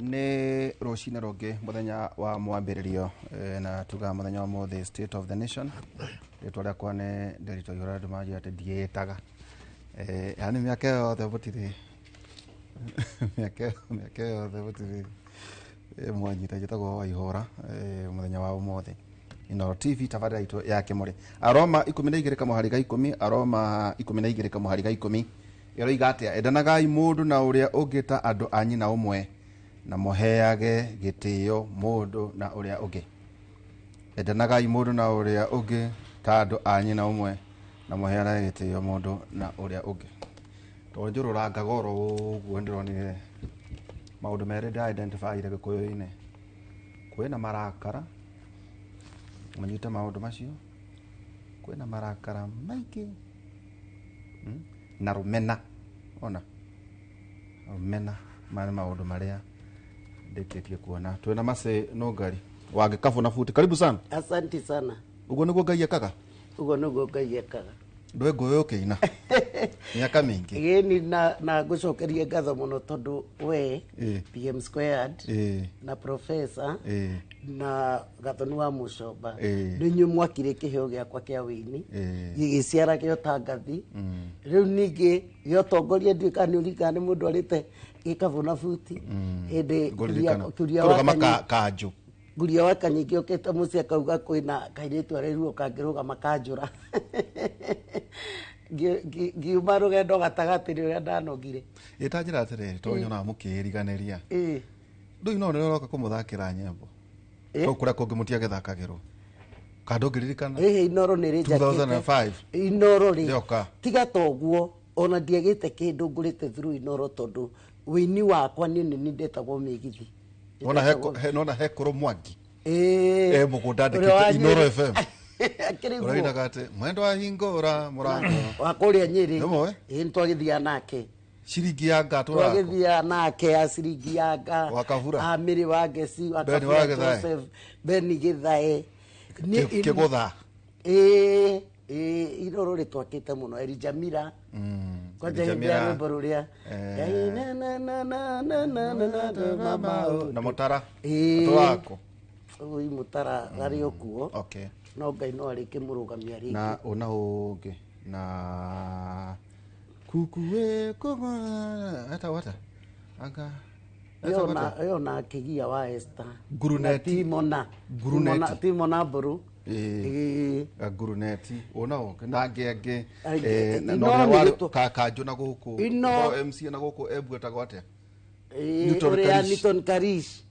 Nĩ rũcinĩ rũngĩ, mũthenya wa mwambĩrĩrio, na tugaga mũthenya wa mũthĩ, State of the Nation. Rĩtwa rĩakwa nĩ Nderitu Aihũra. Andũ manjĩra atĩ ndiĩtaga. Yani mĩaka ĩyo yothe mũtirĩ, mĩaka ĩyo yothe mũtirĩ mwanyita njĩtagwo Waihũra. Mũthenya wa ũmũthĩ, Inooro TV, tabarĩra itũ ya Kĩmũrĩ. Aroma 12 kamũhari ga 10, Aroma 12 kamũhari ga 10 ĩroiga atĩa? Endanagai mũndũ na ũrĩa ũngĩ ta andũ a nyina ũmwe, na mũheage gĩtĩo mũndũ na ũrĩa ũngĩ. Endanagai mũndũ na ũrĩa ũngĩ ta andũ a nyina ũmwe, na mũheanage gĩtĩo mũndũ na ũrĩa ũngĩ. Tondũ njũrũrangaga oro ũguo, ndĩronire maũndũ merĩ ndĩra identify gĩkũyũ-inĩ. Kwĩna marakara, mũnyite maũndũ macio, kwĩna marakara maingĩ, Na rũmena. Ona rũmena, maya nĩ maũndũ marĩa ndĩkĩtie kuona. Twĩna Mercy Nũngari wa Gĩkabũ na Buti, karibu sana. Asante sana. Ũguo nĩguo Ngai ekaga. Ũguo nĩguo Ngai ekaga. Ndwe ngũĩ ũkĩina mĩaka mĩingĩ. Ĩni, na ngũcokerie ngatho mũno tondũ we PM Squared na professor na Gathoni wa Mũcomba nĩ inyuĩ mwakire kĩheo gĩakwa kĩa wĩini, gĩgĩciara gĩa ũtangathi, rĩu ningĩ gĩa ũtongoria. Ndiũĩ kana nĩ ũririkana nĩ mũndũ arĩte Gĩkabũ na Buti hĩndĩ Ngũririkana. Kuria Kũrũgama wa kanjũ. Nguria wa Kanyingĩ okĩte mũciĩ akauga kwĩna kairĩtu arerirwo kangĩrũgama kanjũra. Ngiuma rũgendo gatagatĩ nĩ ũrĩa ndanogire. Ĩta njĩra atĩrĩrĩ, tondũ nyonaga mũkĩĩriganĩria ndũi no nĩ ũroka kũmũthakĩra nyĩmbo. To kũrĩa kũngĩ mũtiagĩthakagĩrwo kana ndũngĩririkana? Ĩhĩ, Inoro nĩ rĩnjakĩte. 2005. Inoro rĩ, Rĩoka. tiga toguo, ona ndiagĩte kĩndũ ngũrĩte through Inoro, tondũ wĩini wakwa niĩ nĩ niĩ ndetagwo mĩgithi. Nona nona hekũrũ Mwangi Ĩĩ. e mũgũnda Ũrĩa andĩkĩte wa Inoro Nyĩrĩ. FM. Akĩrĩ guo. Ũrainaga atĩ mwendo ahingũra mũrango. Wa kũrĩa Nyĩrĩ. Nĩmũĩ? Ĩĩ, nĩtwagĩthiaga nake. Ciringi ya nga tũrako. Twagĩthiaga nake ya ciringi ya nga. Wa Kabura. Amĩrĩ wa Ngeci wa Beni Kabura. wa Gĩthae. Joseph Beni Gĩthae. Kĩgũtha. Ĩĩ, Inoro rĩtwakĩte mũno. Eri Jamila kwanja Eri hĩndĩ ya Jamila. rwĩmbo rũrĩa na na na na na na na na mama. Na mũtara. Ĩĩ. Tũrako. Ui, mũtara arĩ o kuo. No Ngai no arĩkĩmũrũgamia rĩngĩ. Na ũna ũngĩ na kukuwe kũgwa etagwo atĩa anga etagwo atĩa? Ĩyo na kĩgia wa Esther. Nguruneti. Na Timona. Nguruneti. Timona Mbũrũ. Ĩĩ. Ĩĩ. Nguruneti ũna ũngĩ na angĩ angĩ. Angĩ- Na Ino ũrĩa nĩ warĩ kanjũ na gũkũ MC na gũkũ Embu etagwo atĩa? Ĩĩ, Newton ũrĩa Karish. Newton Karish.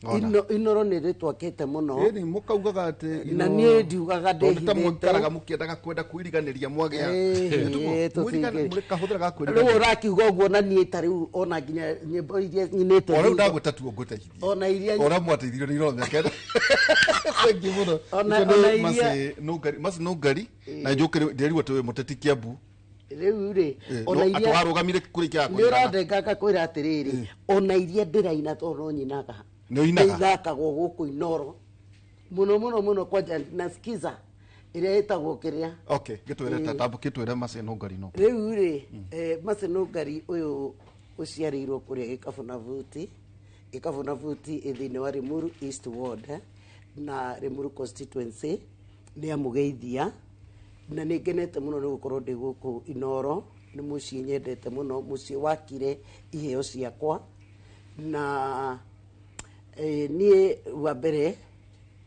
Ona. Inoro nĩ rĩtwakĩte mũno. Ĩni mũkaugaga atĩ Na niĩ ndiugaga tondũ ta ndĩhithĩte. mũikaraga mũkĩendaga kwenda kwĩriganĩria mwagĩa. Ĩĩ, tũtingĩ- Kahũthĩra ga Rĩu kwĩriganĩria. ũrakiuga ũguo na niĩ ta rĩu ona nginya nyĩmbo iria nyinĩte O rĩu thutha- ndagwĩta tuo ngũteithie. Ona iria Ũrĩa mwateithirio nĩ iroro mĩaka. Thank you mũno. Ona- Ũcio nĩ ona iria- Mercy Nũngari, Mercy Nũngari, na njũkĩre ndĩrirwo atĩ wĩ mũteti Kiambu. Rĩu rĩ, ona No, iria atĩ warũgamire kũrĩ kĩa nĩ ũrandenga ngakwĩra atĩrĩrĩ, ona iria ndĩraina tondũ no nyinaga. Nĩ ũinaga? Nĩ ithakagwo gũkũ Inoro mũno mũno mũno, kwanja na skiza ĩrĩa ĩtagwo kĩrĩa. Okay, gĩtwĩre ta tambo, gĩtwĩre Mercy Nũngari no. Rĩu rĩ, Mercy Nũngari ũyũ ũciarĩirwo kũrĩa Gĩkabũ na Buti. Gĩkabũ na Buti ĩ thĩinĩ wa Limuru East Ward, na Limuru constituency. Nĩ amũgeithia na nĩ ngenete mũno nĩ gũkorwo ndĩ gũkũ Inoro. Nĩ mũciĩ nyendete mũno, mũciĩ wakire iheo ciakwa. Na niĩ wa mbere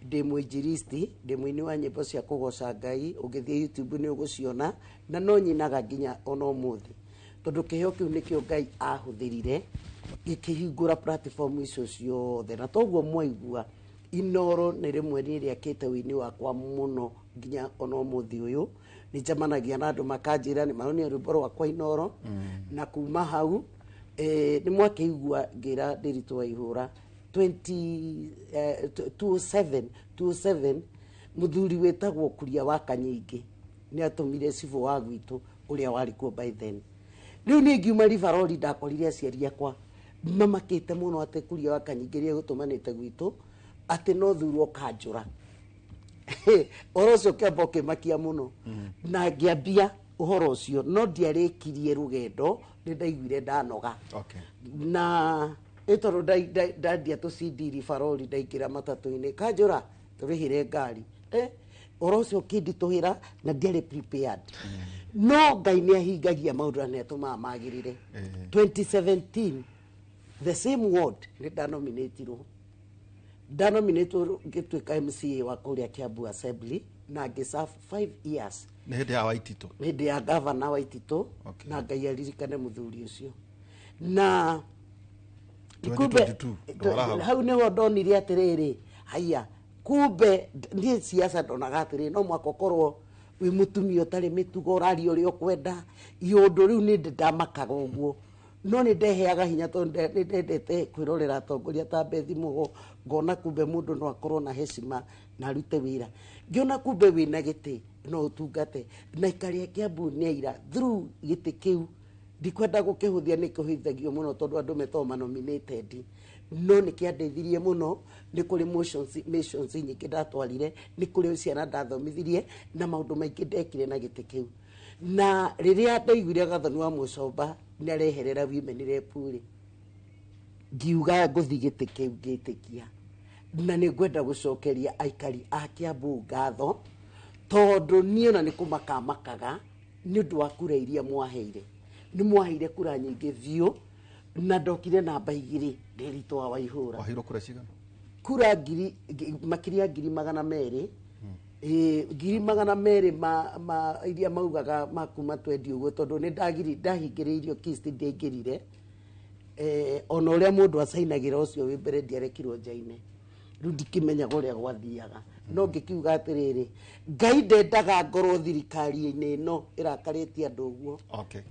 ndĩ mũinjilisti, ndĩ mũini wa nyĩmbo cia kũgoca Ngai. Ũngĩthiĩ YouTube nĩ ũgũciona, na no nyinaga nginya ona ũmũthĩ, tondũ kĩheo kĩu nĩkĩo Ngai ahũthĩrire gĩkĩhingũra platform icio ciothe. Na toguo mwaigua, Inoro nĩ rĩmwe niĩ rĩakĩte wĩini wakwa mũno. Nginya ona ũmũthĩ ũyũ nĩ njemanagia na andũ makanjĩra nĩ maronire rwĩmbo rwakwa Inoro. Na kuma hau, nĩ mwakĩigua ngĩra Ndĩritũ wa Ihũra 20, 207 27, mũthuri wĩtagwo Kuria wa Kanyingĩ nĩ atũmire cibũ wa gwitũ ũrĩa warĩ kuo by then. Rĩu niĩ ngiuma Rivaroli, ndakorire aciari akwa mamakĩte mũno atĩ Kuria wa Kanyingĩ nĩ egũtũmanĩte gwitũ atĩ no thurwo kanjũra. Ũhoro ũcio ũkĩamba ũkĩmakia mũno na ngĩambia ũhoro ũcio, no ndiarĩkirie rũgendo, nĩ ndaiguire ndanoga. Na Ĩ tondũ ndandia tũcindiri barori ndaingĩra matatũ-inĩ kanjũra tũrĩhĩre ngari, ũhoro ũcio ũkĩnditũhĩra na ndiarĩ prepared, no Ngai nĩ ahingagia maũndũ na nĩ atũmaga magĩrĩre. 2017, the same ward, nĩ ndanominatirwo, ndanominatwo ngĩtuĩka MCA wa kũrĩa Kiambu Assembly na ngĩserve 5 years. Nĩ hĩndĩ ya Waititũ? Hĩndĩ ya gavana Waititũ. Na Ngai aririkane mũthuri ũcio na 2022, ndwara hau. Hau nĩho ndonire atĩrĩrĩ, haiya, kumbe niĩ siasa ndonaga atĩrĩrĩ, no mwaka ũkorwo wĩ mũtumia ũtarĩ mĩtugo, ũraria ũrĩa ũkwenda iũndũ. Rĩu nĩ ndamakaga ũguo, no nĩ ndeheaga hinya tondũ nĩ ndendete kwĩrorera atongoria ta Bethi Mugo, ngona kumbe mũndũ no akorwo na heshima na arute wĩra, ngĩona kumbe wĩna gĩtĩ no ũtungate na ikari a Kiambu nĩ aira through gĩtĩ kĩu. Ndikwenda gũkĩhũthia, nĩ kĩhũthagio mũno tondũ andũ metagwo manominated, no nĩ kĩandeithirie mũno. Nĩ kũrĩ motions nyingĩ ndatwarire, nĩ kũrĩ ciana ndathomithirie na maũndũ maingĩ ndekire na gĩtĩ kĩu. Na rĩrĩa ndaiguire Gathoni wa Mũcomba nĩ areherera women rep rĩ, ngiuga ngũthi gĩtĩ kĩu, ngĩtĩkia na nĩ ngwenda gũcokeria aikari a Kiambu ngatho tondũ niĩ ona nĩ kũmakamakaga nĩ ũndũ wa kura iria mwaheire. Nĩ mwaheire kura nyingĩ biũ na ndokire namba 2 ndĩritũ wa Waihũra. Waheirwo kura cigana? Kura ngiri makĩria 200,000. Ĩĩ, 200,000 ma iria maugaga makuma twendi ũguo, tondũ nĩ ndagiri ndahingĩrĩirio kist ndiaingĩrire, ona ũrĩa mũndũ acainagĩra ũcio wĩ mbere ndiarekirwo njaine. Rĩu ndikĩmenyaga ũrĩa gwathiaga, no ngĩkiuga atĩrĩrĩ, Ngai ndendaga ngorwo thirikari-inĩ ĩno ĩrakarĩtie andũ ũguo. Okay,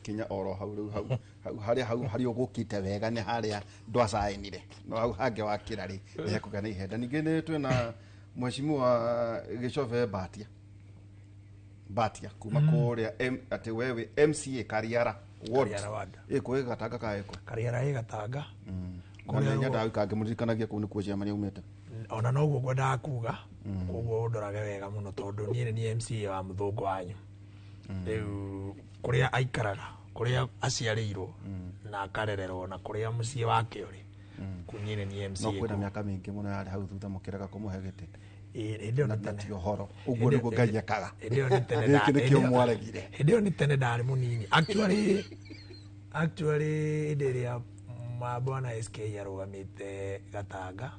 kinya oro hau rĩu, hau hau harĩa, hau harĩa ũgũkĩte wega nĩ harĩa ndwacainire, no hau hangĩ wakĩra rĩ, nĩ hekũgĩa na ihenda. Ningĩ nĩ twĩna Mheshimiwa Gĩcobe Mbatia, Mbatia kuma kũrĩa atĩ we wĩ MCA Kariara ward. Kariara ward. Ĩ kwĩ Gatanga ka ĩkũ? Kariara ĩ Gatanga. Na nĩ nyendaga gũikara ngĩmũririkanagia kũu nĩkuo ciama aumĩte. Ona noguo ngwendaga kuga, koguo ũndorage wega mũno tondũ niĩ nĩ niĩ MCA wa mũthũngũ wanyu. Rĩu kũrĩa aikaraga, kũrĩa aciarĩirwo na akarererwo na kũrĩa mũciĩ wake ũrĩ, kũu niĩ nĩ niĩ MCA No kwĩna kũu. mĩaka mĩingĩ mũno yarĩ hau thutha mũkĩrega kũmũhe gĩtĩ. Ĩ, hĩndĩ ĩyo Na nĩ tene. ti ũhoro ũguo nĩguo Ngai ekaga. Hĩndĩ ĩyo nĩ tene. Gĩkĩ nĩkĩo mwaregire. Hĩndĩ ĩyo nĩ tene, ndarĩ mũnini actually. Hĩndĩ ĩrĩa ma bwana SK arũgamĩte Gatanga,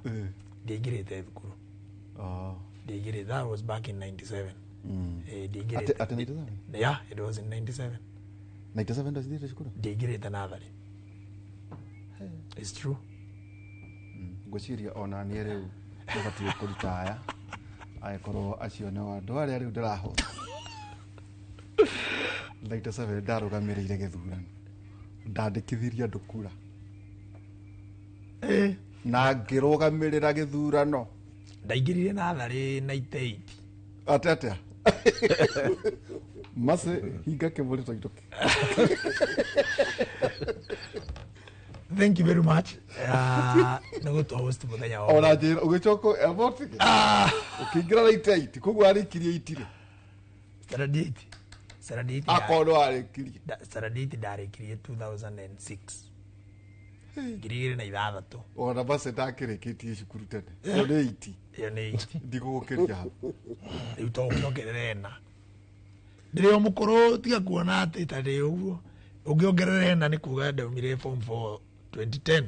ndiaingĩrĩte thukuru. Ndiaingĩrĩte, that was back in 97. Ndiaingĩrĩte. Atĩ 97? Yeah, it was in 97. 97 ndacithire cukuru. Ndiaingĩrĩte natharĩ, it's true. Ngwĩciria ona niĩ rĩu nĩbatiĩ kũritaya angĩkorwo acio nĩo andũ arĩa rĩu ndĩrahũra. 97 ndarũgamĩrĩire gĩthurano, ndandĩkithirie andũ kura na ngĩrũgamĩrĩra gĩthurano. Ndaingĩrire natharĩ 98. Atĩ atĩa Maci, hinga kĩmũrĩ tũinũke. Thank you very much nĩ gũtũ host mũthenya wa Ona njĩra ũgĩcoka abotige ũkĩingĩra 98, koguo arĩkirie itirĩ. Standard 8, standard 8. Akorwo nĩ warĩkirie. Standard 8 ndarĩkirie 2006, 2006. Ona Maci ndakĩrĩkĩtie cukuru tene. Ĩyo nĩ 8. Ĩyo nĩ 8. Ndigũgũkĩria hau. Rĩu to ũkĩongerera ĩna, ndĩrĩ o mũkũrũ, tiga kuona atĩ ta ndĩ ũguo. Ũngĩongerera ĩna nĩ kuga ndaumire form 4 2010,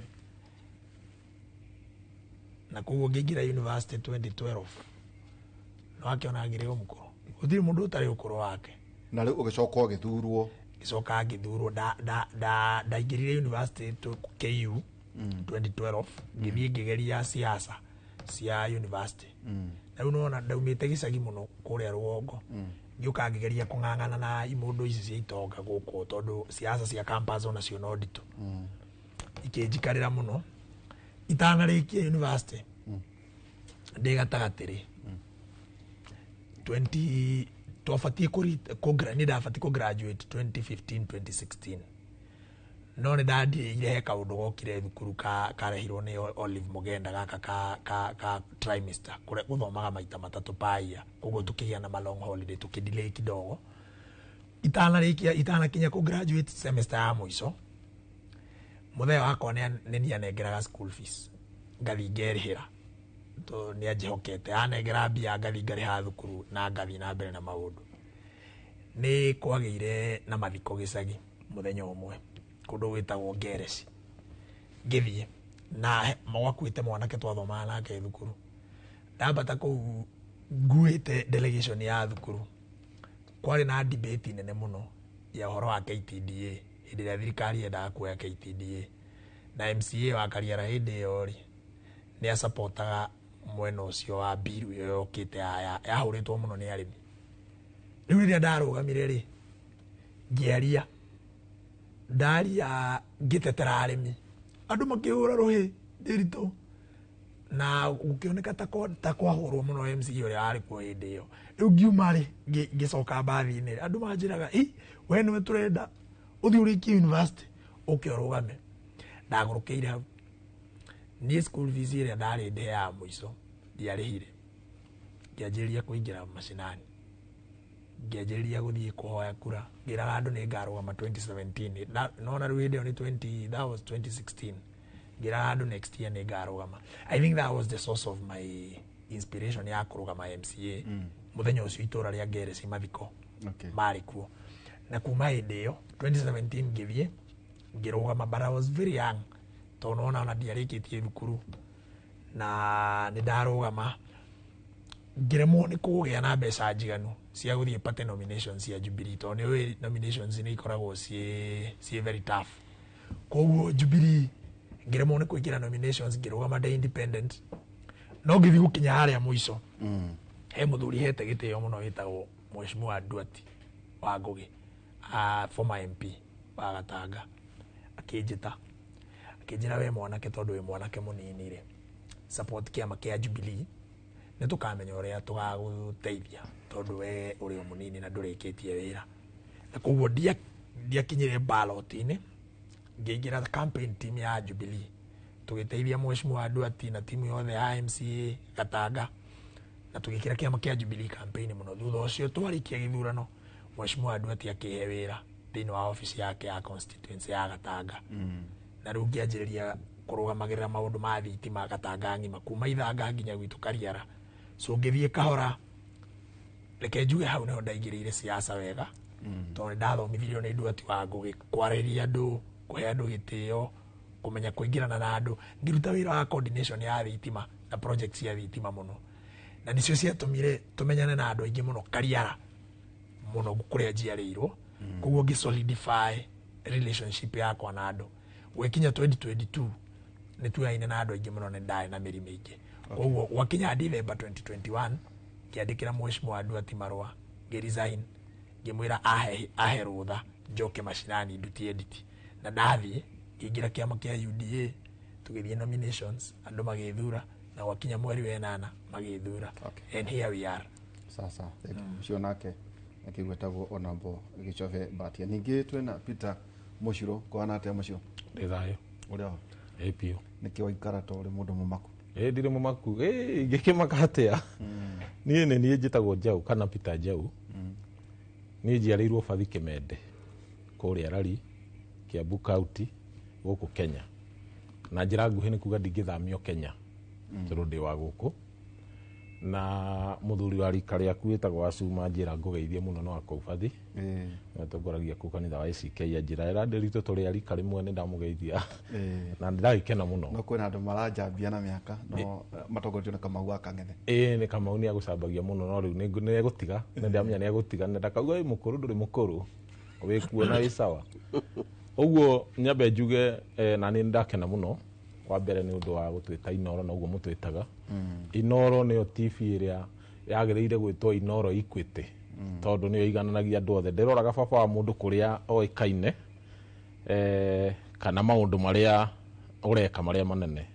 na koguo ngĩingĩra university 2012. No akĩona ngĩrĩ o mũkũrũ, gũtirĩ mũndũ ũtarĩ ũkũrũ wake. Na rĩu ũgĩcoka ũgĩthurwo. Ngĩcoka ngĩthurwo. Ndaingĩrire university KU 2012, ngĩthiĩ ngĩgeria siasa cia university. Na rĩu nĩwona ndaumĩte gĩcagi mũno kũrĩa rũgongo, ngĩũka ngĩgeria kũng'ang'ana na imũndũ ici cia itonga gũkũ, tondũ siasa cia campus onacio no nditũ, ikĩnjikarĩra mũno. Itanarĩkia university, ndĩ gatagatĩ rĩ, 20 twabatiĩ nĩ ndabatiĩ kũ graduate 2015 2016, no nĩ ndandirĩire he kaũndũ gokire thukuru karehirwo nĩ Olive Mugenda gaka ka trimester, kũrĩa gũthomaga maita matatũ paia, koguo tũkĩgĩa na ma long holiday, tũkĩdelay kidogo. Itanarĩkia, itanakinya kũ graduate semester ya mũico. Mũthee wakwa nĩ niĩ anengeraga school fees, ngathiĩ ngerĩhĩra to nĩ anjĩhokete, anengera mbia ngathiĩ ngarĩha thukuru na ngathiĩ na mbere na maũndũ. Nĩ kwagĩire na mathiko gĩcagi mũthenya ũmwe kũndũ gwĩtagwo Ngereci. Ngĩthiĩ na gwakuĩte mwanake twathomaga nake thukuru. Ndambata kũu nguĩte delegation ya thukuru, kwarĩ na debate nene mũno ya ũhoro wa KTDA hĩndĩ ĩrĩa thirikari yendaga kuoya KTDA, na MCA wa Kariara hĩndĩ ĩyo rĩ nĩ asapotaga mwena ũcio wa bill ĩyo yokĩte yahũrĩtwo mũno nĩ arĩmi. Rĩu rĩrĩa ndarũgamire rĩ, ngĩaria, ndaria ngĩtetera arĩmi, andũ makĩhũra rũhĩ ndĩritũ, na gũkĩoneka ta kwahũrwo mũno MC ũrĩa warĩ kuo hĩndĩ ĩyo. Rĩu ngiuma rĩ, ngĩcoka mbathi-inĩ, andũ manjĩraga, ĩ we nĩwe tũrenda ũthiĩ ũrĩkie university ũke ũrũgame. Ndagũrũkĩire hau. Niĩ school fees ĩrĩa ndarĩ ndĩhe ya mũico ndiarĩhire, ngĩanjĩrĩria kũingĩra macinani, ngĩanjĩrĩria gũthiĩ kũhoya kura, ngĩraga andũ nĩ ngarũgama 2017. Nona rĩu hĩndĩ ĩyo nĩ 20, that was 2016, ngĩraga andũ next year nĩ ngarũgama. I think that was the source of my inspiration ya kũrũgama MCA. Mũthenya ũcio itũra rĩa Ngereci mathiko marĩ kuo, na kuma hĩndĩ ĩyo 2017 ngĩthiĩ ngĩrũgama, but I was very young tondũ nona ona ndiarĩkĩtie thukuru, na nĩ ndarũgama ngĩremwo nĩ kũgĩa na mbeca njiganu cia gũthiĩ party nominations cia Jubilee, tondũ nĩ ũĩ nominations nĩ ikoragwo ciĩ very tough. Koguo Jubilee ngĩremwo nĩ kũingĩra nominations, ngĩrũgama ndĩ independent, no ngĩthiĩ gũkinya harĩa mũico, he mũthuri hete gĩtĩo mũno wĩtagwo Mheshimiwa Nduati wa Ngũgĩ, former MP wa Gatanga, akĩnjĩta akĩnjĩra, we mwanake, tondũ wĩ mwanake mũnini rĩ, support kĩama kĩa Jubilee, nĩ tũkamenya ũrĩa tũgagũteithia tondũ we ũrĩ o mũnini na ndũrĩkĩtie wĩra. Na koguo ndiakinyire ballot-inĩ, ngĩingĩra campaign team ya Jubilee, tũgĩteithia Mheshimiwa Nduati na timu yothe ya MCA Gatanga, na tũgĩkĩra kĩama kĩa Jubilee campaign mũno. Thutha ũcio twarĩkia gĩthurano, Mheshimiwa Nduati akĩhe wĩra thĩinĩ wa office yake ya constituency ya Gatanga, na rĩu ngĩanjĩrĩria kũrũgamagĩrĩra maũndũ ma thitima Gatanga ng'ima kuma Ithanga nginya gwitũ Kariara. So ngĩthiĩ kahora, reke njuge hau nĩho ndaingĩrĩire siasa wega, tondũ nĩ ndathomithirio nĩ Nduati wa Ngũgĩ kwarĩria andũ, kũhe andũ gĩtĩo, kũmenya kũingĩrana na andũ. Ngĩruta wĩra wa coordination ya thitima na project cia thitima mũno, na nĩcio ciatũmire tũmenyane na andũ aingĩ mũno Kariara mũno kũrĩa njiarĩirwo. Koguo ngĩ solidify relationship yakwa na andũ. Gwĩkinya 2022 nĩ tuyaine na andũ aingĩ mũno, nĩ ndarĩ na mĩri mĩingĩ. Koguo gwakinya December 2021 ngĩandĩkĩra Mheshimiwa Nduati marũa, ngĩ-resign, ngĩmwĩra ahe rũtha njoke macinani ndutie nditi, na ndathiĩ ngĩingĩra kĩama kĩa UDA, tũgĩthiĩ nominations, andũ magĩthura, na gwakinya mweri wa ĩnana magĩthura. And here we are. Sasa ũcio nake akĩgwetagwo Honorable Gĩchobe Mbatia. Ningĩ twĩna Peter Mũcirũ. Kũhana atĩa, Mũcirũ? Ndĩ thayũ. Ũrĩa? Ĩ biũ. Nĩkĩ waikara ta ũrĩ mũndũ mũmaku? Ĩ ndirĩ mũmaku. Ĩ ingĩkĩmaka atĩa? Niĩ nĩ niĩ njĩtagwo Njau kana Peter Njau. Niĩ njiarĩirwo Bathi Kĩmende kũrĩa Rari, Kiambu County, gũkũ Kenya. Na njĩra nguhĩ nĩ kuga ndingĩthamio Kenya tondũ ndĩ wa gũkũ. Na mũthuri wa rika rĩaku wĩtagwo Acuma njĩra ngũgeithie mũno no akũu Bathi. Atongoragia kũu kanitha wa ACK, anjĩra ĩra ndĩritũ tũrĩ a rika rĩmwe, nĩ ndamũgeithia na ndĩragĩkena mũno. No kwĩna andũ maranjambia na mĩaka no matongoretio nĩ Kamau wa Kang'ethe. Ĩĩ nĩ Kamau nĩ agũcambagia mũno, no rĩu nĩ egũtiga, nĩ ndamenya nĩ egũtiga, na ndakauga wĩ mũkũrũ, ndũrĩ mũkũrũ, wĩ kuo na wĩ sawa. Ũguo nyambe njuge na nĩ ndakena mũno wa mbere nĩ ũndũ wa gũtwĩta Inoro, na ũguo mũtwĩtaga Inoro nĩyo TV ĩrĩa yagĩrĩire gwĩtwo Inoro Equity, tondũ nĩyo igananagia andũ othe. Ndĩroraga baba wa mũndũ kũrĩa oĩkaine kana maũndũ marĩa ũreka marĩa manene.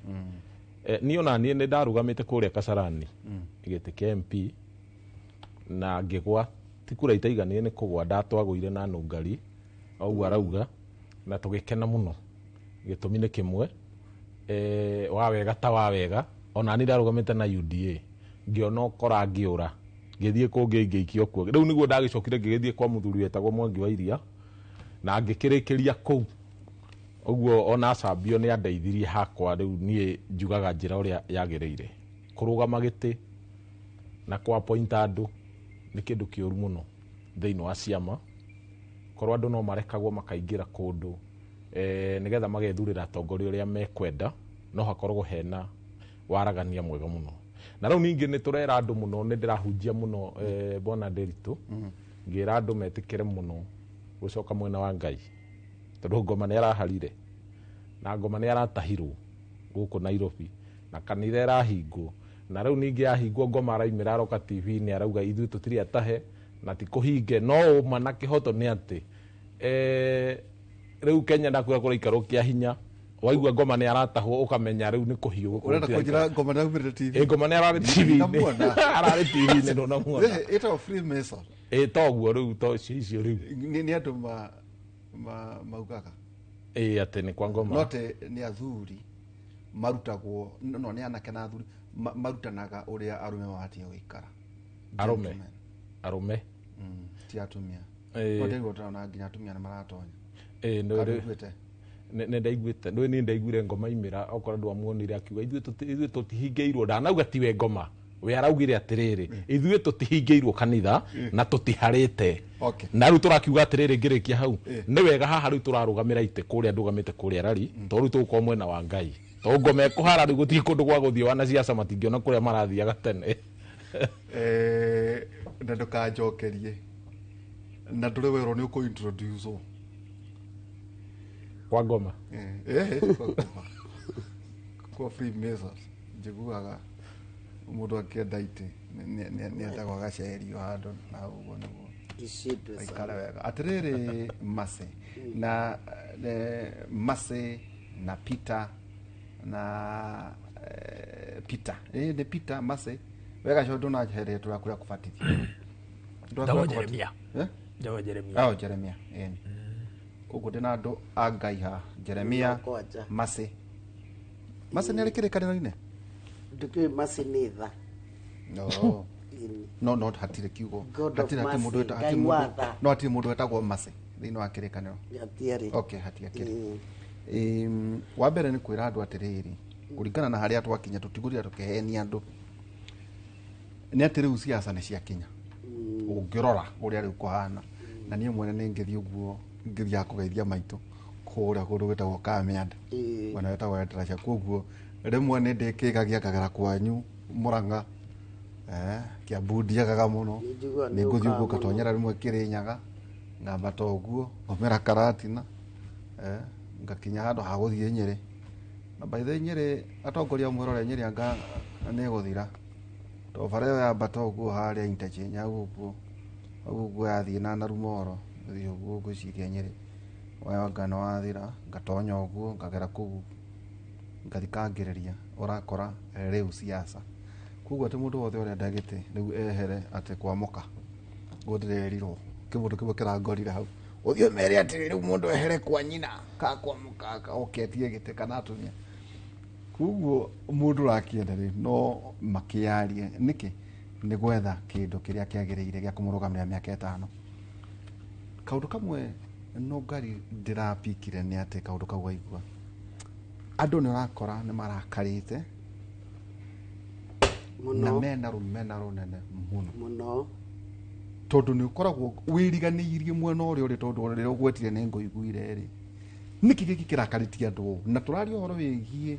Niĩ ona niĩ nĩ ndarũgamĩte kũrĩa Kasarani gĩtĩ kĩa MP na ngĩgwa, ti kura itaiganire nĩ kũgwa ndatwagũire na nũngari o ũguo arauga, na tũgĩkena mũno. Gĩtũmi nĩ kĩmwe, wa wega ta wa wega, ona niĩ ndarũgamĩte na UDA ngĩona ũkora ngĩũra ngĩthiĩ kũngĩ ngĩikio kuo. Rĩu nĩguo ndagĩcokire ngĩgĩthiĩ kwa mũthuri wetagwo Mwangi wa Iria na ngĩkĩrĩkĩria kũu. Ũguo ona cambio nĩ andeithirie hakwa rĩu niĩ njugaga njĩra ũrĩa yagĩrĩire. Kũrũgama gĩtĩ na kũ appoint andũ nĩ kĩndũ kĩũru mũno thĩinĩ wa ciama. Korwo andũ no marekagwo makaingĩra kũndũ nĩgetha magethurĩra atongoria ũrĩa mekwenda, no hakoragwo hena waragania mwega mũno. Na rĩu ningĩ nĩ tũrera andũ mũno, nĩ ndĩrahunjia mũno Bwana Nderitu, ngĩra andũ metĩkĩre mũno gũcoka mwena wa Ngai, tondũ ngoma nĩ araharire na ngoma nĩ aratahirwo gũkũ Nairobi na kanitha ĩrahingwo, na rĩu ningĩ yahingwo ngoma araimĩra aroka TV-inĩ arauga ithuĩ tũtirĩ atahe na ti kũhinge. No ũma na kĩhoto nĩ atĩ rĩu Kenya ndakwĩra kũraikarwo kĩa hinya, waigua ngoma nĩ aratahwo ũkamenya rĩu nĩ kũhiũ gũkũ. Ũrenda kũnjĩra ngoma nĩ aumĩrĩte TV? Ĩ, ngoma nĩ ararĩ TV-inĩ. Ndamuona. Ararĩ TV-inĩ, ndũnamuona. Ĩtagwo Freemason. Ĩ, toguo rĩu, to icio rĩu. Nĩ andũ maugaga Ĩ, atĩ nĩ kwa ngoma. No atĩ nĩ athuri marutagwo, no nĩ anake na athuri marutanaga ũrĩa arũme mabatiĩ gũikara. Arũme. Gentlemen. Arũme. Ti atumia. Ĩ. No ndĩriguo ndĩrona nginya atumia nĩ maratonya. Ĩ, Kana ũiguĩte? Nĩ ndaiguĩte. Ndũĩ niĩ ndaiguire ngoma imĩra, okorwo ndwamuonire akiuga ithuĩ tũtihingĩirwo. Ndanauga tiwe ngoma, we araugire atĩrĩrĩ, ithuĩ tũtihingĩirwo kanitha na tũtiharĩte. Okay. Na rĩu tũrakiuga atĩrĩrĩ, ngĩrĩkia hau, Eh. nĩ wega haha rĩu tũrarũgamĩra itĩ kũrĩa ndũgamĩte kũrĩa rari, tondũ rĩu tũgũkorwo mwena wa Ngai, tondũ ngoma ĩkũhara rĩu gũtirĩ kũndũ gwa gũthiĩ, wanasiasa matingĩona kũrĩa marathiaga tene. Na ndũkanjokerie na ndũrĩ werwo nĩ ũkũ introduce wo. Kwa ngoma. Kwa ngoma. Kwa Freemasons njiguaga mũndũ akĩenda itĩ nĩ endagwo agacerio handũ na ũguo nĩguo Icindwe aikare sana. wega. Atĩrĩrĩ, Mercy na Mercy na Peter na Peter nĩ Peter Mercy wega cio ndũnaheretwo ya kũrĩa kũbatithio. Ndagwo Jeremia. Ndagwo Jeremia. Ao Jeremia, ĩni koguo ndĩna andũ a Ngai haha, Jeremia. No kwanja. Mercy, Mercy nĩ arĩ kĩrĩkanĩro-inĩ? Ndũkĩũĩ Mercy nĩ tha. No. Ĩni. No hatirĩ kiugo. God of Hatirĩ hatirĩ mũndũ mercy, hatirĩ Ngai mũndũ wa tha. No hatirĩ mũndũ wetagwo Mercy thĩinĩ wa kĩrĩkanĩro. Gatiarĩ. Okay, hatiakĩrĩ. Wa mbere nĩ kwĩra andũ atĩrĩrĩ, kũringana na harĩa twakinya tũtigũrira tũkĩhenia andũ, nĩ atĩ rĩu siasa nĩ ciakinya. Ũngĩrora ũrĩa rĩu kũhana, na niĩ mwene nĩ ngĩthiĩ ũguo ngĩthiaga kũgeithia maitũ kũrĩa kũndũ gwĩtagwo Kamianda, mwena wetagwo Endarasha. Koguo rĩmwe nĩ ndĩkĩgagia ngagera kwanyu Mũrang'a, Kiambu ndiagaga mũno. Nĩ njiguaga nĩ nĩ ngũthiĩ ũguo ũkaga mũno. ngatonyera rĩmwe Kĩrĩnyaga, ngambata ũguo ngomera Karatina, ngakinya handũ ha gũthiĩ Nyĩrĩ. Na by the way, Nyĩrĩ atongoria mwĩrore Nyĩrĩ anga nĩ gũthira, tondũ bara ĩyo yambata ũguo harĩa interchange hau ũguo, hau ũguo yathiĩ na Narumoro gũthiĩ ũguo ngwĩciria Nyĩrĩ wanga nĩ wathira, ngatonya ũguo ngagera kũu ngathikangĩrĩria, ũrakora rĩu siasa. Koguo atĩ mũndũ wothe ũrenda gĩtĩ rĩu ehere atĩ kwamoka ũguo ndĩrerirwo kĩmũndũ kĩmwe kĩrangorire hau, ũthiĩ ũmere atĩ rĩu mũndũ ehere kwa nyina ka kwamoka oketie gĩtĩ kana atumia. Koguo mũndũ ũrakĩenda rĩ no makĩarie nĩkĩ nĩ gwetha kĩndũ kĩrĩa kĩagĩrĩire gĩa kũmũrũgamĩrĩra mĩaka 5. Kaũndũ kamwe no ngari ndĩrapikire nĩ atĩ kaũndũ kau waigua andũ nĩ ũrakora nĩ marakarĩte na Mũno. mena rũmena rũnene mũno. Mũno. Tondũ nĩ ũkoragwo wĩriganĩirie mwena ũrĩa ũrĩ, tondũ rĩrĩa ũgwetire nĩ ngũiguire rĩ, nĩkĩ gĩkĩ kĩrakarĩtie andũ ũũ? Na tũraria ũhoro wĩgiĩ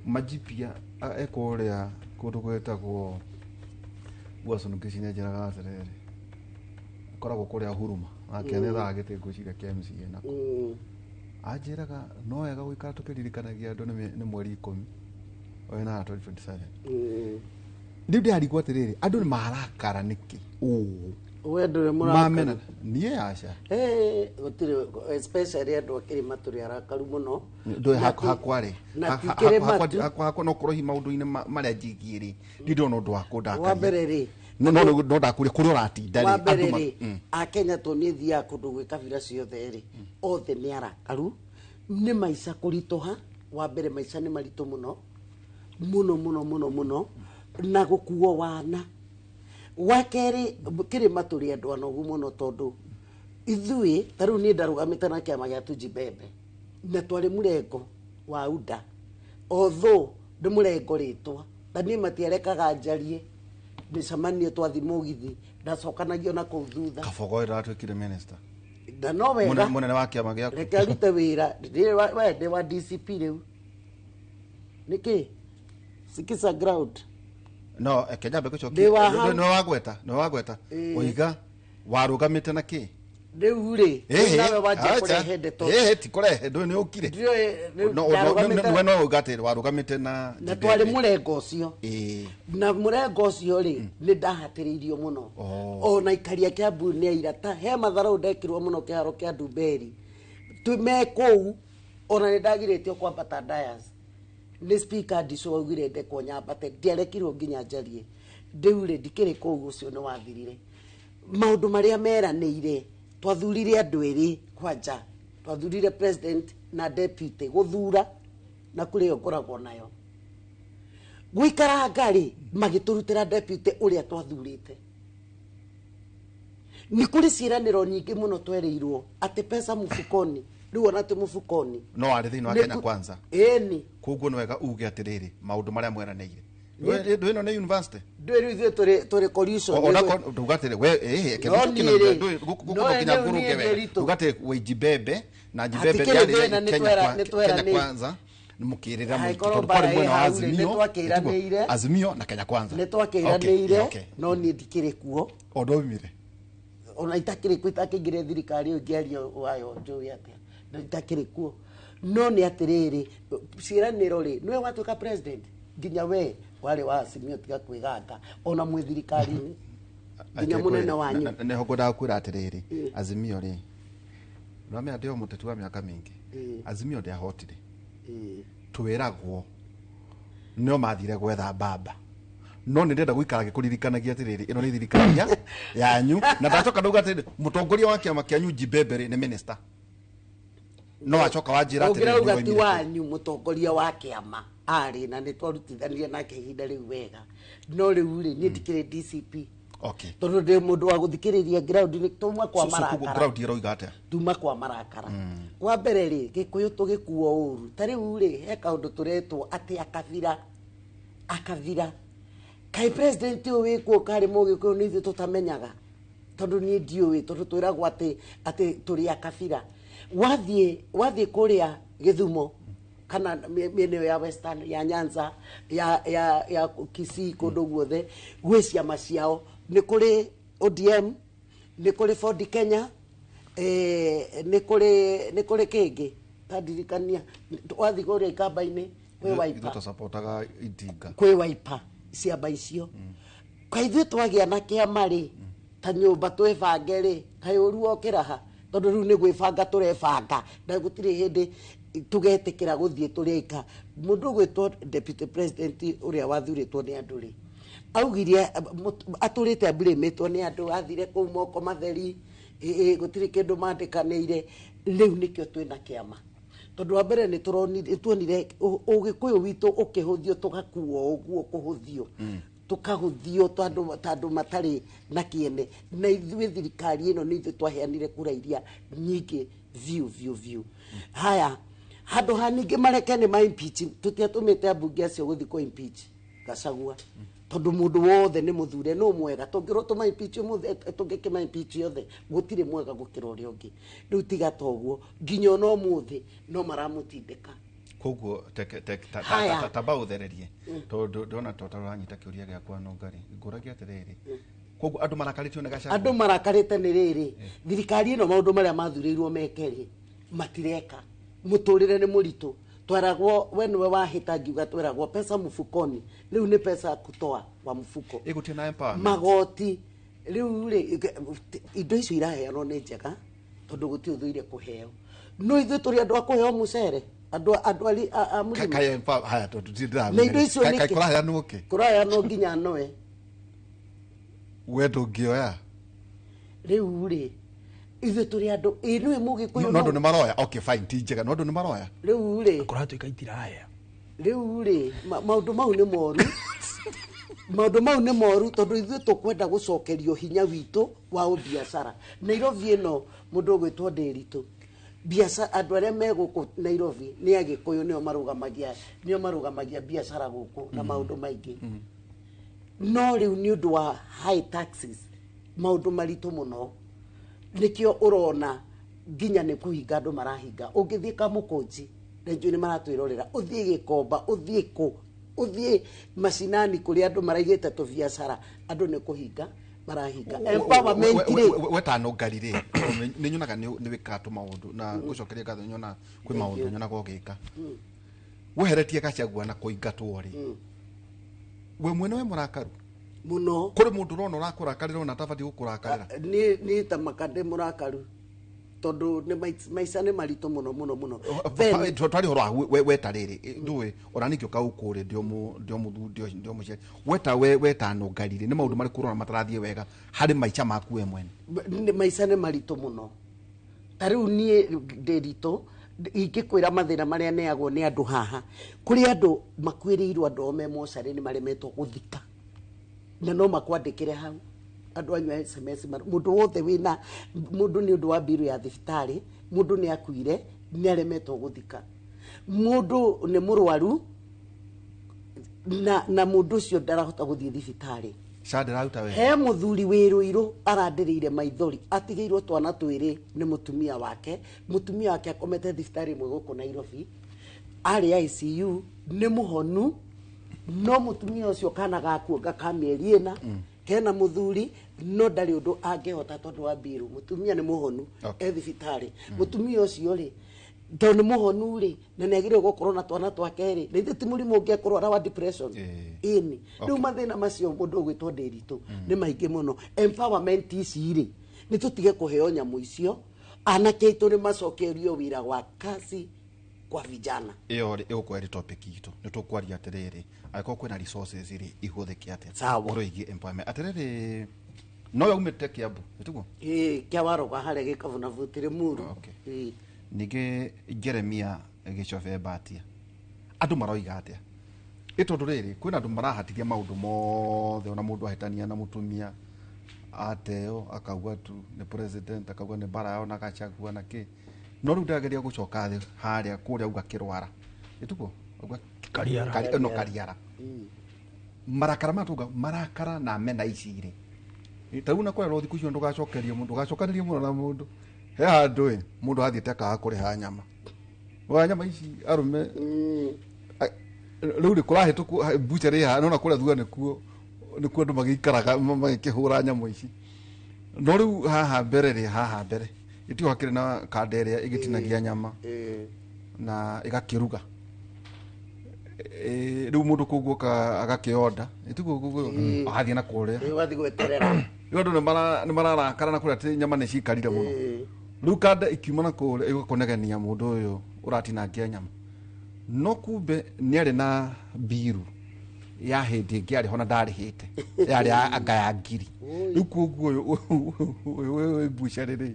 majipia ekũrĩa kũndũ gwĩtagwo Uasin Gishu, nĩ njĩraga atĩrĩrĩ, akoragwo kũrĩa Huruma nake nĩ thaa gĩtĩ ngwĩciria kĩa MCA nako. Anjĩraga no wega gũikara tũkĩririkanagia andũ nĩ mweri 10 wena 2027. Rĩu ndĩrarigwo atĩrĩrĩ, andũ nĩ marakara nĩkĩ ũũ? We ndũrĩ mamena mũrakaru? Niĩ aca. Gũtirĩ, especially andũ a kĩrĩma tũrĩ arakaru mũno. Ndũĩ Na hakwa rĩ na ti kĩrĩma tu. hakwa no korwo hihi maũndũ-inĩ marĩa njĩgiĩ rĩ, ndirĩ ndona ũndũ wa kũndakaria. Wa mbere rĩ, No ndakũria kũrĩa ũratinda rĩ, wa mbere andũ rĩ, akenya to niĩ thiaga kũndũ gwĩ kabira ciothe rĩ, othe nĩ arakaru nĩ maica kũritũha. Wa mbere maica nĩ maritũ mũno mũno mũno mũno mũno, na gũkuo wana. Wa kerĩ, kĩrĩma tũrĩ andũ anogu mũno, tondũ ithuĩ ta rĩu niĩ ndarũgamĩte na kĩama gĩa Tujibembe Na twarĩ mũrengo wa UDA, although ndĩ mũrengo rĩtwa na niĩ matiarekaga njarie mĩcemanio, twathi mũgithi ndacokanagio na kũu thutha. Kabogo ĩratuĩkire minister. Na no wega. Mũnene wa kĩama gĩaku. Reke arute wĩra. We ndĩ wa DCP rĩu nĩkĩ sikisa ground. No Kenya mbe Ndĩ gũcokia. wa hau. Nĩ wagweta Ĩĩ. ũiga warũgamĩte na kĩ? Rĩu rĩ, Ĩhĩ, nawe wanjia acha. kũrehe ndeto. Ĩhĩ, ti kũrehe, ndũĩ nĩ ũkire. Ndiũĩ, rĩu No, no, ndarũgamĩte- we no uga atĩ warũgamĩte na Na twarĩ mũrengo ũcio. Na mũrengo ũcio rĩ, nĩ ndahatĩrĩirio mũno. Oh. Ona ikaria Kĩambu nĩ aira ta he matharau ndekirwo mũno kĩharo kĩa Ndumberi twĩ me kũu, ona nĩ ndagirĩtio kwambata dais nĩ speaker Ndico augire ndekwo nyambate, ndiarekirwo nginya njarie. Rĩu rĩ, ndikĩrĩ kũu, ũcio nĩ wathirire. Maũndũ marĩa meranĩire, twathurire andũ erĩ kwanja, twathurire president na deputy, gũthura na kũrĩ ĩyo ngoragwo nayo gũikaranga rĩ, magĩtũrutĩra deputy ũrĩa twathurĩte. Nĩ kũrĩ ciĩranĩro nyingĩ mũno twerĩirwo atĩ pesa mfukoni, rĩu ona ti mfukoni. No warĩ thĩinĩ wa Kenya Kwanza? Ĩni. Koguo nĩ wega uge atĩrĩrĩ, maũndũ marĩa mweranĩire, ndũ ĩno nĩ university. Ndũĩ rĩu ithuĩ tũrĩ collusion. Nduga atĩrĩ we ĩhĩ No niĩ rĩ, gũkũ no no nginya rĩu ngũrũnge niĩ wega. ndĩritũ. Nduga atĩ wĩ Njibembe na Njibembe Hatikĩrĩ yarĩ thĩna, nĩ Kenya nĩ Kenya tweranĩire. Kwanza mũkĩrĩra Angĩkorwo tondũ kwarĩ mbara mwena wa ĩ hau rĩ, Azimio. nĩ twakĩranĩire. Azimio na Kenya Kwanza. Nĩ twakĩranĩire. Okay, okay. No niĩ ndikĩrĩ kuo. O ndwaumire? Ona itakĩrĩ kuo, itakĩingĩre thirikari ĩyo ngĩaria wayo njũĩ atĩa na itakĩrĩ kuo. No nĩ atĩrĩrĩ, ciĩranĩro rĩ, nĩwe watuĩka president, nginya we warĩ wa Azimio, tiga kwĩganga ona mwĩ thirikari-inĩ nginya mũnene wanyu. Nĩho ngwendaga kwĩra atĩrĩrĩ, Azimio rĩ, nĩwamenya ndĩ o mũteti wa mĩaka mĩingĩ. Azimio ndĩahotire. Twĩragwo nĩo mathire gwetha mbamba, no nĩ ndĩrenda gũikara ngĩkũririkanagia atĩrĩrĩ, ĩno nĩ thirikari yanyu, na ndacoka ndauga atĩrĩrĩ, mũtongoria wa kĩama kĩanyu Njibembe rĩ, nĩ minister, no wacoka wanjĩra atĩrĩrĩ, Ũngĩrauga ti nĩwoimire kũu. Wanyu mũtongoria wa kĩama arĩ na nĩ twarutithanirie nake ihinda rĩu wega, no rĩu rĩ, niĩ ndikĩrĩ DCP. Tondũ ndĩ mũndũ wa gũthikĩrĩria ground, nĩ tuma kwa So- so koguo marakara. Ground ĩroiga atĩa? Tuma kwa marakara. Wa mbere rĩ, gĩkũyũ tũgĩkuo ũru. Ta rĩu rĩ, he kaũndũ tũretwo atĩ akabira akabira, kaĩ president ũyũ wĩkuo karĩ mũgĩkũyũ? Nĩ ithuĩ tũtamenyaga, tondũ niĩ ndiũĩ, tondũ twĩragwo atĩ tũrĩ akabira. Wathiĩ kũrĩa Gĩthumo kana mĩena ĩyo ya Western, ya Nyanza, ya Kisii, kũndũ guothe gwĩ ciama ciao. Nĩ kũrĩ ODM, nĩ kũrĩ Ford Kenya, nĩ kũrĩ kĩngĩ tandirikania. Wathiĩ kũrĩa Ikamba-inĩ kwĩ Ithuĩ Wiper. tũcapotaga Itinga. Kwĩ Wiper. Ciama icio, kaĩ ithuĩ twagĩa na kĩama rĩ, ta nyũmba twĩbange rĩ, kaĩ ũru wokĩra ha? Tondũ rĩu nĩ gwĩbanga tũrebanga, na gũtirĩ hĩndĩ tũgetĩkĩra gũthiĩ tũrĩ aika. Mũndũ ũgwĩtwo deputy president ũrĩa wathurĩtwo nĩ andũ rĩ, augire atũrĩte ambirĩmĩtwo nĩ andũ, athire kũu moko matheri, gũtirĩ kĩndũ mandĩkanĩire. Rĩu nĩkĩo twĩna kĩama, tondũ wa mbere nĩ tuonire ũgĩkũyũ witũ ũkĩhũthio, tũgakuo ũguo kũhũthio, tũkahũthio ta andũ matarĩ na kĩene. Na ithuĩ thirikari ĩno nĩ ithuĩ twaheanire kura iria nyingĩ biũ biũ biũ. Haya, handũ ha ningĩ mareke nĩ ma impeach, tũtiatũmĩte ambunge acio gũthiĩ kũ impeach Gachagua, tondũ mũndũ wothe nĩ mũthure no mwega. Tũngĩrwo tũma impeach ũmũthĩ, tũngĩkĩma impeach yothe, gũtirĩ mwega gũkĩra ũrĩa ũngĩ. Rĩu tiga ta ũguo, nginya ona ũmũthĩ no maramũtindĩka. Koguo Haya. tamba ũthererie, tondũ ndona to ũranyita kĩũria gĩakwa nũngari ngũragia atĩrĩrĩ, koguo andũ marakarĩtio nĩ Gachagua? Andũ marakarĩte nĩ rĩrĩ, thirikari ĩno maũndũ marĩa mathurĩirwo meke rĩ, matireka. Mũtũrĩre nĩ mũritũ. Tweragwo we nĩwe wahĩta, ngiuga tweragwo pesa mfukoni, rĩu nĩ pesa kutoa kwa mfuko. Ĩgũtirĩ na empowerment. Magoti rĩu rĩ, indo icio iraheanwo nĩ njega, tondũ gũtirĩ ũthũire kũheo, no ithuĩ tũrĩ andũ a kũheo mũcere, andũ a mũrĩmi. Kaĩ haya, tondũ ndirĩ Na indo icio ndĩramenya. nĩkĩ? Kũraheanwo kĩ? Kũraheanwo nginya noe. We ndũngĩoya? Rĩu rĩ, ithuĩ tũrĩ andũ ĩ nĩwe mũgĩkũyũ. No andũ nĩ maroya. Okay, fine, ti njega, no andũ nĩ maroya. Rĩu rĩ, Kũratuĩka itirahea. Rĩu rĩ, maũndũ mau nĩ moru, maũndũ mau nĩ moru, tondũ ithuĩ tũkwenda gũcokerio hinya witũ wa ũbiacara. Nairobi ĩno, mũndũ ũgwĩtwo Ndĩritũ Biacara andũ arĩa me gũkũ Nairobi nĩ Agĩkũyũ, nĩo marũgamagia biacara gũkũ na maũndũ maingĩ. No rĩu nĩ ũndũ wa high taxes, maũndũ maritũ mũno, nĩkĩo ũrona nginya nĩ kũhinga andũ marahinga. Ũngĩthiĩ Kamũkũnji na njũĩ nĩ maratwĩrorera, ũthiĩ Gĩkomba, ũthiĩ kũ, ũthiĩ macinani kũrĩa andũ maraigĩte tũbiacara, andũ nĩ kũhinga marahinga. Empowerment rĩ, Wetano ngari rĩ, nĩ nyonaga nĩ wĩkaga tũmaũndũ na ngũcokeria ngatho. Nĩ nyonaga kwĩ maũndũ nyonaga ũgĩka weheretie Gachagua na kũingatwo rĩ, we mwene we mũrakaru? Mũno. Kũrĩ mũndũ ũrona ũrakũrakarĩra ona atabatiĩ gũkũrakarĩra? Niĩ ta maka ndĩ mũrakaru tondũ nĩ maica nĩ maritũ mũno mũno mũno. Then Twari ũhoro wa weta rĩrĩ, ndũĩ ona ningĩ ũka ũkũrĩ ndio mũthu ndio mũciari weta we wetano ngari rĩ, nĩ maũndũ marĩkũ ũrona matarathiĩ wega harĩ maica maku we mwene? Maica nĩ maritũ mũno. Ta rĩu niĩ ndĩ ritũ, ingĩkwĩra mathĩna marĩa neagwo nĩ andũ haha. Kũrĩ andũ makuĩrĩirwo andũ ao me mocarĩ, nĩ maremetwo gũthika, na no makwandĩkĩre hau andũ anyu a SMS, mũndũ wothe wĩna mũndũ nĩ ũndũ wa mbiru ya thibitarĩ, mũndũ nĩ akuire, nĩ aremetwo gũthika, mũndũ nĩ mũrwaru na mũndũ ũcio ndarahota gũthiĩ thibitarĩ. Ca ndĩraruta wega. He mũthuri wĩ Rũirũ arandĩrĩire maithori, atigĩirwo twana twĩrĩ nĩ mũtumia wake. Mũtumia wake akomete thibitarĩ ĩmwe gũkũ Nairobi, arĩ ICU, nĩ mũhonu, no mũtumia ũcio kana gakuonga ka mĩeri 4 kena mũthuri, no ndarĩ ũndũ angĩhota tondũ wa mbiru. Mũtumia nĩ mũhonu, e thibitarĩ. Mũtumia ũcio rĩ, tondũ nĩ mũhonu rĩ, na nĩ agĩrĩirwo gũkorwo na twana twake rĩ, na ithe ti mũrimũ ũngĩ ekũrwara wa depression? Ĩni. Rĩu mathĩna macio, mũndũ ũgwĩtwo Ndĩritũ, nĩ maingĩ mũno. Empowerment ici rĩ, nĩ tũtige kũheo nyamũ icio. Anake aitũ nĩ macokerio wĩra wa kazi kwa vijana. Ĩyo rĩ ĩgũkorwo ĩrĩ topic itũ. Nĩ tũkwaria atĩrĩrĩ, angĩkorwo kwĩna resources rĩ, ihũthĩke atĩa? Sawa. Ũhoro wĩgiĩ empowerment. Atĩrĩrĩ, no yaumĩte Kiambu, nĩtiguo? Ĩĩ, kĩa waroga harĩa Gĩkabũ na Butirĩ Muru. Ĩĩ. Ningĩ Jeremia Gĩcobe Mbatia, andũ maroiga atĩa? Ĩ tondũ rĩrĩ, kwĩna andũ marahatithia maũndũ mothe, ona mũndũ ahĩtania na mũtumia ateo akauga tu nĩ president, akauga nĩ mbara yao na Gachagua na kĩ. No rĩu ndĩrageria gũcoka thĩ harĩa kũrĩa auga kĩrwara, ĩtuguo auga? Kariara. No Kariara. Marakara matũnga marakara na mena ici rĩ, ta rĩu na kũrĩa thikũ icio ndũgacokerie mũndũ, ndũgacokanĩrie mũno na mũndũ. He handũ ĩ mũndũ athiĩte akaga kũrĩha nyama wa nyama ici arũme. Rĩu rĩ kũrahĩtũkwo bucharĩ haha, nona kũrĩa thutha nĩkuo andũ magĩikaraga magĩkĩhũra nyamũ ici. No rĩu haha mbere rĩ, haha mbere ĩtio hakĩrĩ na kanda ĩrĩa ĩgĩtinagia nyama na ĩgakĩruga. Rĩu mũndũ koguo agakĩonda, ĩtiguo? Agathiĩ na kũrĩa. Ĩĩ, ũgathiĩ gweterera. Rĩu andũ nĩ mararakara na kũrĩa atĩ nyama nĩ cikarire mũno. Rĩu kanda ikiuma na kũrĩa ĩgakũnegenia mũndũ ũyũ ũratinangia nyama, no kumbe nĩ arĩ na mbiru ya hĩndĩ ĩngĩ arĩ ho na ndarĩhĩte, yarĩ anga ya ngiri. Rĩu koguo ũyũ wĩ mbucarĩ rĩ,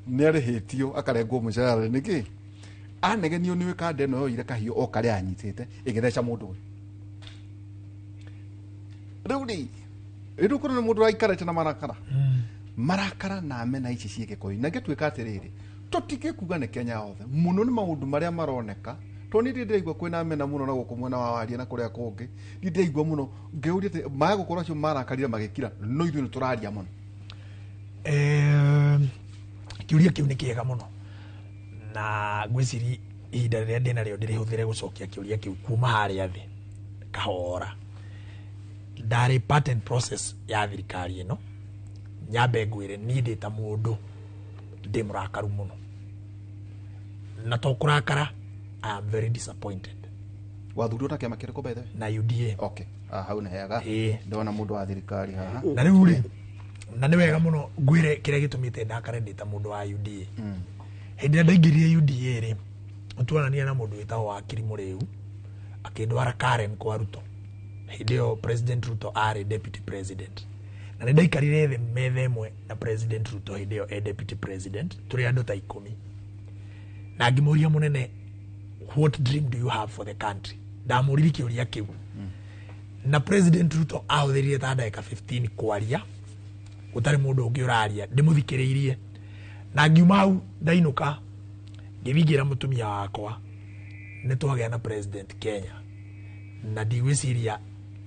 nĩ arĩhĩtio akarengwo mũcara. Nĩkĩ anegenio nĩ kanda ĩno yoire kahiũ o karĩa anyitĩte ĩgĩtheca mũndũ ũyũ? Rĩu rĩ, rĩu kũrĩ na mũndũ ũraikarĩte na marakara, marakara na mena ici ciĩ Gĩkũyũ, na ngĩtuĩka atĩrĩrĩ, tũtingĩkuga nĩ Kenya yothe mũno, nĩ maũndũ marĩa maroneka. Tondũ niĩ ndĩraigua kwĩna mena mũno na gũkũ mwena wa Waria na kũrĩa kũngĩ. Niĩ ndĩraigua mũno ngĩũria atĩ maya gũkorwo acio marakarire magĩkira, no ithuĩ nĩ tũraria mũno. Kĩũria kĩu nĩ kĩega mũno, na ngwĩciri ihinda rĩrĩa ndĩ narĩo ndĩrĩhũthĩre gũcokia kĩũria kĩu kuma harĩa thĩ kahora. Ndarĩ part and process ya thirikari ĩno. Nyambe ngwĩre, niĩ ndĩ ta mũndũ ndĩ mũrakaru mũno, na to kũrakara, I am very disappointed. Wathurirwo na kĩama kĩrĩkũ, by the way? Na UDA. Okay. Ah, hau nĩ hega. Ĩĩ. Ndona mũndũ wa thirikari haha. Na rĩu rĩ, na nĩ wega mũno ngwĩre kĩrĩa gĩtũmĩte ndakare ndĩ ta mũndũ wa UDA. Hĩndĩ ĩrĩa ndaingĩrire UDA rĩ, nĩtwonanire na mũndũ wĩtagwo Wakiri Mũrĩu, akĩndwara Karen kwa Ruto. Hĩndĩ ĩyo President Ruto arĩ deputy president, na nĩ ndaikarire thĩ metha ĩmwe na President Ruto hĩndĩ ĩyo e deputy president, tũrĩ andũ ta 10, na ngĩmũria, "Mũnene, what dream do you have for the country?" Ndamũririe kĩũria kĩu, na President Ruto ahũthĩrire ta ndagĩka 15 kwaria, gũtarĩ mũndũ ũngĩ ũraria, ndĩmũthikĩrĩirie, na ngiuma hau ndainũka. Ngĩthiĩ ngĩra mũtumia wakwa nĩ twagĩa na president Kenya, na ndigwĩciria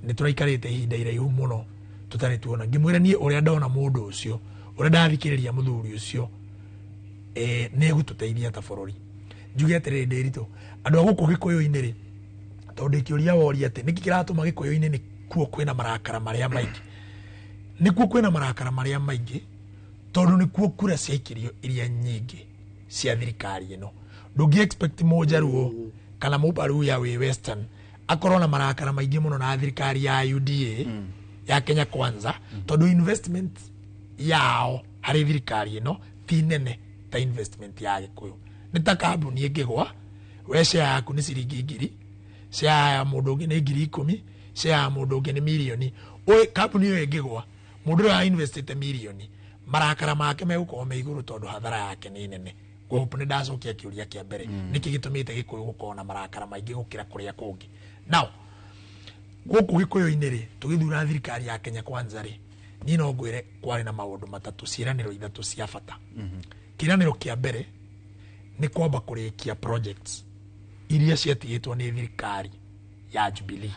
nĩ tũraikarĩte ihinda iraihu mũno tũtarĩ tuona. Ngĩmwĩra niĩ ũrĩa ndona mũndũ ũcio, ũrĩa ndathikĩrĩria mũthuri ũcio, nĩ egũtũteithia ta bũrũri. Njuge atĩrĩrĩ, Ndĩritũ, andũ a gũkũ Gĩkũyũ-inĩ rĩ, tondũ kĩũria woria atĩ nĩkĩ kĩratũma Gĩkũyũ-inĩ nĩ kuo kwĩna marakara marĩa maingĩ, nĩkuo kwĩna marakara marĩa maingĩ tondũ nĩkuo kura ciaikirio iria nyingĩ cia thirikari ĩno. Ndũngĩ expect mũnjaruo kana mũbaruya wĩ Western akorwo na marakara maingĩ mũno na thirikari ya UDA ya Kenya Kwanza, tondũ investment yao harĩ thirikari ĩno ti nene ta investment ya Gĩkũyũ. Nĩ ta kambuni ĩngĩgwa, we share yaku nĩ ciringi 1,000, share ya mũndũ ũngĩ nĩ 10,000, share ya mũndũ ũngĩ nĩ mirioni. Ũĩ kambuni ĩyo ĩngĩgwa, mũndũ ũrĩa investĩte mirioni, marakara make megũkorwo me igũrũ tondũ hathara yake nĩ nene. Ngũhope nĩ ndacokia kĩũria kĩa mbere, nĩkĩ gĩtũmĩte Gĩkũyũ gũkorwo na marakara maingĩ gũkĩra kũrĩa kũngĩ. Now gũkũ Gĩkũyũ-inĩ rĩ, tũgĩthura thirikari ya Kenya Kwanza rĩ, niĩ no ngwĩre kwarĩ na maũndũ matatũ, ciĩranĩro ithatũ cia bata. Kĩĩranĩro kĩa mbere nĩ kwamba kũrĩkia projects iria ciatigĩtwo nĩ thirikari ya Jubilee,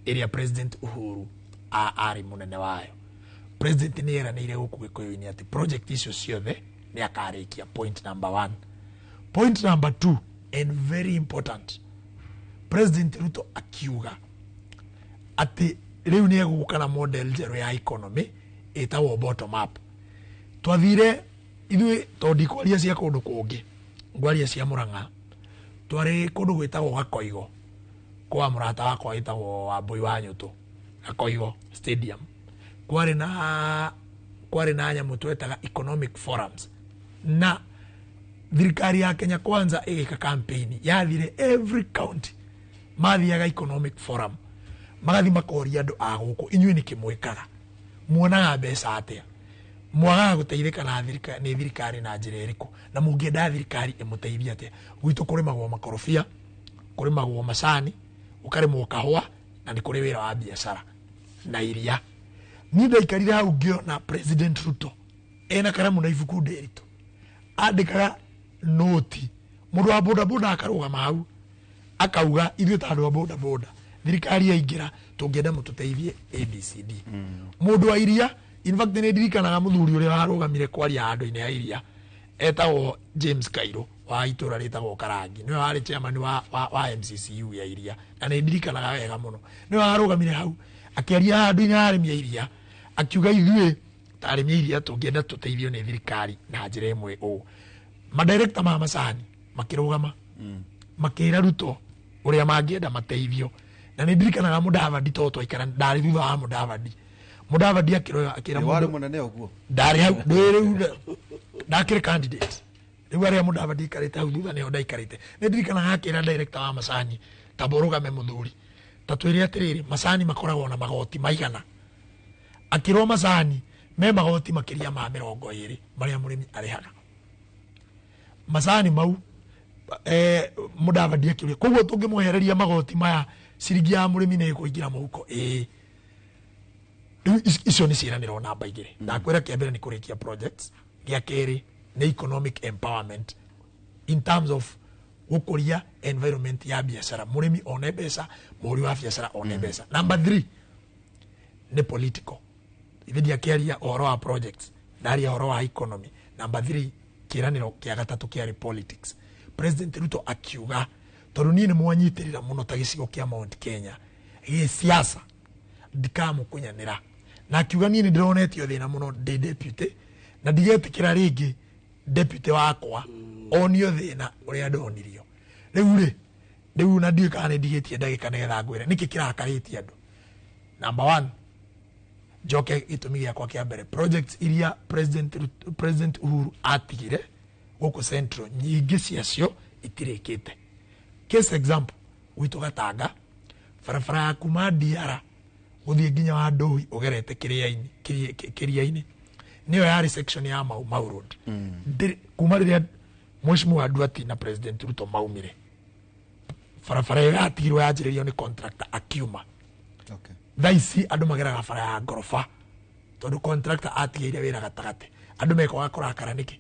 ĩrĩa President Uhuru arĩ mũnene wayo. President nĩ eranĩire gũkũ Gĩkũyũ-inĩ atĩ project icio ciothe nĩ akarĩkia, point number one. Point number two, and very important, President Ruto akiuga atĩ rĩu nĩ egũka na model njerũ ya economy ĩtagwo bottom up. Twathire ithuĩ, tondũ ndikwaria cia kũndũ kũngĩ, ngwaria cia Mũrang'a, twarĩ kũndũ gwĩtagwo Gakoigo kwa mũrata wakwa wĩtagwo Wambui wa Nyũtũ, Gakoigo Stadium. Kwarĩ na nyamũ twetaga economic forums, na thirikari ya Kenya Kwanza ĩgĩka campaign yathire every county, mathiaga economic forum, magathi makoria andũ a gũkũ, inyuĩ nĩkĩ mwĩkaga, muonaga mbeca atĩa, mwagaga gũteithĩka na nĩ thirikari na njĩra ĩrĩkũ, na mũngĩenda thirikari ĩmũteithie atĩa. Gwitũ kũrĩmagwo makorobia, kũrĩmagwo macani, gũkarĩmwo kahũa, na nĩ kũrĩ wĩra wa biacara na iria. Niĩ ndaikarire hau ngĩona President Ruto ena karamu na ibuku, Ndĩritũ, andĩkaga noti. Mũndũ wa bodaboda akarũgama hau akauga, ithuĩ ta andũ a bodaboda, thirikari yaingĩra tũngĩenda mũtũteithie ABCD. Mũndũ wa iria, in fact nĩ ndirikanaga mũthuri ũrĩa warũgamire kwaria handũ-inĩ ha iria, etagwo James Kairũ wa itũra rĩtagwo Karangi, nĩwe warĩ chairman wa MCCU ya iria, na nĩ ndirikanaga wega mũno nĩwe warũgamire hau akĩaria handũ-inĩ ha arĩmi a iria, akiuga ithuĩ ta arĩmi a iria tũngĩenda tũteithio nĩ thirikari na njĩra ĩmwe ũũ. Madirekta ma macani makĩrũgama makĩra Ruto ũrĩa mangĩenda mateithio, na nĩ ndirikanaga Mũdavadi, tondũ twaikara ndarĩ thutha wa Mũdavadi, Mũdavadi akĩroya akĩra Nĩ warĩ mũndũ mũnene ũguo? Ndarĩ hau ndĩ rĩu ndakĩrĩ candidate rĩu, arĩa Mũdavadi aikarĩte hau thutha nĩho ndaikarĩte. Nĩ ndirikanaga akĩra director wa macani, tamba ũrũgame mũthuri, ta twĩre atĩrĩrĩ, macani makoragwo na magoti maigana? Akĩrwo macani me magoti makĩria ma 20 marĩa mũrĩmi arĩhaga macani mau. Mũdavadi akĩũria, koguo tũngĩmwehereria magoti maya, ciringi ya mũrĩmi nĩ ĩkũingĩra mũhuko? Ĩĩ. Rĩu icio nĩ ciĩranĩro namba igĩrĩ ndakwĩra. Kĩa mbere nĩ kũrĩkia projects, gĩa kerĩ nĩ economic empowerment in terms of gũkũria environment ya biacara, mũrĩmi one mbeca, mũhũri wa biacara one mbeca. Number three nĩ political. Ithe ndiakĩaria ũhoro wa projects, ndaria ũhoro wa economy. Number three, kĩĩranĩro kĩa gatatũ kĩarĩ politics. President Ruto akiuga, tondũ niĩ nĩ mwanyitĩrĩra mũno ta gĩcigo kĩa Mount Kenya gĩsiasa, ndikamũkunyanĩra. Na akiuga niĩ nĩ ndĩronetio thĩna mũno ndĩ deputy, na ndigetĩkĩra rĩngĩ deputy wakwa onio thĩna ũrĩa ndonirio. Rĩu rĩ, rĩu na ndiũĩ kana nĩ ndigĩtie ndagĩka nĩgetha ngwĩre nĩkĩ kĩrakarĩtie andũ. Number one, njoke gĩtũmi gĩakwa kĩa mbere, projects iria President Uhuru atigire gũkũ Central, nyingĩ ciacio itirĩkĩte. Case example, gwitũ Gatanga, barabara ya kuma Ndiara gũthiĩ nginya wa Ndũhi ũgerete kĩrĩa-inĩ, nĩyo yarĩ section ya Mau Mau Road. Kuma rĩrĩa Mheshimiwa Nduati na President Ruto maumire, barabara ĩyo yatigirwo yanjĩrĩrio nĩ contractor akiuma. Thaa ici andũ mageraga bara ya ngoroba tondũ contractor atigĩire wĩra gatagatĩ. Andũ mekwaga kũrakara nĩkĩ?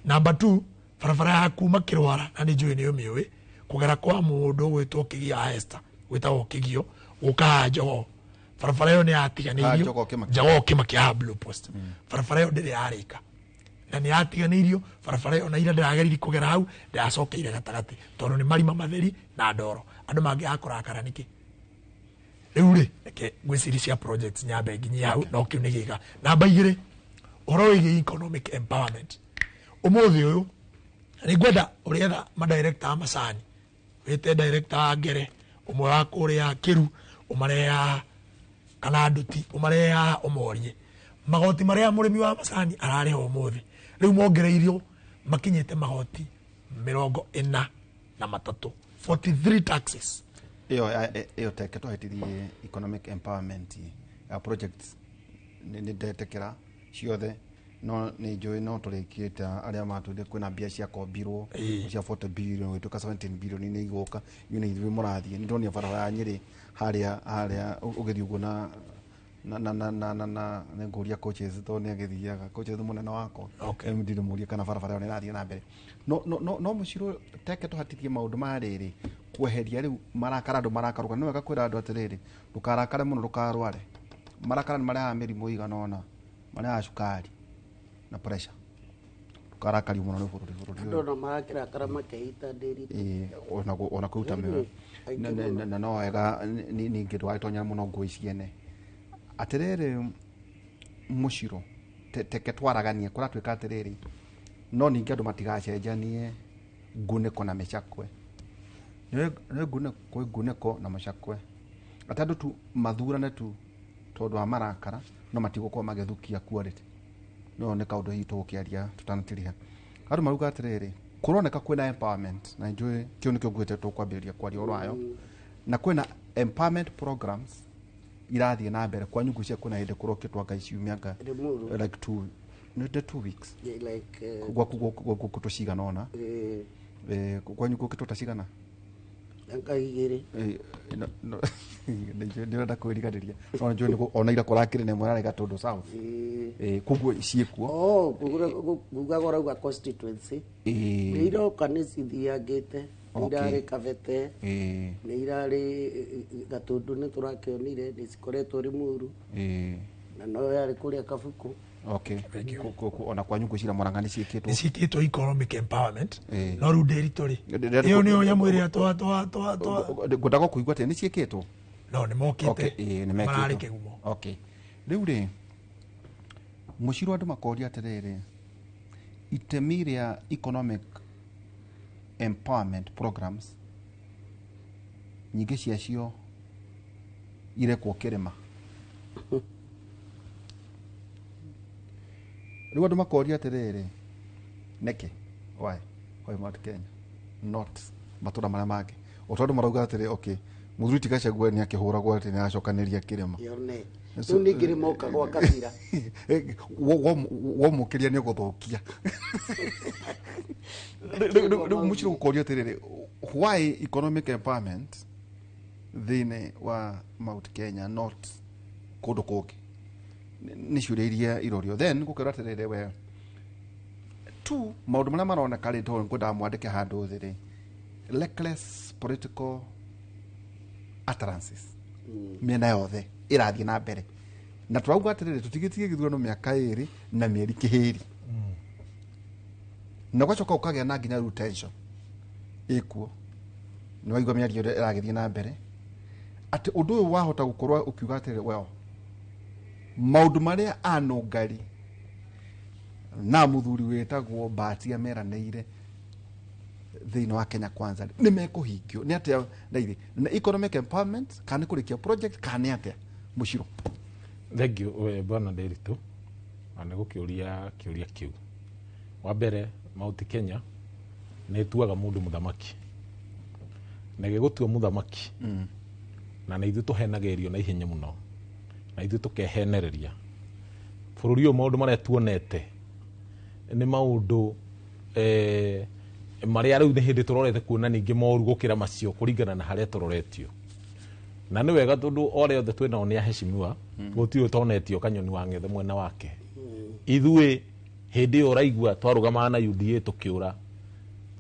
Number two, Barabara ya kuma Kĩrwara, na nĩ njũĩ nĩ ũmĩũĩ, kũgera kwa mũndũ gwĩtwo Kĩgio Esther, gwĩtagwo Kĩgio, gũka haha Jogoo, barabara ĩyo nĩ yatiganĩirio. Jogoo Kĩmaki. Jogoo Kĩmaki, haha Blue Post, barabara ĩyo ndĩrĩ yarĩka na nĩ yatiganĩirio. Barabara ĩyo na ira ndĩrageririe kũgera hau, ndĩracokeire gatagatĩ tondũ nĩ marima matheri na ndoro, andũ mangĩaga kũrakara nĩkĩ? Rĩu rĩ, reke ngwĩciria cia projects nyambe nginyie hau, no kĩu nĩ gĩka. Namba 2, ũhoro wĩgiĩ economic empowerment, ũmũthĩ ũyũ nĩ ngwenda ũrĩetha madirector a macani, wĩte director wa Ngere, ũmwe wa kũrĩa Kĩru, ũmarehe haha, kana Nduti, ũmarehe haha, ũmorie magoti marĩa mũrĩmi wa macani ararĩha ũmũthĩ. Rĩu mongereirio makinyĩte magoti 43, 43 taxes. Ĩyo teke twahĩtirie economic empowerment ya projects, nĩ ndetĩkĩra ciothe, no nĩ njũĩ no tũrĩkĩte arĩa matwĩrire kwĩna mbia ciakombirwo cia 40 billion, gwĩtuĩka 17 billion nĩ igũka. Inyuĩ nĩ ithuĩ mũrathiĩ, nĩ ndonire barabara ya Nyĩrĩ harĩa ũgĩthiĩ ũguo na nĩ ngũria coaches tondũ nĩ agĩthiaga coaches mũnene wakwa. MD ndĩmũrie kana barabara ĩyo nĩ ĩrathiĩ na mbere. No mũcirũ teke tũhatithie maũndũ ma rĩrĩ kweheria rĩu marakara, andũ marakarũka. Nĩ wega kwĩra andũ atĩrĩrĩ, ndũkarakare mũno, ndũkarware. Marakara nĩ marehaga mĩrimũ ĩigana ũna, marehaga cukari na pressure. Ndũkarakario mũno nĩ bũrũri Andũ ũyũ. ona marakĩrakara makeita ndĩri. Ĩĩ, ona kwĩruta mĩoyo. Aingĩ mũno. Na no wega ningĩ ndũgagĩtonyere mũno ngũĩ ciene. Atĩrĩrĩ mũciro, teke twaraganie kũratuĩka atĩrĩrĩ, no ningĩ andũ matigacenjanie ngunĩko na mĩcakwe. Nĩ ngunĩko kwĩ ngunĩko na mũcakwe, atĩ andũ tu mathurane tu tondũ wa marakara, no matigũkorwo magĩthukia quality. No nĩ kaũndũ hihi tũgũkĩaria tũtanatiriha. Andũ marauga atĩrĩrĩ, kũroneka kwĩna empowerment, na njũĩ kĩu nĩkĩo nguĩte tũkwambĩrĩria kwaria ũhoro wayo, na kwĩna empowerment programs irathiĩ na mbere kwa nyungu cia kwĩna hĩndĩ kũrokĩtwo anga ciumia anga Limuru. like two, nĩ 2 weeks. Yeah, like Gwaku gũkĩtwo cigana ũna. Kwanyu gũkĩtwo ta cigana? Anga 2. Ndĩrenda kwĩriganĩria, no njũĩ ona ira kũrakĩrĩ na ĩmwe yarĩ Gatũndũ South. Koguo ciĩkuo. Oh, kuga ũrauga constituency. Nĩ iroka, nĩ cithiangĩte, nĩ irarĩ Kabete, nĩ irarĩ Gatũndũ, nĩ tũrakĩonire nĩ cikoretwo Limuru, na no yarĩ kũrĩa Kabuku. Okay. Ona kwanyu ngwĩciria Mũrang'a nĩ ciĩkĩtwo. Nĩ ciĩkĩtwo economic empowerment. No rĩu ndĩritũ rĩ, ĩyo nĩyo nyamũ ĩrĩa twa twa twa twa Ngwendaga kũigua atĩ nĩ ciĩkĩtwo. No nĩ mokĩte. Okay, ĩĩ, nĩ mekĩtwo. Mararĩ kĩgumo. Okay, rĩu rĩ, mũcirũ, andũ makoria atĩrĩrĩ, itemi rĩa economic empowerment programs nyingĩ ciacio irekwo kĩrĩma. Rĩu andũ makoria atĩrĩrĩ, nĩkĩ, why Mount Kenya not matũra marĩa mangĩ? O tondũ marauga atĩrĩ, okay, mũthuri ti Gachagua nĩ akĩhũragwo atĩ nĩ aracokanĩria kĩrĩma. Yone rĩu ningĩ nĩ moka gwa kabira. Womũkĩria nĩ ũgũthũkia. Rĩu mũcirũ gũkoria atĩrĩrĩ, why economic empowerment thĩinĩ wa Mount Kenya, not kũndũ kũngĩ? Nĩ ciũria iria irorio. Then gũkerwo atĩrĩrĩ, we tu maũndũ marĩa maroneka rĩ, tondũ ngwendaga mwandĩke handũ thĩ rĩ, reckless political utterances mĩena yothe ĩrathiĩ na mbere, na tũrauga atĩrĩrĩ, tũtigĩtie gĩthurano mĩaka 2 na mĩeri kĩhĩri, na ũgacoka ũkagĩa na nginya rĩu tension ĩkuo. Nĩ waigua mĩario ĩrĩa ĩragĩthiĩ na mbere atĩ ũndũ ũyũ wahota gũkorwo ũkiuga atĩrĩrĩ, well, maũndũ marĩa anũngari na mũthuri wĩtagwo Mbatia meranĩire thĩinĩ wa Kenya Kwanza nĩ mekũhingio nĩ atĩa ndaithi na economic empowerment, kana nĩ kũrĩkia project, kana nĩ atĩa, mũciro? Thank you, we, bwana Nderitu, na nĩ gũkĩũria kĩũria kĩu. Wa mbere, Mount Kenya nĩ ĩtuaga mũndũ mũthamaki, na ĩgĩgũtua mũthamaki, na nĩ ithuĩ tũhenagĩrio na ihenya mũno, na ithuĩ tũkehenereria bũrũri ũyũ. Maũndũ marĩa tuonete nĩ maũndũ marĩa rĩu nĩ hĩndĩ tũrorete kuona ningĩ moru gũkĩra macio kũringana na harĩa tũroretio. Na nĩ wega tondũ orĩa othe twĩnao nĩ aheshimiwa, gũtirĩ ũtonetio kanyoni wa ng'ethe mwena wake. Ithuĩ hĩndĩ ĩyo ũraigua twarũgamaga na UDA tũkĩũra.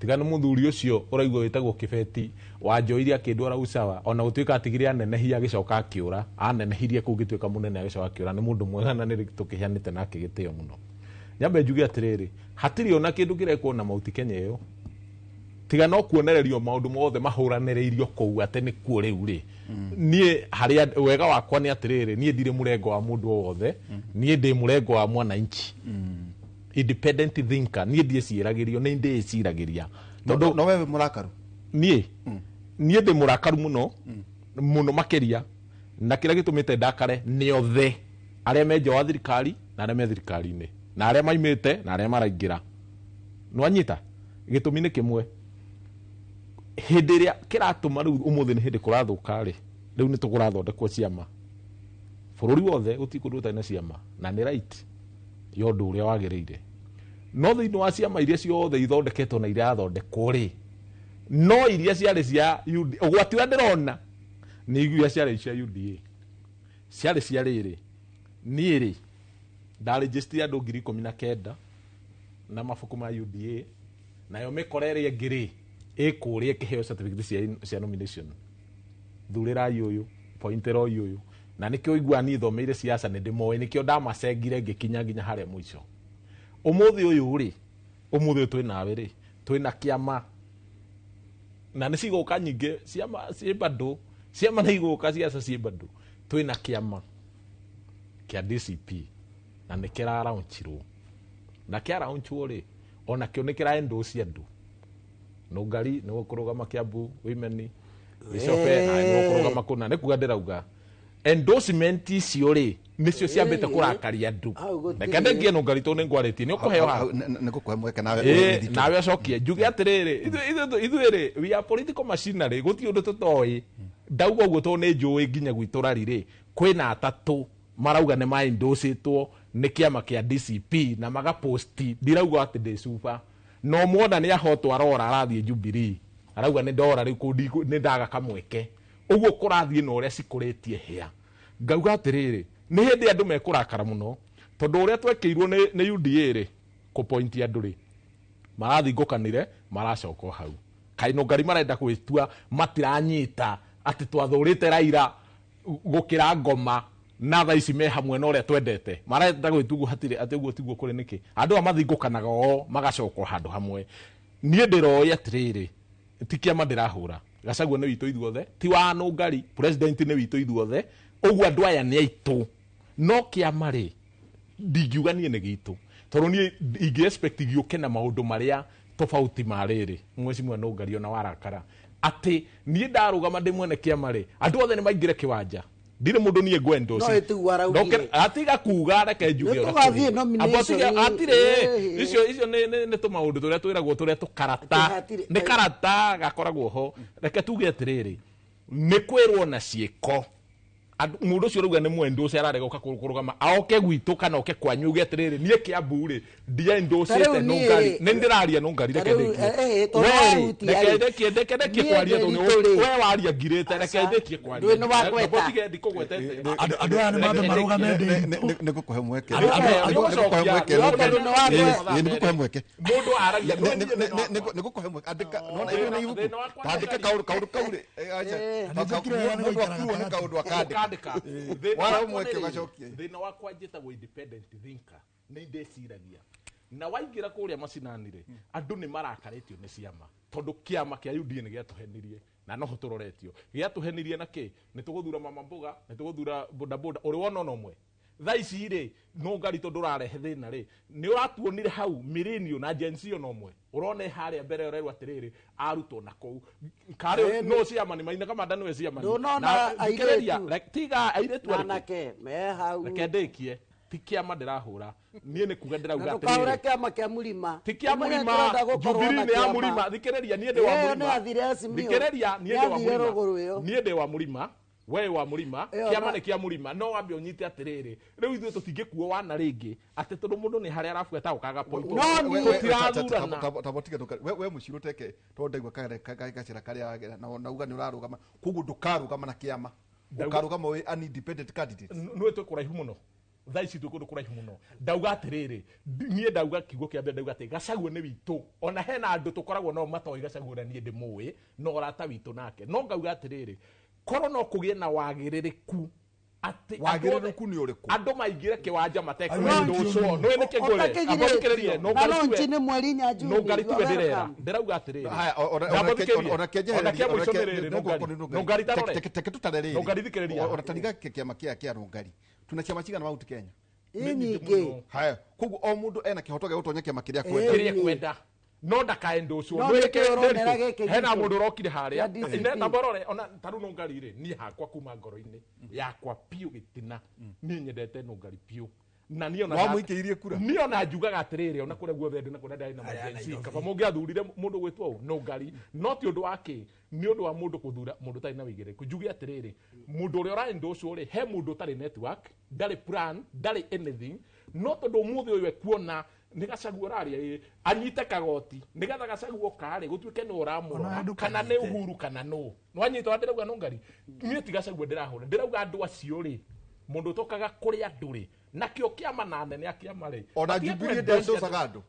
Tiga nĩ mũthuri ũcio ũraigua wĩtagwo Kĩbeti wanjoire akĩndwara usawa, ona gũtuĩka atigire anenehia agĩcoka akĩũra, anenehirie kũu ngĩtuĩka mũnene agĩcoka akĩũra. Nĩ mũndũ mwega na nĩ tũkĩheanĩte nake gĩtĩo mũno. Nyambe njuge atĩrĩrĩ, hatirĩ ona kĩndũ kĩrekwo na Mount Kenya ĩyo, tiga no kuonererio maũndũ mothe mahũranĩrĩirio kũu atĩ nĩ kuo rĩu rĩ. Niĩ harĩa wega wakwa nĩ atĩrĩrĩ, niĩ ndirĩ mũrengo wa mũndũ o wothe, niĩ ndĩ mũrengo wa mwananchi, independent thinker. Niĩ ndiĩciragĩrio, nĩ ndĩĩciragĩria tondũ No wewe mũrakaru? Niĩ ndĩ mũrakaru mũno mũno makĩria, na kĩrĩa gĩtũmĩte ndakare nĩ othe arĩa me nja wa thirikari na arĩa me thirikari-inĩ na arĩa maimĩte na arĩa maraingĩra. Nĩwanyita? Gĩtũmi nĩ kĩmwe, hĩndĩ ĩrĩa kĩratũma rĩu ũmũthĩ nĩ hĩndĩ kũrathũka rĩ, rĩu nĩ tũkũrathondekwo ciama bũrũri wothe, gũtirĩ kũndũ gũtarĩ na ciama, na nĩ right ya ũndũ ũrĩa wagĩrĩire. No thĩinĩ wa ciama iria ciothe ithondeketwo na irathondekwo rĩ, no iria ciarĩ cia UD, ũgwati ũrĩa ndĩrona nĩ iria ciarĩ cia UDA, ciarĩ cia rĩrĩ. Niĩ rĩ, ndarĩnjĩstire andũ 19,000 na mabuku ma UDA, nayo mĩkora ĩrĩa ĩngĩ rĩ ĩkũrĩa ĩkĩheo certificate cia nomination, thurĩrai ũyũ, pointeroi ũyũ. Na nĩkĩo ũiguaga niĩ thomeire siasa, nĩ ndĩmoĩ, nĩkĩo ndamacengire ngĩkinya nginya harĩa mũico. Ũmũthĩ ũyũ rĩ, ũmũthĩ ũyũ twĩ nawe rĩ, twĩna kĩama na nĩ cigũka nyingĩ, ciama ciĩ bado, ciama nĩ igũka, ciaca ciĩ bado. Twĩna kĩama kĩa DCP na nĩ kĩraraunchirwo, na kĩaraunchwo rĩ, onakĩo nĩ kĩraendorse andũ. Nũngari nĩwe ũkũrũgama Kiambu women Gĩcobe, na nĩwe ũkũrũgama kũna. Nĩ kuga ndĩrauga endorsement icio rĩ nĩcio ciambĩte kũrakaria andũ. Hau gũtirĩ. Reke ndengie Nũngari tondũ nĩ ngwarĩtie, nĩ ũkũheo hau. Nĩ ngũkũhe mweke nawe. Ĩĩ, nawe ũcokie. Njuge atĩrĩrĩ, ithuĩ rĩ, we are political machinery, gũtirĩ ũndũ tũtoĩ. Ndauga ũguo tondũ nĩ njũĩ nginya gwitũ rari rĩ, kwĩna atatũ marauga nĩ maendorsetwo nĩ kĩama kĩa DCP na magaposti. Ndirauga atĩ ndĩ cuba, no mwona nĩ ahotwo arora arathiĩ Jubilee, arauga nĩ ndora rĩu nĩ ndaga kamweke. Ũguo kũrathiĩ na ũrĩa cikũrĩtie hĩa. Ngauga atĩrĩrĩ, nĩ hĩndĩ andũ mekũrakara mũno tondũ ũrĩa twekĩirwo nĩ UDA rĩ, kũpointi andũ rĩ, marathingũkanire maracoka o hau. Kaĩ Nũngari marenda gwĩtua matiranyita atĩ twathũrĩte Raila gũkĩra ngoma na thaa ici me hamwe na ũrĩa twendete, marenda gwĩtua ũguo hatirĩ atĩ ũguo tiguo kũrĩ. Nĩkĩ andũ aya mathingũkanaga o magacoka o handũ hamwe? Niĩ ndĩroĩ atĩrĩrĩ, ti kĩama ndĩrahũra, Gachagua nĩ witũ ithuothe, ti wa Nũngari, president nĩ witũ ithuothe, ũguo andũ aya nĩ aitũ. No kĩama rĩ, ndingiuga niĩ nĩ gitũ, tondũ niĩ ingĩ expect gĩũke na maũndũ marĩa tofauti ma rĩrĩ. Mheshimiwa Nũngari, ona warakara atĩ niĩ ndarũgama ndĩ mwene kĩama rĩ, andũ othe nĩ maingĩre kĩwanja, ndirĩ mũndũ niĩ ngwenda No ĩtiguo araugire. Atiga kuga, reke njuge Nĩ ũrĩa tũgathiĩ kũrĩ. nomination. Amba atirĩ Ĩĩ. icio nĩ tũmaũndũ tũrĩa twĩragwo tũrĩa tũkarata, Atĩ hatirĩ- nĩ karata gakoragwo ho. Reke tuge atĩrĩrĩ, nĩ kwĩrwo na ciĩko. Mũndũ ũcio ũrauga nĩ mwendũ ũcio ararega ũka kũrũgama, aoke gwitũ kana oke kwanyu uge atĩrĩrĩ, niĩ Kiambu rĩ, ndiendũcĩte Ta rĩu niĩ Nũngari. rĩ- Nĩ ndĩraria Nũngari, reke Ta rĩu, ndĩkie. tondũ We rĩ, wahutia reke rĩ. ndĩkie, reke ndĩkie Niĩ kwaria tondũ ndĩritũ rĩ. we waria ngirĩte, reke Aca. ndĩkie kwaria. Ndũĩ nĩ wakweta. Ndambo tige ndikũgwetete. Andũ aya nĩ mambe marũgame ndĩritũ. Nĩ ngũkũhe mweke. Andũ aya Nĩ ngũkũhe mweke. nĩ Nĩ ngũkũhe mweke. Mũndũ aragia. Nĩ ngũkũhe mweke. Andĩka, nona ibuku nĩ ibuku. Thĩna wakwa nĩ Andĩka kaũndũ kau rĩ. Aca. Nĩnjĩkire wega nĩ Mũndũ gũikara akuo nĩ gatagatĩ. kaũndũ akandĩka. Ũkandĩka. Thĩna Wara wakwa mweke nĩ rĩrĩ, ũgacokia. thĩna wakwa njĩtagwo independent thinker, nĩ ndĩciragia na waingĩra kũrĩa macinani rĩ, andũ nĩ marakarĩtio nĩ ciama tondũ kĩama kĩa UDA nĩ gĩatũhenirie, na noho tũroretio gĩatũhenirie na kĩ, nĩ tũgũthura mama mboga, nĩ tũgũthura bodaboda ũrĩ wona ona ũmwe thaa ici rĩ. Nũngari tondũ ũrarehe thĩna rĩ, nĩ ũratuonire hau millennial na Gen Z ona ũmwe ũrona harĩa mbere ũrerwo atĩrĩrĩ, arutwo na kũu karĩ no ciama nĩ maina kamanda nĩwe ciama. Ndũnona Na thikĩrĩria, airĩtu. tiga airĩtu Na arĩkũ? anake me hau. Reke ndĩkie, ti kĩama ndĩrahũra niĩ, nĩ kuga Na ndĩrauga ndũkaũre atĩrĩrĩ, kĩama kĩa mũrima. ti kĩa Ũmenye mũrima. tũrenda gũkorwo Jubilee na nĩ ya kĩama. mũrima. Thikĩrĩria, niĩ ndĩ wa Ĩyo nĩ mũrima. yathire Azimio. Thikĩrĩria, niĩ ndĩ wa Nĩ yathire mũrima. rũgũrũ ĩyo. Niĩ ndĩ wa mũrima, we wa mũrima. Ĩyo Kĩama na- nĩ kĩa mũrima, no wambe ũnyite atĩrĩrĩ, rĩu ithuĩ tũtingĩkuo wana rĩngĩ atĩ tondũ mũndũ nĩ harĩa arabuata ũkaga point. No niĩ- Tũtirathurana. Tabotige we mũcirũ teke tondũ ndaigua gacĩra karĩa aragera na uga nĩ ũrarũgama, koguo ndũkarũgama na kĩama, ũkarũgama wĩ an independent candidate. Nĩwe twĩ kũraihu mũno. Thaa ici twĩ kũndũ kũraihu mũno. Ndauga atĩrĩrĩ, niĩ ndauga kiugo kĩa mbere, ndauga atĩ Gachagua nĩ witũ. Ona hena andũ tũkoragwo nao matoĩ Gachagua na niĩ ndĩmũĩ na ũrata witũ nake, no ngauga atĩrĩrĩ, korwo no kũgĩe na wagĩrĩrĩku atĩ Wagĩrĩrĩku nĩ ũrĩkũ? Andũ maingĩre kĩwanja Launch matekũndũcwo nĩ nĩkĩ ngũre Ũtakĩgirĩtio. Na launch nĩ mweri inya June, Nũngari you tiwe are ndĩrera welcome. ndĩrauga atĩrĩrĩ. Haya, Ndamba thikĩrĩrie. ona kĩenjehererie- Ona kĩa mũico ona nĩ rĩrĩ, Nũngari. Nũngari tarore. Teke tutare rĩrĩ. Nũngari thikĩrĩria. Ona tariga kĩama kĩa kĩa Nũngari tuna ciama cigana Mount Kenya? Ĩ nyingĩ. Haya, koguo o mũndũ ena kĩhoto gĩa gũtonya kĩama kĩrĩa kwenda. Kĩrĩa kwenda no ndakaendũcwo. No nĩkĩo ũronera gĩkĩ Hena gitũ. mũndũ ũrokire harĩa Kĩa DCP. tamborore ona tarĩu Nũngari rĩ, niĩ hakwa kuma ngoro-inĩ yakwa biũ gĩtina, niĩ nyendete Nũngari biũ na niĩ ona Wamũikĩirie kura? Niĩ ona njugaga atĩrĩrĩ, ona kũrĩa guothe ndĩ na kũrĩa ndarĩ na Arĩa majensi, Nairobi. kaba mũngĩathurire mũndũ gwĩtwo ũũ Nũngari, no ti ũndũ wa kĩ, nĩ ũndũ wa mũndũ kũthura mũndũ ũtarĩ na wĩigĩrĩrĩku. Njuge atĩrĩrĩ, mũndũ ũrĩa ũraendũcwo rĩ, he mũndũ ũtarĩ network, ndarĩ plan, ndarĩ anything, no tondũ ũmũthĩ ũyũ ekuona nĩ Gachagua ũraria ĩ, anyite kagoti nĩgetha Gachagua oka rĩ, gũtuĩke nĩ Ona ũramũrora ndũkanyite. kana nĩ Uhuru kana nũ nĩwanyita wa ndĩrauga Nũngari. Niĩ ti Gachagua ndĩrahũra, ndĩrauga andũ acio rĩ, mũndũ ũtokaga kũrĩ andũ rĩ, nakĩo kĩama na anene a kĩama rĩ, Ona matige Jubilee kwendũcia ndendũcaga andũ.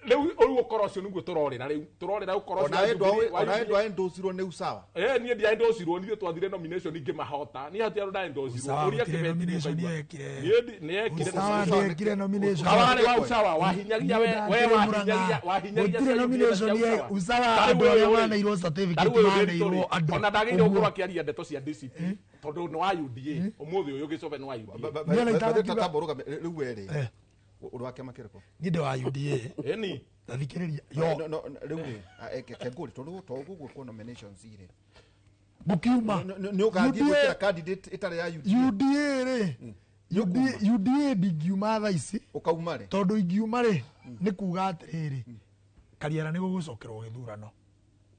Rĩu ũkoro ũcio nĩguo tũrorĩra, rĩu tũrorĩra ũkoro ũcio Ona wa endwa Jubilee- wa ona Jubilee. endwa endũcirwo nĩ usawa. Niĩ ndiaendocirwo, niĩ twathire nomination ingĩmahota, niĩ hatirĩ andũ ndaendocirwo. Usawa Ũria gũtirĩ kĩbeti nomination ũkaigua. yekire. Niĩ yekire. Usawa ndĩekire nomination. Kawarĩ wa usawa wahinyagia we wahinyagia wahinyagia Gũtirĩ cia nomination UDA na cia ye Usawa. usawa Tarĩu andũ arĩa ũyũ rĩ, maneirwo certificate tarĩu ũyũ maneirwo rĩ, andũ ona ndagĩrĩirwo Ũguo. gũkorwo akĩaria ndeto cia DCP tondũ nĩ wa UDA, ũmũthĩ ũyũ gĩcobe nĩ wa UDA. Niĩ ona itangiuga- Rĩu we rĩ, Eh. ũrĩ wa kĩama kĩrĩkũ? Niĩ ndĩ wa UDA. Ĩni. Tathikĩrĩria yo. No, no, rĩu rĩ, kengũri tondũ to gũgwĩkwo nominations rĩ, Gũkiuma nĩ ũgathiĩ UDA gwĩkĩra candidate ĩtarĩ ya UDA? UDA rĩ, UDA UDA ndingiuma thaa ici. Ũkauma rĩ? Tondũ ingiuma rĩ, nĩ kuga atĩrĩrĩ, Kariara nĩ gũgũcokerwo gĩthurano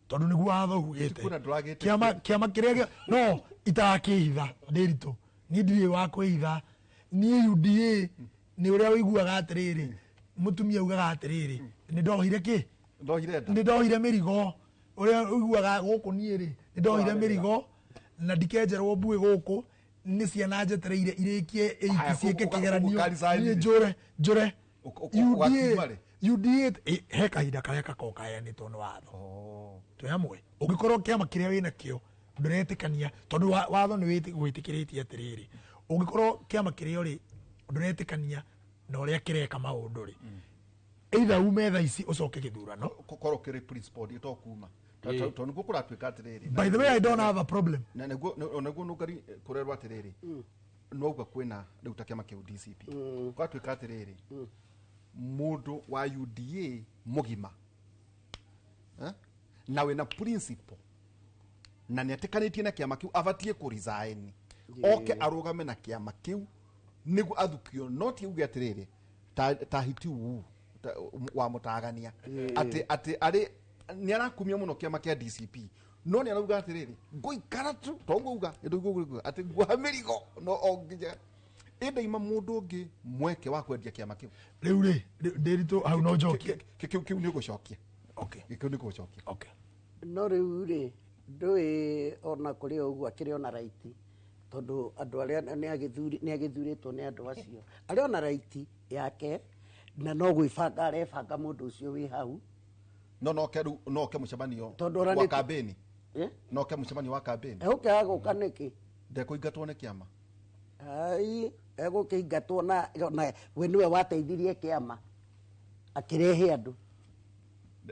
tondũ nĩguo watho ugĩte. Kuna ndũragĩte. Kĩama kĩrĩa no itarakĩhitha ndĩritũ, niĩ ndirĩ wa kwĩhitha. Niĩ UDA nĩ ũrĩa ũiguaga atĩrĩrĩ, mũtumia augaga atĩrĩrĩ, nĩ ndohire kĩ? Ndohire nda. Nĩ ndohire mĩrigo. Ũrĩa ũiguaga gũkũ niĩ rĩ, nĩ ndohire mĩrigo na ndikenjerwo mbuĩ gũkũ nĩ ciana njetereire irĩkie Haya, eight ciĩke kĩgeranio. ũka resign Niĩ rĩ? njũre njũre. Ũgakiuma rĩ? UDA he kahinda karĩa gakoragwo kaheanĩtwo nĩ watho twĩ hamwe, ũngĩkorwo kĩama kĩrĩa wĩna kĩo ndũretĩkania, tondũ watho nĩ gwĩtĩkĩrĩtie atĩrĩrĩ, ũngĩkorwo kĩama kĩrĩa ũrĩ ndũretĩkania na ũrĩa kĩreka maũndũ rĩ, either ume thaa ici ũcoke gĩthurano. Korwo kĩrĩ principal to kuma tondũ nĩguo kũratuĩka atĩrĩrĩ. By the way, I don't have a problem. Na nĩguo nĩguo Nũngari kũrerwo atĩrĩrĩ, no uga kwĩna rĩu ta kĩama kĩu DCP, kũratuĩka atĩrĩrĩ, mũndũ wa UDA mũgima, eh? Na wĩna principle na nĩ etĩkanĩtie na kĩama kĩu abatiĩ kũ resign oke arũgame na kĩama kĩu nĩguo athukio, no ti uge atĩrĩrĩ ta hiti uu wa mũtagania atĩ arĩ nĩ arakumia mũno kĩama kĩa DCP, no nĩ arauga atĩrĩrĩ, ngũikara tu to ngauga ĩndũ ngũigua atĩ nguoha mĩrigo no o nginya ĩndaima mũndũ ũngĩ mweke wa kwendia kĩama kĩu. Rĩu rĩ, ndĩritũ hau no njokie. Kĩu nĩ ũgũcokia. Okay. Kĩu nĩ ũgũcokia. Okay. No rĩu rĩ, ndũĩ ona kũrĩ o ũguo akĩrĩ ona right, tondũ andũ arĩa nĩ agĩthurĩtwo nĩ andũ acio, arĩ ona right yake na no gwĩbanga arebanga mũndũ ũcio wĩ hau. No noke rĩu noke mũcemanio Tondũ ona wa kambĩni. Eh? Noke mũcemanio wa kambĩni. Egũkĩaga gũka nĩkĩ? Ndekũingatwo nĩ kĩama? Ai, egũkĩingatwo na we nĩwe wateithirie kĩama akĩrehe andũ.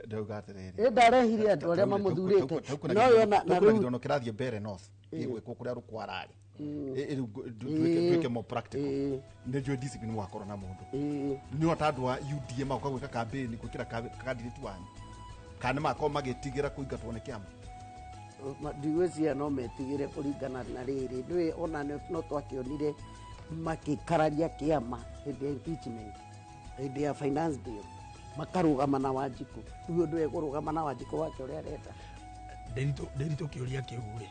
Ndauga atĩrĩrĩ. Ĩ ndarehire andũ arĩa mamũthurĩte no yo na rĩu gĩthurano kĩrathiĩ mbere north gĩgwĩkwo kũrĩa rũkwararĩ rĩu nduĩke more practical. Nĩ njũĩ DCP nĩ wakorwo na mũndũ nĩ ota andũ a UDA magoka gwĩka kambĩni gwĩkĩra candidate wanyu, kana nĩ makorwo magĩtigĩra kũingatwo nĩ kĩama? Ndigwĩciria no metigĩre kũringana na rĩrĩ, ndũĩ ona no twakĩonire makĩkararia kĩama hĩndĩ ya impeachment, hĩndĩ ya finance bill, makarũgama na Wanjikũ. Rĩu ũndũ ekũrũgama na Wanjikũ wake ũrĩa arenda. Ndĩritũ kĩũria kĩu rĩ,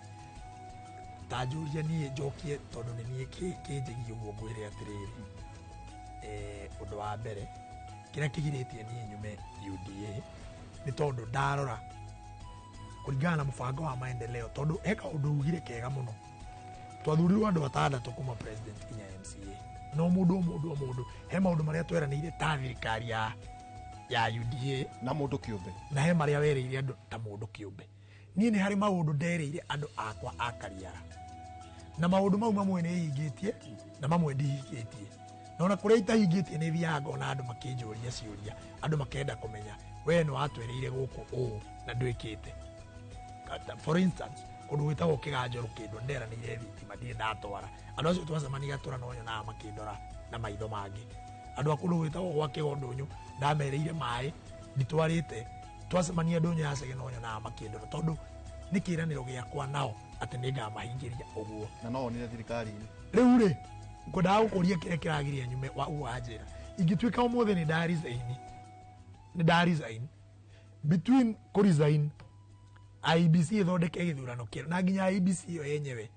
ta njũria niĩ njokie tondũ nĩ niĩ kĩnjĩgie ũguo, ngwĩre atĩrĩrĩ, ũndũ wa mbere kĩrĩa kĩgirĩtie niĩ nyume UDA nĩ tondũ ndarora kũringana na mũbango wa maendeleo, tondũ he kaũndũ ugire kega mũno, twathurirwo andũ atandatũ kuma president nginya MCA. No mũndũ o mũndũ o mũndũ he maũndũ marĩa tweranĩire ta thirikari ya UDA na mũndũ kĩũmbe, na he marĩa werĩire andũ ta mũndũ kĩũmbe. Niĩ nĩ harĩ maũndũ nderĩire andũ akwa a Kariara, na maũndũ mau mamwe nĩ hingĩtie na mamwe ndihingĩtie. Na ona kũrĩa itahingĩtie nĩ thiaga ngona andũ makĩnjũria ciũria, andũ makenda kũmenya we nĩ watwereire gũkũ ũũ na ndwĩkĩte. For instance, kũndũ gwĩtagwo Kĩganjoro kĩndũ nderanĩire thitima ndirĩ ndatwara. Andũ acio twacemania gatũra no nyonaga makĩndora na maitho mangĩ. Andũ a kũndũ gwĩtagwo gwa Kĩgondũnyũ ndamereire maĩ nditwarĩte, twacemania ndũnyũ ya Cege no nyonaga makĩndora, tondũ nĩ kĩĩranĩro gĩakwa nao atĩ nĩ ngamahingĩria ũguo. Na no onire thirikari-inĩ. Rĩu rĩ, ngwendaga gũkũria kĩrĩa kĩragiria nyume wa ũguo wanjĩra. Ingĩtuĩka ũmũthĩ nĩ nda resign, between kũ resign IEBC ĩthondeke gĩthurano kĩerũ, na nginya IEBC ĩyo yenyewe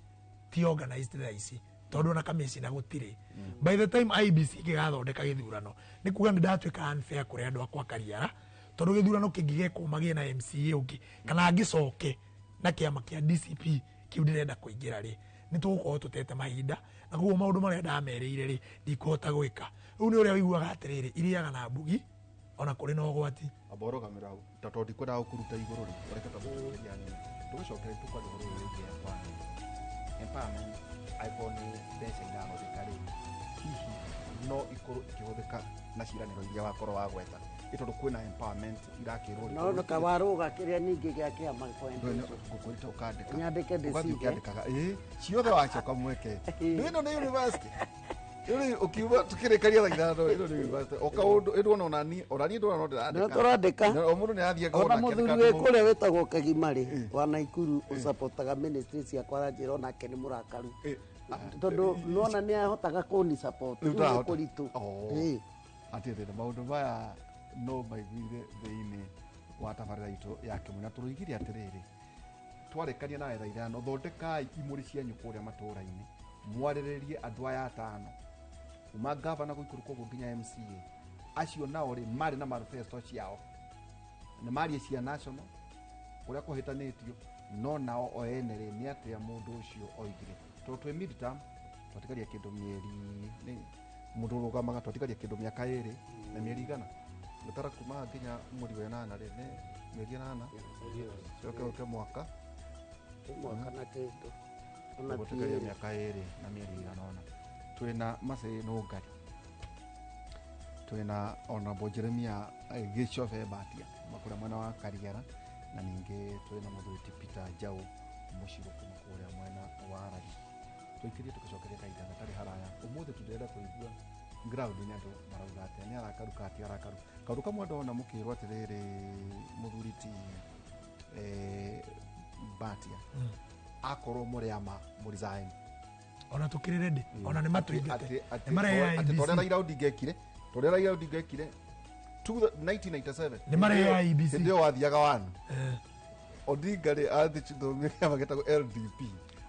ti organized thaa ici, tondũ ona kamĩcina gũtirĩ. By the time IEBC ĩngĩgathondeka gĩthurano, nĩ kuga nĩ ndatuĩka unfair kũrĩ andũ akwa Kariara, tondũ gĩthurano kĩngĩgekwo magĩe na MCA ũngĩ kana ngĩcoke na kĩama kĩa DCP kĩu ndĩrenda kũingĩra rĩ, nĩ tũgũkorwo tũtete mahinda, na koguo maũndũ marĩa ndamerĩire rĩ ndikũhota gwĩka. Rĩu nĩ ũrĩa ũiguaga atĩrĩrĩ, irĩaga na mbugi ona kũrĩ na ũgwati. Amba ũrũgamĩra hau, ta tondũ ndikwendaga gũkũruta igũrũ rĩ, ũreke ta mũtũkĩria hanini. Tũgĩcokere tũkwaria ũhoro ũyũ wĩgiĩ empowerment. Empowerment angĩkorwo nĩ mbeca irahũthĩka rĩ, hihi no ikorwo ikĩhũthĩka na ciĩranĩro iria wakorwo wagweta, ĩ tondũ kwĩna empowerment irakĩrwo rĩ, No no kawarũga kĩrĩa ningĩ gĩa kĩama kwendetwo. Ngũkwĩrĩte ũkandĩka. Nyandĩke Ũgathiĩ ndĩcige. ũkĩandĩkaga. Ĩ, ciothe wacoka mweke. Ĩno nĩ university. Rĩu ũkiuga tukĩrĩkaria thaa ithano, ĩno nĩ university. O kaũndũ, ĩndũ ona niĩ, ona niĩ ndona no ndĩrandĩka. No tũrandĩka. O mũndũ nĩ arathiĩ Ona akona mũthuri akĩandĩka wĩ atĩ kũrĩa wĩtagwo Kagima rĩ, wa Naikuru ũcapotaga ministry ciakwa aranjĩra onake nĩ mũrakaru. Tondũ nona nĩ ahotaga kũni support. Rĩu Rĩu nĩ ndahota. kũritũ. Oh. Ĩ. Atĩ thĩna maũndũ maya no maiguire thĩinĩ wa tabarĩra itũ ya kĩmwe, na tũroigire atĩrĩrĩ, twarĩkania nawe thaa ithano, thondekai imũrĩ cianyu kũrĩa matũũra-inĩ, mwarĩrĩrie andũ aya atano kuma gavana gũikũrũka ũguo nginya MCA. Acio nao rĩ marĩ na manifesto ciao, nĩ marie cia national kũrĩa kũhĩtanĩtio, no nao o ene rĩ nĩ atĩa mũndũ ũcio oigire. Tondũ twĩ midterm, twatigaria kĩndũ mĩeri, nĩ mũndũ ũrũgamaga, twatigaria kĩndũ mĩaka ĩrĩ na mĩeri igana gũtara kuma nginya mweri wa ĩnana rĩ, nĩ mĩeri ĩnana, coke ũke mwaka Mwaka na kĩndũ. Ona ti gũtigaria ĩrĩ. mĩaka ĩrĩ na mĩeri igana ũna. Twĩna Mercy Nũngari, twĩna Honorable Jeremia Gĩcobe Mbatia kuma kũrĩa mwena wa Kariara, na ningĩ twĩna mũthuri ti Peter Njaũ Mũcirũ kuma kũrĩa mwena wa Rari. Tũikĩrie tũgĩcokeria kahinda gatarĩ haraya. Ũmũthĩ tũndĩrenda kũigua ground nĩ andũ marauga atĩa, nĩ arakaru kana ti arakaru. Kaũndũ kamwe ndona mũkĩrwo atĩrĩrĩ, mũthuri ti Mbatia, akorwo mũrĩ ama mũresign. Ona tũkĩrĩ ready, ona nĩ matũingate. Atĩ Nĩ marehe atĩ torĩa IEBC. Raila Odinga ekire, torĩa Raila Odinga ekire 1997 Nĩ marehe IEBC. Hĩndĩ ĩyo wathiaga wanu Odinga rĩ athi gĩthomo kĩama gĩtagwo LDP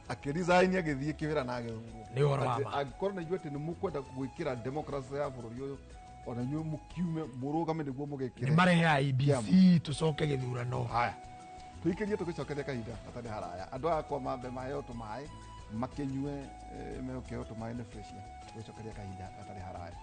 akĩresign agĩthiĩ kĩwĩra na agĩthurwo. Nĩ ũhoro wa Atĩ ma. angĩkorwo na inyuĩ atĩ nĩ mũkwenda gwĩkĩra democracy ya bũrũri ũyũ, ona inyuĩ mũkiume mũrũgame nĩguo mũgĩkĩre. Nĩ marehe IEBC tũcoke gĩthurano. Haya, tũikĩrie tũgĩcokeria kahinda gatarĩ haraya. Andũ aya akwa mambe maheo tũmaĩ makĩnyue, megũkĩheo tũmaĩ nĩ fresh. Tũgĩcokeria kahinda gatarĩ haraya.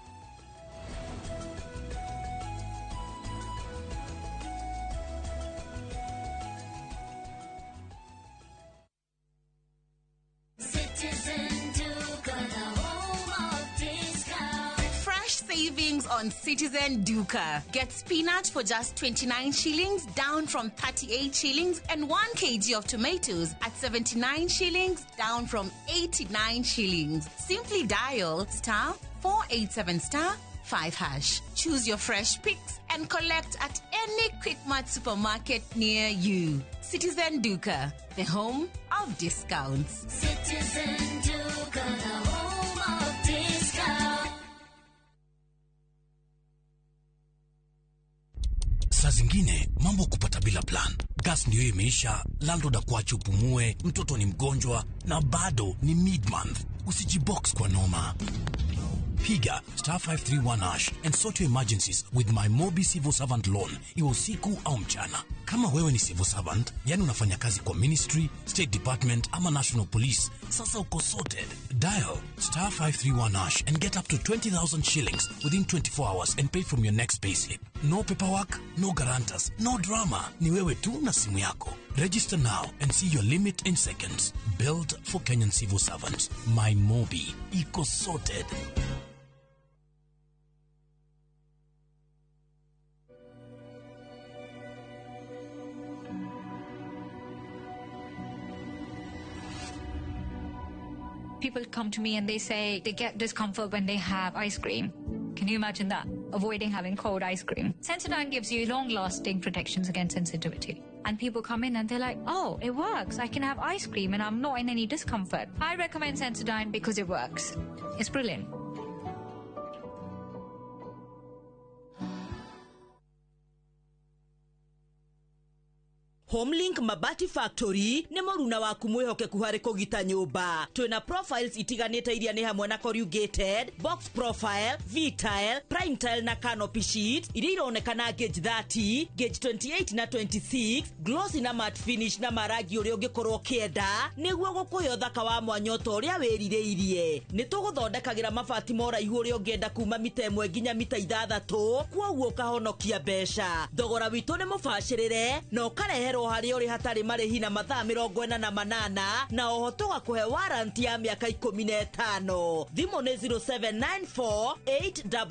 Citizen Duka, the home of discount. Fresh savings on Citizen Duka. Get spinach for just 29 shillings, down from 38 shillings, and 1 kg of tomatoes at 79 shillings, down from 89 shillings. Simply dial star 487 star 5 hash. Choose your fresh picks and collect at any Quickmart supermarket near you. Citizen Duka, the home of discounts. Citizen Duka, the home of discount. Saa zingine mambo kupata bila plan. Gas ndiyo imeisha, landlord akuache upumue, mtoto ni mgonjwa na bado ni mid-month. Usijibox kwa noma. Piga star 531 hash and sort your emergencies with my Mobi Civil Servant Loan, iwe usiku au mchana. Kama wewe ni civil servant, yani unafanya kazi kwa ministry, state department ama national police, sasa uko sorted. Dial star 531 hash and get up to 20,000 shillings within 24 hours and pay from your next payslip. No paperwork, no guarantors, no drama. Ni wewe tu na simu yako. Register now and see your limit in seconds. Built for Kenyan civil servants. My Mobi. Iko sorted. People come to me and they say they get discomfort when they have ice cream. Can you imagine that? Avoiding having cold ice cream. Sensodyne gives you long-lasting protections against sensitivity. And people come in and they're like, oh, it works. I can have ice cream and I'm not in any discomfort. I recommend Sensodyne because it works. It's brilliant. Homelink Mabati Factory nĩ mũruna waku mwĩhokeku harĩ kũgita nyũmba. Twĩna profiles itiganĩte iria nĩ hamwe na corrugated, box profile, V-tile, prime tile na canopy sheet iria ironekana gauge 30, gauge 28 na 26, glossy na matte finish na marangi ũrĩa ũngĩkorwo ũkĩenda nĩguo gũkũhe ũthaka wa mwanya ta ũrĩa wĩrirĩirie. Nĩ tũgũthondekagĩra mabati ma ũraihu ũrĩa ũngĩenda kuma mita 1 nginya mita 6, kwoguo ũkahonokia mbeca. Thogora witũ nĩ mũbacĩrĩre na ũkareherwo harĩa ũrĩ hatarĩ marĩhi na mathaa 48 na oho tũgakũhe warranty ya mĩaka 15. Thimũ nĩ 0794 800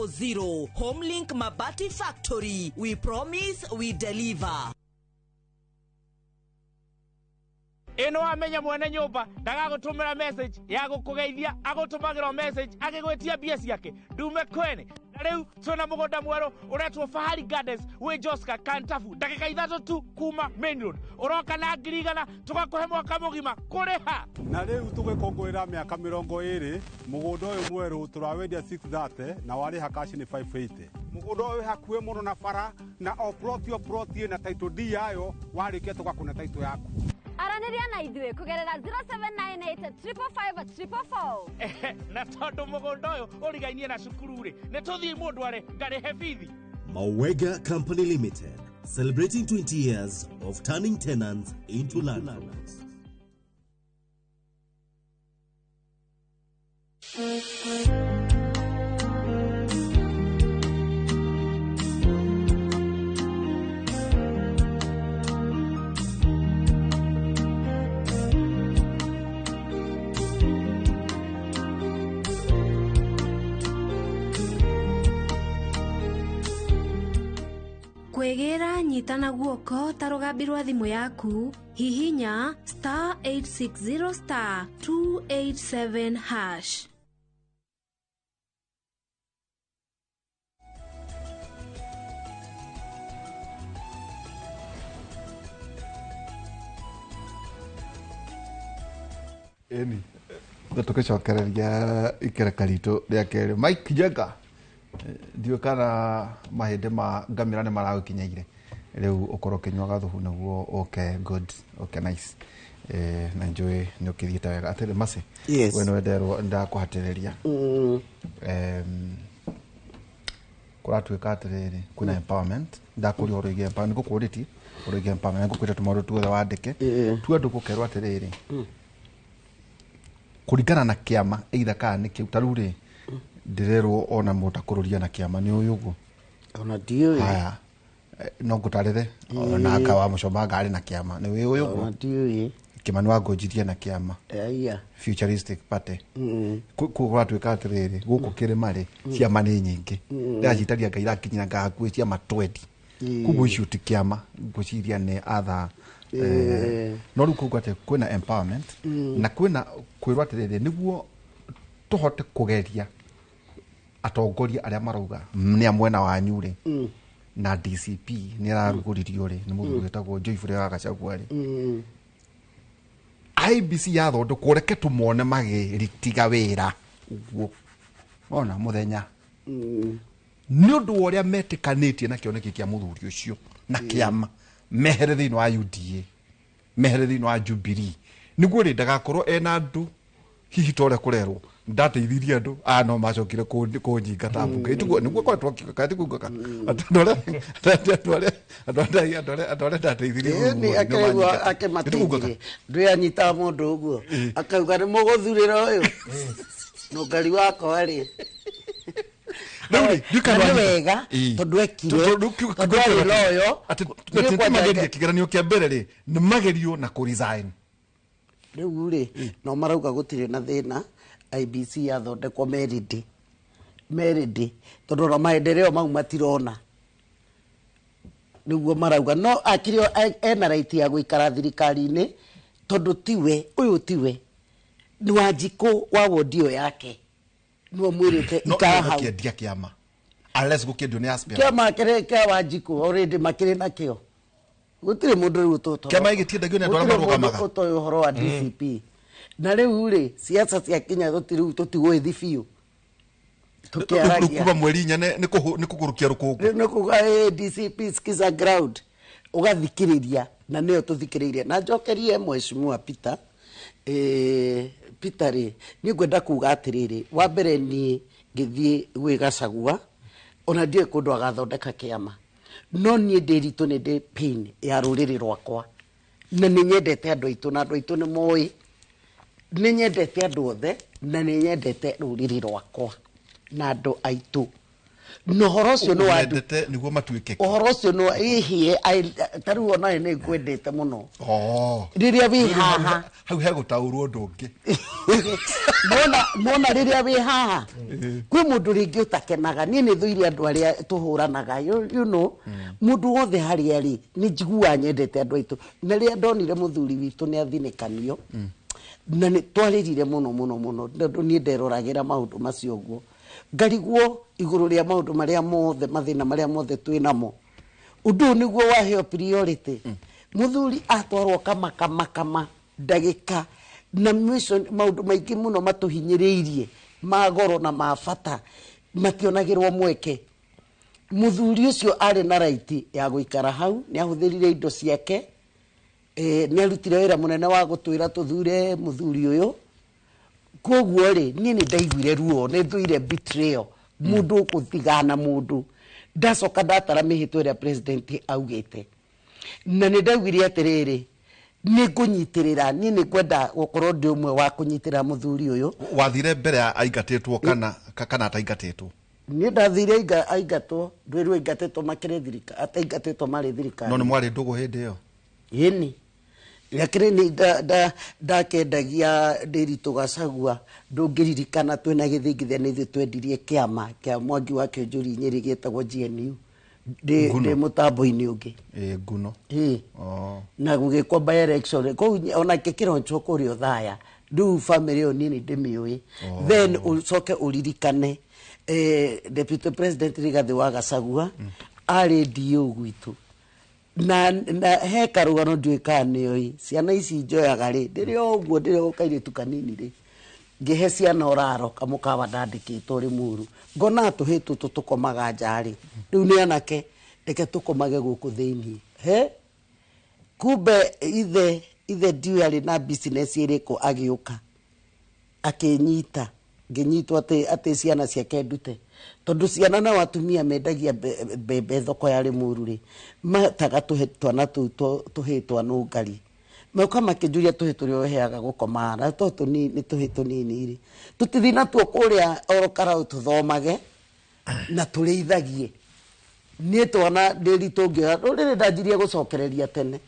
000. Homelink Mabati Factory. We promise, we deliver. Ĩno wamenya mwene nyũmba ndagagũtũmĩra message ya gũkũgeithia, agũtũmagĩra message agĩgwĩtia mbia ciake ndume kwene. Na rĩu twĩna mũgũnda mwerũ ũretwo Fahari Gardens wĩ Joska Kantafu, ndagĩka 3 tu kuma main road. Ũroka na 100,000 tũgakũhe mwaka mũgima kũrĩha. Na rĩu tũgĩkũngũĩra mĩaka 20 mũgũnda ũyũ mwerũ tũrawendia 630 na warĩha cash nĩ 580. Mũgũnda ũyũ wĩ hakuhĩ mũno na bara na o plot o plot ĩna title deed yayo, warĩkia tũgakũne title yaku. Aranĩria na ithuĩ kũgerera 0798 555 444. Na tondũ mũgũnda ũyũ ũrigainie na cukuru rĩ, nĩ tũthiĩ mũndũ are ngarĩhe bithi. Mawega Company Limited, celebrating 20 years of turning tenants into landlords. Kwĩgĩra nyita na guoko ta rũgambi rwa thimũ yaku, hihinya star 860 star 287 hash. Ĩni tũgĩcokereria ikereka ritũ rĩa kerĩ. Mike Njenga, ndiũĩ kana mahĩndĩ ma ngamĩra nĩ maragũkinyaire rĩu ũkorwo ũkĩnyua gathubu nĩguo ũke good, ũke nice. Na njũĩ nĩ ũkĩthiĩte wega. Atĩrĩ Mercy, Yes. we nĩwenderwo ndakũhatĩrĩria. Kũratuĩka atĩrĩrĩ, kwĩna empowerment. Ndakũria ũhoro wĩgiĩ empowerment, nĩngũkũrĩtie ũhoro wĩgiĩ empowerment, nĩngũkwĩra tũmaũndũ tuothe wandĩke. Tu andũ gũkerwo atĩrĩrĩ, kũringana na kĩama either kana nĩ kĩu ta rĩu rĩ, ndĩrerwo ona mũndũ akũrũria na kĩama nĩ ũyũ ũguo. Ona ndiũĩ. Haya, no ngũtarĩre ona anga wa mũcoma ngarĩ na kĩama nĩ ũyũ ũguo. Ona ndiũĩ. Kĩmani wa ngũnjirie na kĩama. Aya. Futuristic Party. Kũratuĩka atĩrĩrĩ, gũkũ kĩrĩma rĩ, ciama nĩ nyingĩ. Ndĩracitaria Ngai irakinyĩra nga hakuhĩ ciama 20. Koguo icio ti kĩama, ngwĩciria nĩ other. No rĩu koguo atĩ kwĩna empowerment na kwĩna kwĩrwo atĩrĩrĩ, nĩguo tũhote kũgeria atongoria arĩa marauga nĩ a mwena wanyu rĩ, na DCP nĩ ararugũririo rĩ, nĩ mũthuri wĩtagwo Joyfrey wa Gachagua rĩ. IBC yathondekwo reke tũmone magĩritiga wĩra ũguo ona mũthenya nĩ ũndũ wa ũrĩa metĩkanĩtie na kĩoneki kĩa mũthuri ũcio na kĩama mehere thĩinĩ wa UDA, mehere thĩinĩ wa Jubilee, nĩguo rĩ ndagakorwo ena andũ Hihi ta ũrĩa kũrerwo ndateithirie andũ aya no macokire kũnyingata mbunge tiguo nĩguo koretwo akiuga kana tiguo ngaka andũ arĩa andũ arĩa ndateithirie Ĩni akaigua akĩmateithirie ndũĩ anyitaga mũndũ ũguo akauga nĩ mũgũthurĩra ũyũ nũngari wakwa rĩ. Na nĩ wega tondũ ekire tondũ arĩ loyo. Mageria kĩgeranio kĩa mbere rĩ nĩ magerio na kũ resign. Rĩu rĩ no marauga gũtirĩ na thĩna IBC yathondekwo merĩndĩ merĩndĩ tondũ ona maendeleo mau matirona nĩguo marauga no akĩrĩ ena right ya gũikara thirikari-inĩ tondũ tiwe ũyũ tiwe nĩ Wanjikũ wa wodi ĩyo yake nĩwe mwĩrĩte no ikara hau gũkĩendia kĩama unless gũkĩendio nĩ aspirant. Kĩama kĩrĩ kĩa Wanjikũ already makĩrĩ nakĩo gũtirĩ mũndũ rĩu ũtũtoro Kĩama gĩgĩtiendagio nĩ andũ arĩa marũgamaga. ũtoĩ ũhoro wa DCP na rĩu rĩ siasa ciakinya rĩu tũtigũĩthi biũ tũkĩaragia kuma mweri inya nĩ kũgũrũkia rũkũngũ. Rĩu nĩ kuga DCP skiza ground ũgathikĩrĩria na nĩyo tũthikĩrĩirie na njokerie mheshimiwa Peter. Peter rĩ niĩ ngwenda kuga atĩrĩrĩ wa mbere niĩ ngĩthiĩ gwĩ Gachagua ona ndiũĩ kũndũ agathondeka kĩama no niĩ ndĩ ritũ nĩ ndĩ pain ya rũrĩrĩ rwakwa na nĩ nyendete andũ aitũ na andũ aitũ nĩ moĩ nĩ nyendete andũ othe na nĩ nyendete rũrĩrĩ rwakwa na andũ aitũ na ũhoro ũcio nĩ wa Wendete nĩguo matuĩke kĩ? Ũhoro ũcio nĩ ĩhĩe ta rĩu onawe nĩ ngwendete mũno Oh. rĩrĩa wĩ haha hau hegũtaũrwo ũndũ ũngĩ. Mona rĩrĩa wĩ haha kwĩ mũndũ rĩngĩ ũtakenaga niĩ nĩ thũire andũ arĩa tũhũranaga you know mũndũ wothe harĩa rĩ nĩ njiguaga nyendete andũ aitũ na rĩrĩa ndonire mũthuri witũ nĩ athinĩkanio na nĩ twarĩrire mũno mũno mũno tondũ niĩ nderoragĩra maũndũ macio ũguo ngarigwo igũrũ rĩa maũndũ marĩa mothe mathĩna marĩa mothe twĩ namo ũndũ ũyũ nĩguo waheo priority mũthuri atwarwo kama kama kama ndagĩka na mwisho maũndũ maingĩ mũno matũhinyĩrĩirie ma goro na ma bata mationagĩrwo mweke mũthuri ũcio arĩ na right ya gũikara hau nĩ ahũthĩrire indo ciake nĩ arutire wĩra mũnene wa gũtwĩra tũthure mũthuri ũyũ koguo rĩ niĩ nĩ ndaiguire ruo nĩ thũire betrayal mũndũ ũkũthigana mũndũ ndacoka ndatara mĩhĩtwa ĩrĩa president augĩte na nĩ ndaugire atĩrĩrĩ nĩ ngũnyitĩrĩra niĩ nĩ ngwenda gũkorwo ndĩ ũmwe wa kũnyitĩrĩra mũthuri ũyũ. Wathire mbere ya aingatĩtwo kana kana ataingatĩtwo? Niĩ ndathire aingatwo ndwĩrwo aingatĩtwo makĩrĩ thirikari ataingatĩtwo marĩ thirikari no nĩ mwarĩ ndũgũ hĩndĩ ĩyo? Ĩni rĩakĩrĩ nĩ ndakendagia Ndĩritũ Gachagua ndũngĩririkana twĩna gĩthingithia nĩ ithuĩ twendirie kĩama kĩa Mwangi wa Kĩũnjũri Nyĩrĩ gĩetagwo GNU ndĩ mũtambo-inĩ ũngĩ. Nguno. Ĩĩ. Na gũgĩkwo by election kũu onake kĩronchwo kũrĩa Othaya rĩu family ĩyo niĩ nĩ ndĩmĩũĩ. Then ũcoke ũririkane Deputy President Rigathĩ wa Gachagua arĩ DO gwitũ na he karũgano ndiũĩ kana nĩoĩ ciana ici njoyaga rĩ ndĩrĩ o ũguo ndĩrĩ o kairĩtu kanini rĩ ngĩhe ciana ũraro kamũkawa ndandĩkĩtwo Rĩmuru ngona tũhĩ tũtũ tũkomaga nja rĩ rĩu nĩ anake reke tũkomage gũkũ thĩiniĩ he kumbe ithe ndiũĩ arĩ na business ĩrĩkũ agĩũka akĩnyita ngĩnyitwo atĩ ciana ciake ndute tondũ ciana nao atumia mendagia mbembe thoko ya Rĩmuru rĩ mataga tũhe twana tũu tũhĩ twa nũngari moka makĩnjũria tũhĩ tũrĩa ũheaga gũkoma na to tũnini nĩ tũhĩ tũnini rĩ tũtithiĩ natuo kũrĩa oro karau tũthomage na tũrĩithagie niĩ twana Ndĩritũ ngĩoya rũrĩrĩ ndanjirie gũcokereria tene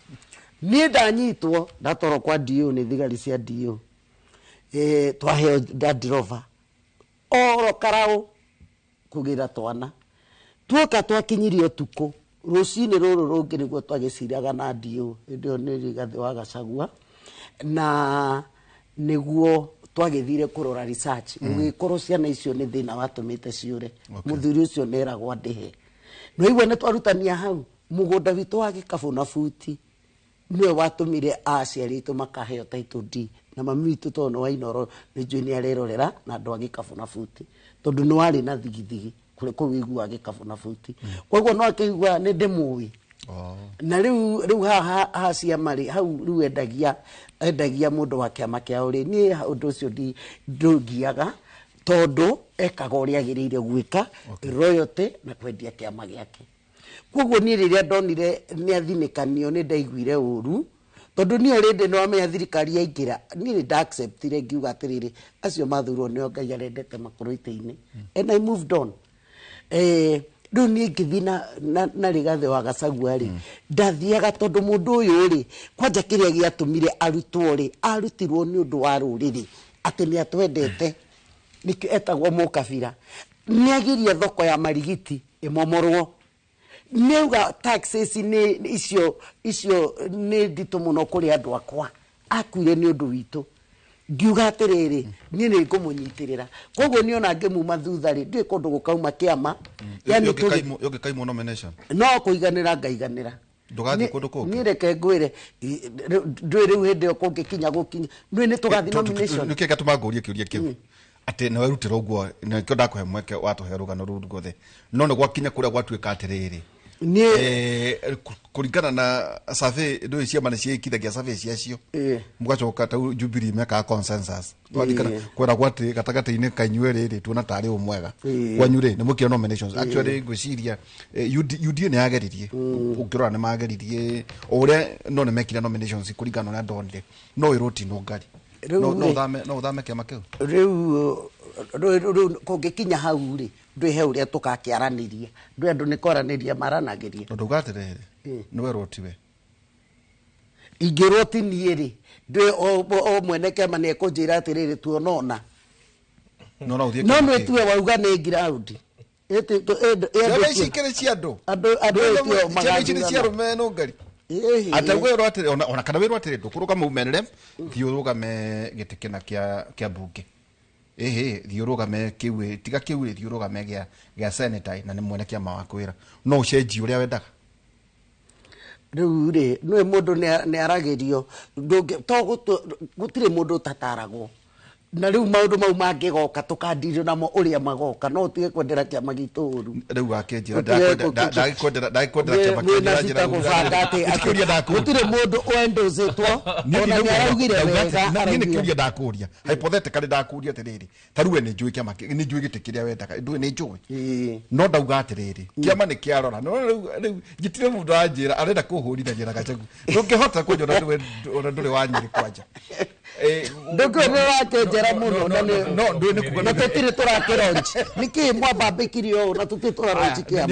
niĩ ndanyitwo ndatwarwo kwa DO nĩ thigari cia DO twaheo Land Rover oro karau kũgĩra twana tuoka twakinyirie ũtukũ rũcinĩ rũrũ rũngĩ nĩguo twagĩciraga na DO hĩndĩ ĩyo nĩ Rigathĩ wa Gachagua na nĩguo twagĩthire kũrora research gũgĩkorwo ciana icio nĩ thĩna watũmĩte ciũre mũthuri ũcio nĩeragwo andĩhe no igua nĩ twarutania hau mũgũnda witũ wa gĩkabũ na buti nĩwe watũmire aciari aitũ makaheo title D na mami witũ tondũ nĩ wa Inooro nĩ njũĩ nĩ arerorera na andũ a gĩkabũ na buti tondũ nĩ warĩ na thigithigi kũrĩ kũu iguaga gĩkabũ na buti koguo no akĩigua nĩ ndĩmũĩ. Na rĩu haha ha ciama rĩ, hau rĩu endagia mũndũ wa kĩama kĩao rĩ, niĩ ũndũ ũcio ndũngiaga tondũ ekaga ũrĩa agĩrĩire gwĩka, royalty na kwendia kĩama gĩake. Koguo niĩ rĩrĩa ndonire nĩ athinĩkanio nĩ ndaiguire ũru, tondũ niĩ already nĩ wamenya thirikari yaingĩra, niĩ nĩ nda acceptire ngiuga atĩrĩrĩ, acio mathurwo nĩo Ngai arendete makorwo itĩ-inĩ, and I moved on. Rĩu niĩ ngĩthiĩ na Rigathĩ wa Gachagua rĩ, ndathiaga tondũ mũndũ ũyũ rĩ, kwanja kĩrĩa gĩatũmire arutwo rĩ, arutirwo nĩ ũndũ wa rũrĩrĩ, atĩ nĩ atwendete, nĩkĩo etagwo mũkabira. Nĩ agiria thoko ya marigiti ĩmomorwo, nĩauga taxes nĩ icio nĩ nditũ mũno kũrĩ andũ akwa, akuire nĩ ũndũ witũ. Ngiuga atĩrĩrĩ, niĩ nĩ ngũmũnyitĩrĩra. Koguo niĩ ona ngĩmuma thutha rĩ, ndiũĩ kũndũ gũkauma kĩama. Yani Yũngĩkaimwo nomination? No kũiganĩra ngaiganĩra. Ndũgathiĩ kũndũ kũngĩ? Niĩ reke ngwĩre, ndũĩ rĩu hĩndĩ ĩyo kũngĩkinya gũkinya, ndũĩ nĩ tũgathiĩ nomination. Nĩkĩo gĩatũma ngũrie kĩũria kĩu, atĩ nĩ werutĩra ũguo, nĩkĩo ndakũhe mweke watũhe rũgano rũu ruothe, no nĩ gwakinya kũrĩa gwatuĩka atĩrĩrĩ, kũringana na survey, ndũĩ ciama nĩ ciĩkithagia survey ciacio, mũgacoka ta Jubilee mekaga consensus, twaririkana kweragwo atĩ gatagatĩ-inĩ ka inyuĩ rĩrĩ tuona tarĩ ũ mwega kwanyu rĩ, nĩ mwĩkire nominations. Actually ngwĩciria UDA nĩ yageririe, ũngĩrora nĩ mageririe o ũrĩa, no nĩ mekire nominations kũringana na ũrĩa ndonire, no ĩrwo ti nũngari. No ũthame kĩama kĩu? Rĩu kũngĩkinya hau rĩ, ndwĩ he ũrĩa tũgakĩaranĩria, ndwĩ andũ nĩ kwaranĩria maranagĩria. Tondũ uga atĩrĩrĩ, nĩ werwo tiwe. Ingĩrwo ti niĩ rĩ, ndwĩ o mwene kĩama nĩ ekũnjĩra atĩrĩrĩ, tuonona. No no ũthiĩ No kĩama nĩ kĩngĩ. tuwe wauga nĩ ground. Ciama ici ikĩrĩ cia andũ. Andũ ĩtio Ciama ici nĩ cia magathurana. arũme nũngari. Ata wĩrwo atĩrĩ, ona kana wĩrwo atĩrĩ, ndũkũrũgama umenere, thiĩ ũrũgame gĩtĩ kĩna kĩa mbunge. Ĩhĩ, thiĩ ũrũgame kĩu ĩ, tiga kĩu ĩ, thiĩ ũrũgame gĩa senator, na nĩ mwene kĩama wakwĩra. No ũcenjie ũrĩa wendaga. Rĩu rĩ, nĩwe mũndũ nĩ aragĩrio, gũtirĩ mũndũ ũtataragwo. Na rĩu maũndũ mau mangĩgoka tũkandirio namo ũrĩa magoka, no ũtige kwendera kĩama gitũ ũru. Rĩu akĩnjĩra, Ũtige ndagĩkwendera kĩama mwĩna kĩanyu, cita njĩra gũbanga atĩ kĩũria ndakũria. Gũtirĩ mũndũ wendũcĩtwo, ona nĩ araugire wega, Niĩ nĩ araugire. kĩũria ndakũria, hypothetically ndakũria atĩrĩrĩ, ta rĩu we nĩ njũĩ kĩama nĩ njũĩ gĩtĩ kĩrĩa wendaga, ndũĩ nĩ njũĩ. No ndauga atĩrĩrĩ, kĩama nĩ kĩarora. No rĩu njitire mũndũ anjĩra arenda kũhũrithania na Gachagua. Ndũngĩhota kũnjona ona ndũrĩ wa Nyĩrĩ kwanja. Ndũkĩũĩ nĩ ũrakĩnjera mũno, na nĩ- No, ndũĩ nĩ kuga na tũtirĩ tũrakĩronji. Nĩkĩĩ mwambambĩkire ũũ na tũtirĩ tũraronji kĩama?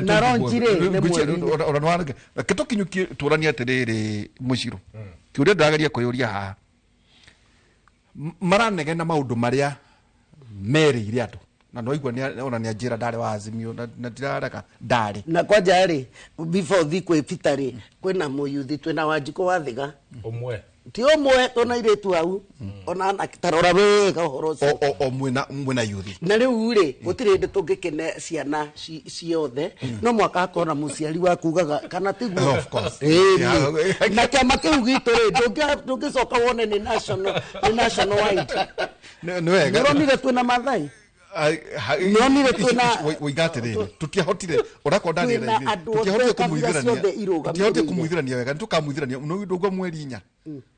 Na ronji rĩ, nĩ mweri-inĩ. Reke tũkinyũkie tũranie atĩrĩrĩ, mũcirũ kĩũria ndĩrageria kwĩyũria haha, maranegena maũndũ marĩa merĩire andũ, na no igua ona nĩ anjĩra ndarĩ wa Azimio, na ndirarega ndarĩ. Na kwanja rĩ, before thi kwĩ Peter rĩ, kwĩna mũyuthi, twĩna Wanjikũ wa Thiga. Ũmwe. Ti ũmwe, twĩna airĩtu hau. Ona anake, ta rora wega ũhoro ũcio. O mwĩna yuthi. Na rĩu rĩ, gũtirĩ hĩndĩ tũngĩkene ciana ciothe, no mwaka hakorwo na mũciari waku ugaga kana tiguo. Of course. Ĩĩ, Yeah. na kĩama kĩu gitũ rĩ, ndũngĩcoka wone nĩ national, nĩ national wide. Nĩ wega. Nĩũronire twĩna Maathai? Nĩonire twĩna Woiga atĩrĩrĩ, tũtiahotire onakorwo ndarĩ Twĩna raini, andũ tũtiahotire othe, kabira kũmũithĩrania, ciothe irũgamĩrĩire. tũtiahotire kũmũithĩrania wega, nĩtũkamũithĩrania ndũgua mweri inya,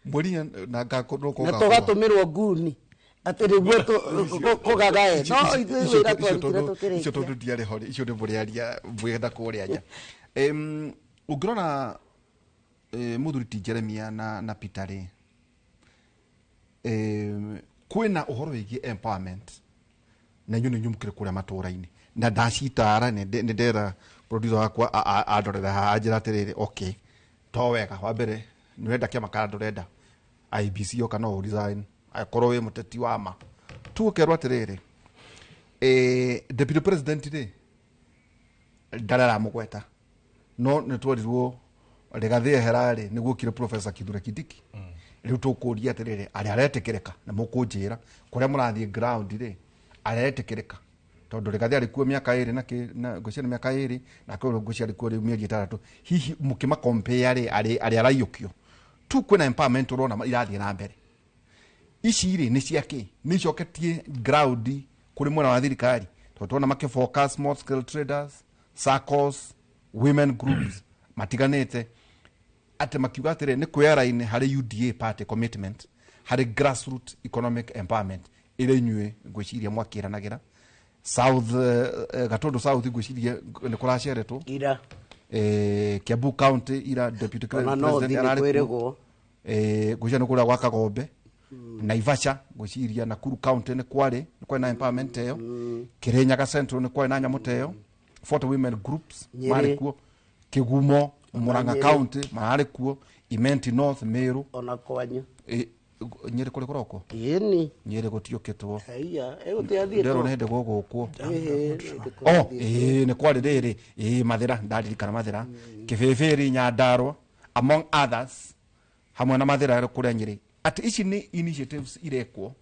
mweri inya na ngakorwo Na tũgatũmĩrwo nguni atĩ nĩguo kũgagae. No ithuĩ wĩra twarutire tũkĩrĩkia. Icio tondũ ndiarĩ ho rĩ, icio nĩ mũrĩaria mwĩenda kũrĩa nja. Ũngĩrora, mũthuri ti Jeremia na Peter rĩ, kwĩna ũhoro wĩgiĩ empowerment, na inyuĩ nĩ inyuĩ mũkĩrĩ kũrĩa matũũra-inĩ, na ndacitara nĩ ndera producer wakwa andorera haha anjĩra atĩrĩrĩ, okay, to wega, wa mbere nĩ ũrenda kĩama kana ndũrenda IEBC yoka no ũresign akorwo wĩ mũteti wa ma. Tu ũkerwo atĩrĩrĩ, deputy president rĩ ndarĩ aramũgweta, no nĩ twerirwo Rigathĩ ehera rĩ, nĩguo okire Professor Kithure Kindiki. Rĩu tũkũria atĩrĩrĩ, arĩa aretĩkĩrĩka, na mũkũnjĩra kũrĩa mũrathiĩ ground rĩ, aretĩkĩrĩka, tondũ Rigathĩ arĩ kuo mĩaka ĩrĩ na kĩ, na ngwĩciria nĩ mĩaka ĩrĩ, na kwĩ ngwĩciria arĩ kuo rĩu mĩeri ĩtandatũ. Hihi mũkĩma compare rĩ, arĩ araiyũkio tu kwĩna empowerment ũrona irathiĩ na mbere. Ici rĩ nĩ cia kĩ? Nĩ icoketie ground kũrĩ mwena wa thirikari, tondũ tuona makĩ focus small scale traders, SACCOs, women groups, matiganĩte atĩ makiuga atĩrĩ nĩ kwĩara-inĩ harĩ UDA party commitment harĩ grassroot economic empowerment ĩrĩa inyuĩ ngwĩciria mwakĩranagĩra South Gatundu South ngwĩciria nĩ kũraceretwo ira Kiambu County ira deputy Ona North president nĩ ararĩ kwĩrĩgwo. kuo. Ngwĩciria nĩ kũrĩa gwa Kagombe Naivasha ngwĩciria Nakuru County nĩ kwarĩ na empowerment ĩyo Kirinyaga Central nĩ kwarĩ na nyamũ ta ĩyo 40 women groups Nyĩrĩ. marĩ kuo Kĩgumo Murang'a Nyĩrĩ. County mararĩ kuo Imenti North Meru ona kwanyu Nyĩrĩ kũrĩ kũrokwo ĩni Nyĩrĩ gũtiũkĩtwo haiya ĩgũtiathiĩtwo ndĩrwo nĩ hĩndĩ gũgũkwo oh ĩĩ nĩ kwarĩ rĩrĩ ĩĩ Mathĩra ndaririkana Mathĩra Kĩbĩbĩri Nyandarua among others hamwe na Mathĩra kũrĩa Nyĩrĩ atĩ ici nĩ initiatives irekwo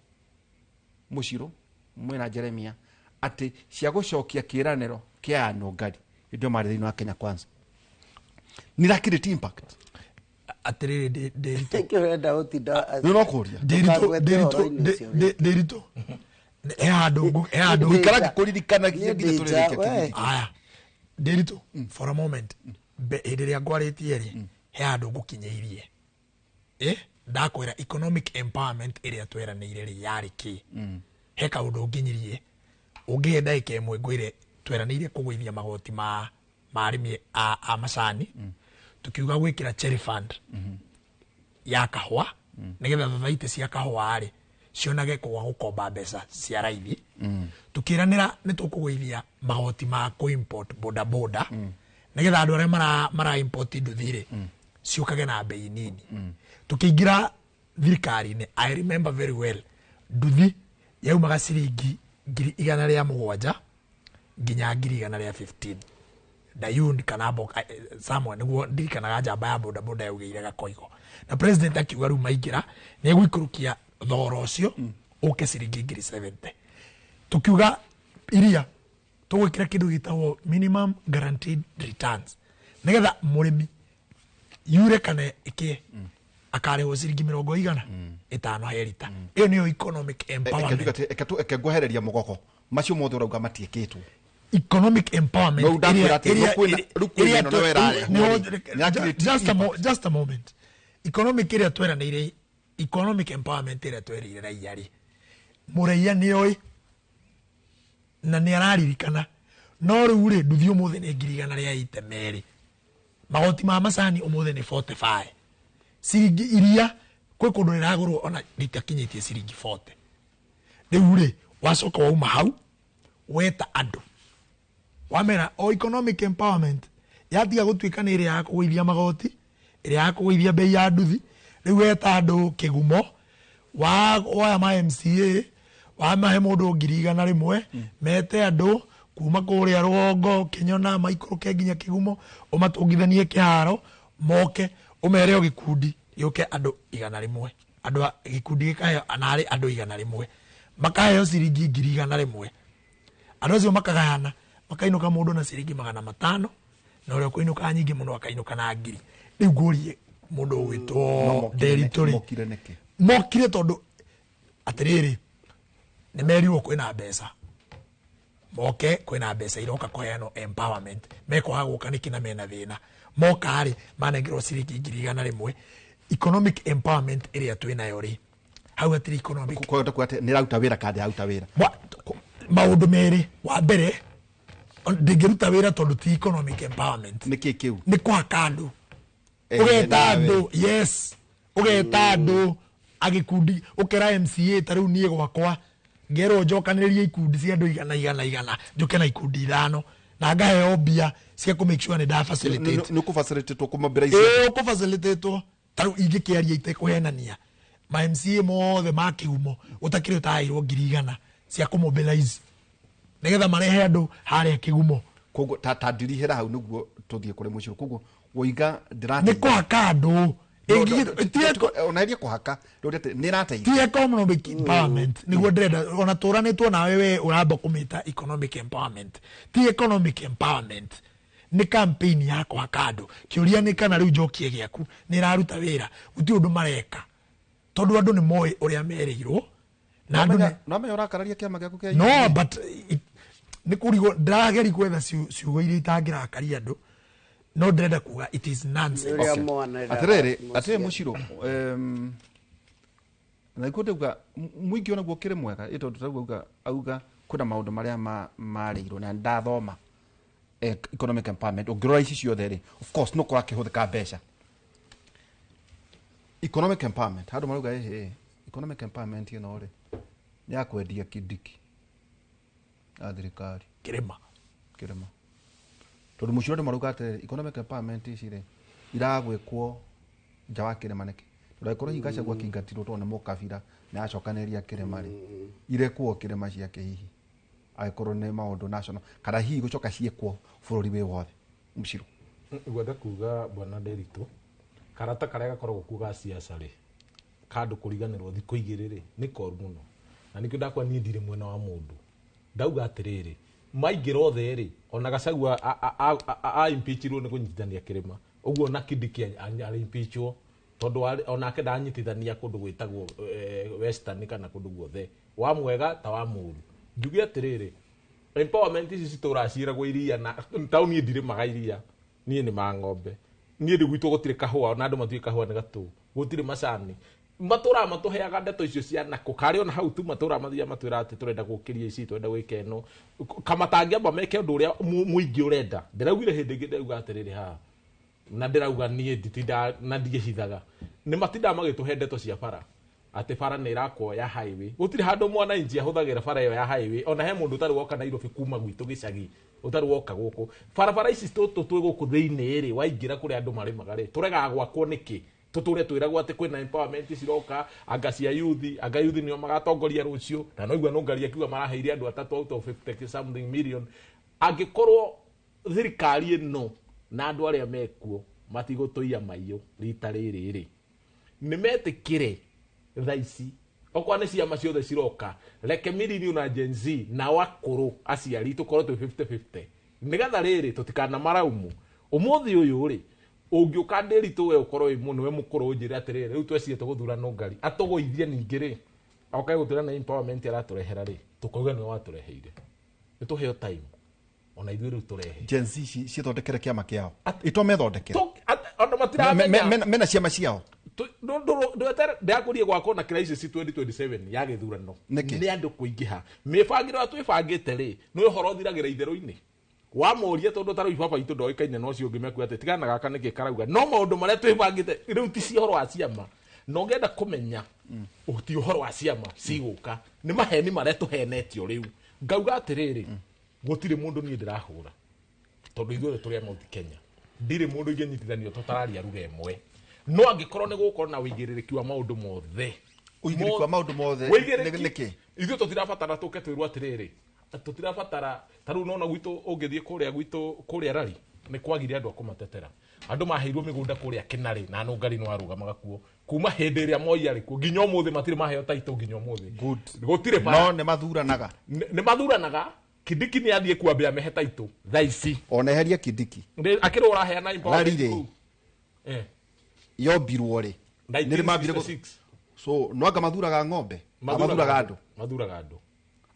Mũcirũ mwĩna Jeremia atĩ cia gũcokia kĩĩranĩro kĩa Anũngari hĩndĩ ĩyo marĩ thĩinĩ wa Kenya Kwanza nĩ irakirĩte impact Atĩrĩrĩ, Ndĩritũ Nĩkĩo ũrenda gũtinda Nĩ no kũũria. Ndĩritũ he handũ he handũ Gũikara ngĩkũririkanagia nginya tũrĩrĩkia kĩbindi. Aya, Ndĩritũ, for a moment, hĩndĩ ĩrĩa ngwarĩtie rĩ, he handũ ngũkinyĩirie ndakwĩra economic empowerment ĩrĩa tweranĩire rĩ yarĩ kĩ. He kaũndũ nginyirie ũngĩhe ndagĩka ĩmwe ngwĩre tweranĩire kũgũithia magoti ma arĩmi a macani, tukiuga gwĩkĩra cherry fund ya kahũa nĩgetha thothaitĩ cia kahũa rĩ cionage kwa gũkomba mbeca cia raithi. Tukiranĩra nĩ tũkũgũithia magoti ma kũ-import boda boda nĩgetha andũ arĩa mara import nduthi rĩ ciũkage na bei nini. Tukiingĩra thirikari-inĩ, I remember very well, nduthi yaumaga ciringi 107,000 nginya 115,000 Dayun kana Boka somewhere nĩguo ndirikanaga njamba ya boda boda yaugĩire Gakoigo, na president akiuga rĩu maingĩra nĩ egũikũrũkia thogora ũcio ũke ciringi 70,000. Tukiuga iria tũgwĩkĩra kĩndũ gĩtagwo minimum guaranteed returns nĩgetha mũrĩmi yure kana ĩkĩe akarĩhwo ciringi 50 he rita. Ĩyo nĩyo economic empowerment. Eke ngwehereria mũgogo macio mothe ũrauga matiĩkĩtwo. Economic empowerment No, ndakwĩra atĩ rĩu kwĩna ĩno nĩwe ĩrarehwo rĩ. Nĩ just a moment. Economic ĩrĩa tweranĩire, economic empowerment ĩrĩa twerĩire raia rĩ, mũraia nĩoĩ na nĩ araririkana. No rĩu rĩ, nduthi ũmũthĩ nĩ 182,000, magoti ma macani ũmũthĩ nĩ 45 ciringi iria kwĩ kũndũ rĩragũrwo ona rĩtakinyĩtie ciringi 40. Rĩu rĩ, wacoka wauma hau weta andũ wamera o economic empowerment yatiga gũtuĩka nĩ ĩrĩa ya kũgũithia magoti, ĩrĩa ya kũgũithia bei ya nduthi. Rĩu weta andũ kĩgumo, woya ma MCA wamahe mũndũ 100,000, mete andũ kuma kũrĩa rũgongo Kĩnyona maikũrũke nginya kĩgumo, ũmatũngithanie kĩharo moke ũmere o gĩkundi gĩũke andũ 100, andũ a gĩkundi gĩkaheo narĩ andũ 100 makaheo ciringi 100,000. Andũ acio makagayana makainũka mũndũ na ciringi 500, na ũrĩa ũkũinũka nyingĩ mũno akainũka na 1,000. Rĩu ngũrie mũndũ ũgwĩtwo Nderitu rĩ, mokire nĩkĩ? Mokire tondũ atĩrĩrĩ, nĩ merirwo kwĩna mbeca moke, kwĩna mbeca iroka kũheanwo empowerment, mekwaga gũka nĩkĩ na mena thĩna. Moka rĩ, manengerwo ciringi 100,000. Economic empowerment ĩrĩa twĩnayo rĩ, hau hatirĩ economic. Kwa hiyo nĩ ĩraruta wĩra kana ndĩraruta wĩra? Maũndũ merĩ. Wa mbere, ndĩngĩruta wĩra tondũ ti economic empowerment. Nĩ kĩ kĩu? Nĩ kũhaka andũ. Ũgeta andũ, yes, ũgeta andũ agĩkundi, ũkera MCA ta rĩu niĩ gwakwa ngerwo njokanĩrĩrie ikundi cia andũ 100 100, njũke na ikundi 5 na ngaheo mbia cia kũ make sure nĩ nda facilitate. Nĩ ũkũ-facilitate kũ-mobilize? Ĩĩ, ũkũ-facilitate. Ta rĩu ingĩkĩaria itekũhenania, ma MCA mothe ma kĩgumo gũtakĩrĩ ũtaheirwo 100,000 cia kũ-mobilize nĩgetha marehe andũ harĩa kĩgumo. Koguo ta ndirihĩra hau nĩguo tũthiĩ kũrĩ mũcirũ. Koguo woiga nĩ kũhaka andũ. Onaerie kũhaka nĩ ĩrateithia. Ti economic empowerment nĩguo ndĩrenda, ona tũranĩtwo nawe we ũramba kũmĩta economic empowerment. Ti economic empowerment, nĩ campaign ya kũhaka andũ. Kĩũria nĩ kana rĩu njokie gĩaku nĩ ĩraruta wĩra. Gũtirĩ ũndũ mareka tondũ andũ nĩ moĩ ũrĩa merĩirwo na andũ nĩ no menya ũrakararia kĩama gĩaku kĩa no but nĩ kũrigwo ndĩrageria gwetha ciugo iria itangĩrakaria andũ. No ndĩrenda kuga it is nonsense. Ũrĩa mwana Atiriri, atiriri muciro, na ikuo ndauga muingi onaguo kiri mwega ĩ tondũ tarĩu auga kwĩna maũndũ marĩa marĩirwo na ndathoma economic empowerment ũngĩrora ici ciothe rĩ, of course no kũrakĩhũthĩka mbeca. Economic empowerment handũ marauga ĩhĩ economic empowerment ĩno rĩ nĩ ya kwendia Kindiki na thirikari Kĩrĩma. Kĩrĩma, tondũ mũciro andũ marauga atĩrĩrĩ, economic empowerment ici rĩ iragwĩkwo nja wa kĩrĩma nĩkĩ? Tondũ angĩkorwo hihi Gachagua akĩingatirwo tondũ nĩ mũkabira nĩ acokanĩrĩria kĩrĩma rĩ, irekwo kĩrĩma ciake hihi angĩkorwo nĩ maũndũ national kana hihi gũcoka ciĩkwo bũrũri wĩ wothe mũciro? Ngwenda kuga bwana Nderitu, karata karĩa gakoragwo kuo ga siasa rĩ, kandũ kũriganĩrwo thikũ igĩrĩ rĩ nĩ koru mũno, na nĩkĩo ndakwa niĩ ndirĩ mwena wa mũndũ. Ndauga atĩrĩrĩ, maingĩra othe rĩ, ona Gachagua a impeachirwo nĩ kũnyitithania kĩrĩma ũguo, na Kindiki arĩ impeachwo tondũ onake ndanyitithania kũndũ gwĩtagwo Western kana kũndũ guothe, wa mwega ta wa mũru. Njuge atĩrĩrĩ, empowerment ici citũraga ciĩragwo iria na taũni ndirĩmaga iria, niĩ nĩ ma ng'ombe, niĩ ndĩ gwitũ gũtirĩ kahũa na andũ matuĩ kahũa nĩ gatũ, gũtirĩ macani, matũraga matũheaga ndeto icio cia nako karĩ ona hau tu, matũraga mathiaga matwĩra atĩ tũrenda gũkĩria ici, tũrenda gwĩka ĩno, kamatangĩamba meke ũndũ ũrĩa mũingĩ ũrenda. Ndĩraugire hĩndĩ ĩngĩ, ndĩrauga atĩrĩrĩ haha na ndĩrauga niĩ nditindaga na ndiĩhithaga, nĩ matindaga magĩtũhe ndeto cia bara atĩ bara nĩ ĩrakwo ya highway, gũtirĩ handũ mwananchi ahũthagĩra bara ĩyo ya highway, ona he mũndũ ũtarĩ woka Nairobi kuma gwitũ gĩcagi, ũtarĩ woka gũkũ barabara ici tũtũ twĩ gũkũ thĩinĩ rĩ, waingĩra kũrĩa andũ marĩmaga rĩ, tũregaga gwakwo nĩkĩ? Tũtũre twĩragwo atĩ kwĩna empowerment ciroka, anga cia youth, anga youth nĩo magatongoria rũciũ, na noigua Nũngari akiuga maraheire andũ atatũ out of 50 something million. Angĩkorwo thirikari ĩno na andũ arĩa mekuo matigũtũiya maiyũ rita rĩrĩ rĩ, nĩ metĩkĩre thaa ici okorwo nĩ ciama ciothe ciroka, reke millennial na Gen Z nao akũrũ aciari tũkorwo twĩ 50-50, nĩgetha rĩrĩ tũtikana maraumu. Ũmũthĩ ũyũ rĩ, ũngĩũka Nderitu we ũkorwo wĩ mũno we mũkũrũ ũnjĩre atĩrĩrĩ, rĩu twecirie tũgũthura Nũngari atũgũithie ningĩ rĩ, oke gũtwĩra nĩ empowerment aratũrehera rĩ, tũkauga nĩwe watũreheire. Nĩ tũheo time ona ithuĩ rĩu tũrehe Gen Z cithondekere kĩama kĩao, itomethondekere ona matiramenya mena ciama ciao. Ndakũrie gwakwo na crisis 2027 ya gĩthurano Nĩkĩ? nĩ andũ kũingĩha mĩbangĩro ĩrĩa twĩbangĩte rĩ, nĩ ũhoro ũthiragĩra itherũ-inĩ wamoria, tondũ ta rĩu baba itũ ndoĩkaine na ũcio ũngĩ mekuga atĩ tigana gaka nĩkĩ karauga, no maũndũ marĩa twĩbangĩte rĩu ti cia ũhoro wa ciama, na ũngĩenda kũmenya ti ũhoro wa ciama cigũka nĩ maheni marĩa tũhenetio rĩu. Ngauga atĩrĩrĩ, gũtirĩ mũndũ niĩ ndĩrahũra tondũ ithuothe tũrĩ a Mount Kenya, ndirĩ mũndũ ingĩnyitithanio tũtararia ruga ĩmwe, no angĩkorwo nĩ gũkorwo na ũigĩrĩrĩki wa maũndũ mothe, Ũigĩrĩrĩki wa maũndũ mothe Ũigĩrĩrĩki- nĩkĩ? Ithuĩ tũtirabatara tũke twĩrwo atĩrĩrĩ, tũtirabatara ta rĩu nona gwitũ ũngĩthiĩ kũrĩa gwitũ kũrĩa rari nĩ kwagire andũ a kũmatetera, andũ maheirwo mĩgũnda kũrĩa Kĩnarĩ na Nũngari nĩ warũgamaga kuo kuma hĩndĩ ĩrĩa Moi arĩ kuo nginya ũmũthĩ matirĩ maheo taitũ nginya ũmũthĩ. Gũtirĩ bara. No nĩ mathuranaga. Nĩ mathuranaga. Kindiki nĩ athiĩ kuambia mehe taitũ thaa ici. Ona eheria Kindiki. Akĩrĩ ũraheana empowerment Rari rĩ. kũu. Yombirwo rĩ, nĩ mambire so no anga mathuraga ng'ombe, mathuraga andũ, mathuraga andũ,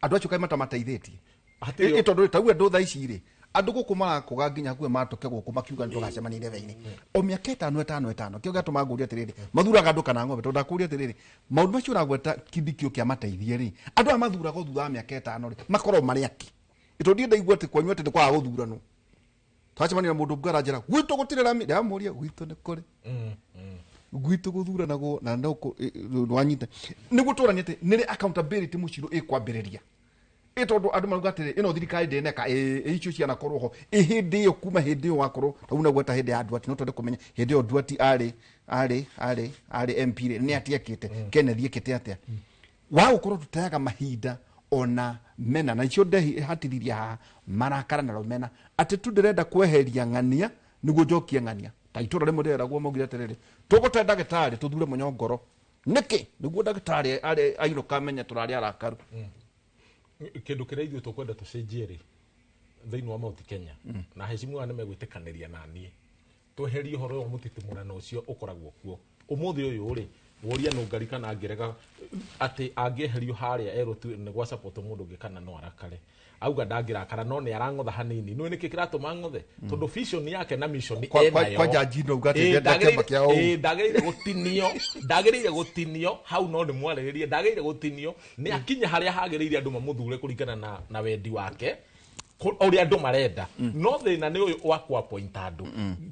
andũ acio kaĩ matamateithĩtie. Hatirĩ Ĩ tondũ tau andũ thaa ici rĩ, andũ gũkũ marakũga nginya hakuhĩ matũke gũkũ makiuga nĩ tũgacemania irebe-inĩ o mĩaka ĩtano ĩtano ĩtano, kĩo gĩatũma ngũrie atĩrĩrĩ, mathuraga andũ kana ng'ombe? Tondũ ndakũria atĩrĩrĩ, maũndũ macio ũragweta Kindiki ũke amateithie rĩ, andũ aya mathuragwo thutha wa mĩaka ĩtano rĩ, makorwo marĩ akĩ? Tondũ ndiĩ ndaigua atĩ kwanyu atĩ nĩ kwaga gũthuranwo. Twacemania na mũndũ ũngĩ aranjĩra gwitũ gũtirĩ rami, ndĩramũria gwitũ nĩ kũrĩ, gwitũ gũthuranagwo na no wanyita nĩguo tũranie atĩ nĩrĩ accountability mũcirũ ĩkwambĩrĩria. Ĩ tondũ andũ marauga atĩrĩ, ĩno thirikari ndĩneka, ĩ icio cianakorwo ho ĩ hĩndĩ ĩyo, kuma hĩndĩ ĩyo wakorwo rĩu nagweta hĩndĩ ya Nduati, no twende kũmenya hĩndĩ ĩyo Nduati arĩ arĩ arĩ arĩ MP rĩ, nĩ atiekĩte Kenneth ekĩte atĩa wa gũkorwo tũteaga mahinda ona mena na icio ndehatithirie haha marakara na rũmena atĩ tu ndĩrenda kweheria ng'ania nĩguo njokie ng'ania. Ta itũra rĩmwe ndĩreragwo maugire atĩrĩrĩ, tũgũte ndagĩtarĩ tũthure mũnyongoro nĩkĩ? Nĩguo ndagĩtarĩ arĩ ainũka amenye tũrarĩ arakaru. Kĩndũ kĩrĩa ithuĩ tũkwenda tũcenjie rĩ thĩinĩ wa Mount Kenya, na hecimu aya nĩ megwĩtĩkanĩria na niĩ, Tweherie ũhoro ũyũ mũtitimũrano ũcio ũkoragwo kuo. Ũmũthĩ ũyũ rĩ, woria Nũngari kana angĩrega atĩ angĩeherio harĩa erwo tu nĩ gwa support mũndũ ũngĩ kana no arakare. Auga ndangĩrakara no nĩ arang'otha hanini. Nĩũĩ nĩkĩ kĩratũma ng'othe? Tondũ vision yake na mission enayo. Kwa Njanji no uga atĩ ndenda kĩama kĩa ũũ. Ndagĩrĩire gũtinio, ndagĩrĩire gũtinio hau no ndĩmwarĩrĩrie, ndagĩrĩire gũtinio nĩ akinye harĩa hagĩrĩire andũ mamũthure kũringana na wendi wake ũrĩa andũ marenda. No thĩna nĩ ũyũ wa kũ-appoint andũ.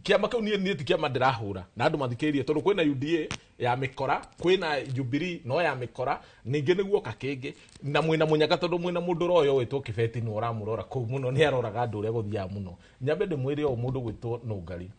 Kĩama kĩu niĩ ti kĩama ndĩrahũra na andũ mathikĩrĩrie tondũ kwĩna UDA ya mĩkora, kwĩna Jubilee no ya mĩkora, ningĩ nĩguoka kĩngĩ na mwĩna mũnyaka tondũ mwĩna mũndũ ũroyo wĩtwo Kĩbeti nĩwe ũramũrora kũu mũno, nĩ aroraga andũ ũrĩa gũthiaga mũno. Nyambe ndĩmwĩre ũũ mũndũ gwĩtwo Nũngari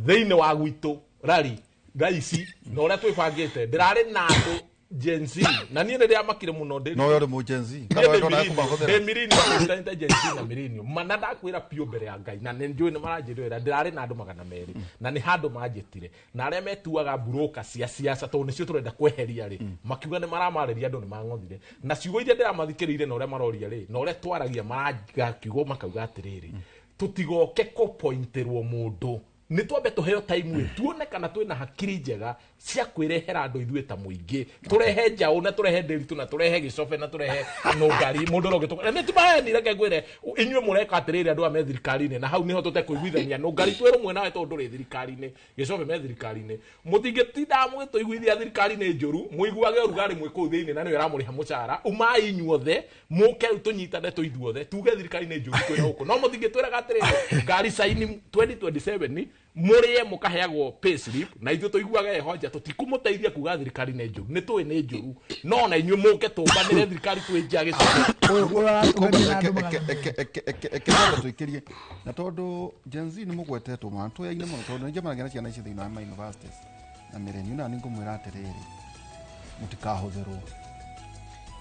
thĩinĩ wa gwitũ rari thaa ici na ũrĩa twĩbangĩte ndĩrarĩ na andũ Gen Z na niĩ nĩndĩramakire mũno ndĩ No ũyũ nĩ Gen Z. Kana Niĩ ũyũ ndona kũmahũthĩra. ndĩ millennium, ndĩ Gen Z na millennium. Mana ndakwĩra piũ mbere ya Ngai na nĩ njũĩ nĩ maranjĩrĩra ndĩrarĩ na andũ 200 na nĩ handũ manjĩtire na arĩa metuaga broker cia siasa tondũ nĩcio tũrenda kweheria rĩ makiuga nĩ maramarĩria andũ nĩ mang'othire na ciugo iria ndĩramathikĩrĩire na ũrĩa maroria rĩ na ũrĩa twaragia marakiugo makauga atĩrĩrĩ tũtigoke kũpointĩrwo mũndũ nĩ twambe tũheo time ĩ tuone kana twĩna hakiri njega cia kwĩrehera andũ ithuĩ ta mũingĩ tũrehe njaũ na tũrehe ndĩritũ na tũrehe gĩcobe na tũrehe nũngari mũndũ ũrĩa ũngĩtũka na nĩ timaheni reke ngwĩre inyuĩ mũreka atĩrĩrĩ andũ aya me thirikari-inĩ na hau nĩho tũtekũiguithania nũngari twĩ rũmwe nawe tondũ ndũrĩ thirikari-inĩ gĩcobe me thirikari-inĩ mũtingĩtindaga mũgĩtũiguithia thirikari nĩ njũru mũiguage ũrugarĩ mwĩ kũu thĩinĩ na nĩwe ĩramũrĩha mũcara umai inyuothe mũke rĩu tũnyitane tũ ithuothe tuge thirikari nĩ njũru twĩ gũkũ no mũtingĩtwĩraga atĩrĩrĩ ngari saini 2027 mũrĩe mũkaheagwo pay slip na ithuĩ tũiguage heho nja tũtikũmũteithia kuga thirikari nĩ njũru nĩ tũĩ nĩ njũru no na inyuĩ mũke tũmbanĩre thirikari twĩ nja gĩcoke. Eke tũikĩrie na tondũ Gen Z nĩ mũgwetetwo mũno tũyaine mũno tondũ nĩ njemanagia na ciana ici thĩinĩ wa ma universities na mĩrenio na nĩ ngũmwĩra atĩrĩrĩ mũtikahũthĩrwo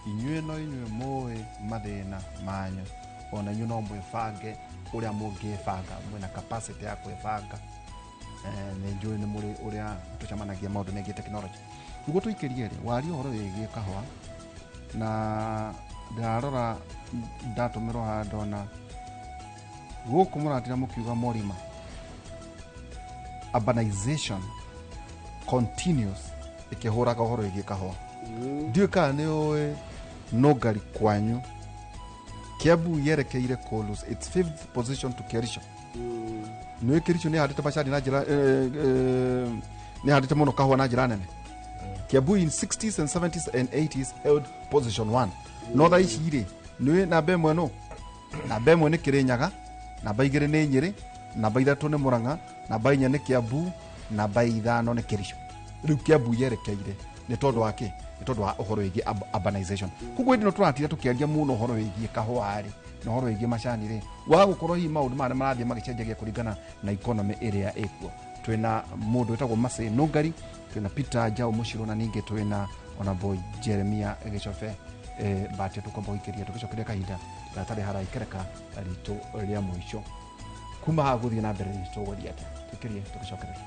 inyuĩ no inyuĩ mũĩ mathĩna manyu ona inyuĩ no mwĩbange ũrĩa mũngĩbanga mwĩna capacity ya kwĩbanga. Nĩ njũĩ nĩ mũrĩ ũrĩa tũcemanagia maũndũ megiĩ technology nĩguo tũikĩrie rĩ waria ũhoro wĩgiĩ kahũa na ndarora ndatũmĩrwo haha ndona gũkũ mũratira mũkiuga Morima urbanization continues ĩkĩhũraga ũhoro wĩgiĩ kahũa. Ndiũĩ kana nĩ ũĩ Nũngari kwanyu Kiambu yerekeire kũ lose its fifth position to Kericho. Nĩ Kericho nĩ handĩte macani na njĩra nĩ handĩte mũno kahũa na njĩra nene. Kiambu in 60s and 70s and 80s held position 1. No thaa ici rĩ nĩ namba ĩmwe nũ namba ĩmwe nĩ Kĩrĩnyaga, namba 2 nĩ Nyĩrĩ, namba 3 nĩ Mũrang'a, namba 4 nĩ Kiambu, namba 5 nĩ Kericho. Rĩu Kiambu yerekeire nĩ tondũ wa kĩ? Nĩ tondũ wa ũhoro wĩgiĩ urbanization. Koguo hĩndĩ ĩno tũratira tũkĩaria mũno ũhoro wĩgiĩ kahũa rĩ na ũhoro wĩgiĩ macani rĩ wa gũkorwo hihi maũndũ maya marathiĩ magĩcenjagia kũringana na economy ĩrĩa ĩkuo. Twĩna mũndũ wĩtagwo Mercy Nũngari, twĩna Peter Njau Mũcirũ na ningĩ twĩna Honorable Jeremia Gĩcobe. Batia tũkwamba gũikĩria tũgĩcokeria kahinda gatarĩ haraikereka ritũ rĩa mũico kuma haha gũthiĩ na mbere tũgũthiĩ atĩa tũikĩrie tũgĩcokereria.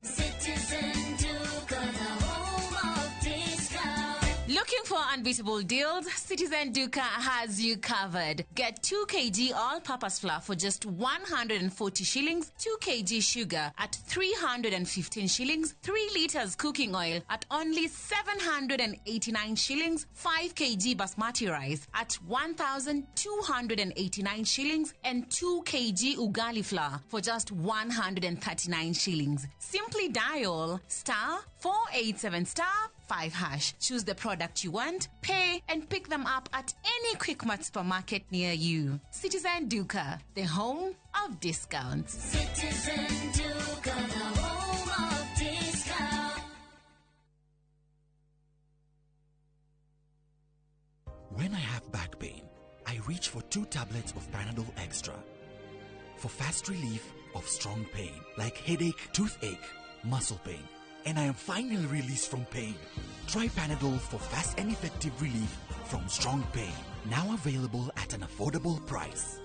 Citizen Duka, the home of discount. Looking for unbeatable deals? Citizen Duka has you covered. Get 2 kg all-purpose flour for just 140 shillings, 2 kg sugar at 315 shillings, 3 liters cooking oil at only 789 shillings, 5 kg basmati rice at 1,289 shillings, and 2 kg ugali flour for just 139 shillings. Simply dial star 487 star 5 hash. Choose the product you want, pay, and pick them up at any Quickmart supermarket near you. Citizen Duka, the home of discounts. Citizen Duka, the home of discount. When I have back pain, I reach for 2 tablets of Panadol Extra for fast relief of strong pain like headache, toothache, muscle pain, and I am finally released from pain. Try Panadol for fast and effective relief from strong pain. Now available at an affordable price.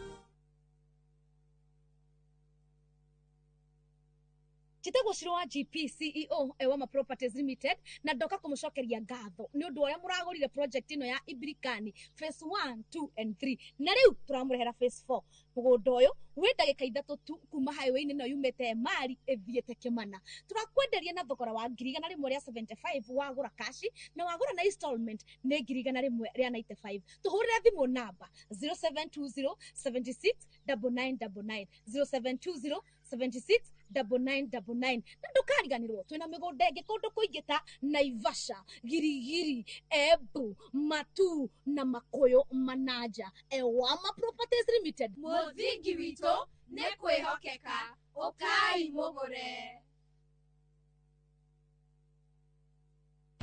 Njĩtagwo Shiro wa GP CEO Ewama Properties Limited, na ndoka kũmũcokeria ngatho nĩ ũndũ wa ũrĩa mũragũrire project ĩno ya Ibirikani phase 1, 2 and 3, na rĩu tũramũrehera phase 4. Mũgũnda ũyũ wĩ ndagĩka 3 tu kuma highway-inĩ ĩno yumĩte Emali ĩthiĩte Kĩmana. Tũrakwenderia na thogora wa 175,000 wagũra kashi, na wagũra na installment nĩ 195,000. Tũhũrĩre thimũ namba 0720 76 9999, 0720 76 9999. Na ndũkariganĩrwo twĩna mĩgũnda ĩngĩ kũndũ kũingĩ ta Naivasha, Girigiri, Embu, Matu na Makũyũ Manaja. Ewama Properties Limited, Mũthingi witũ nĩ kwĩhokeka. Ũkai mũgũre.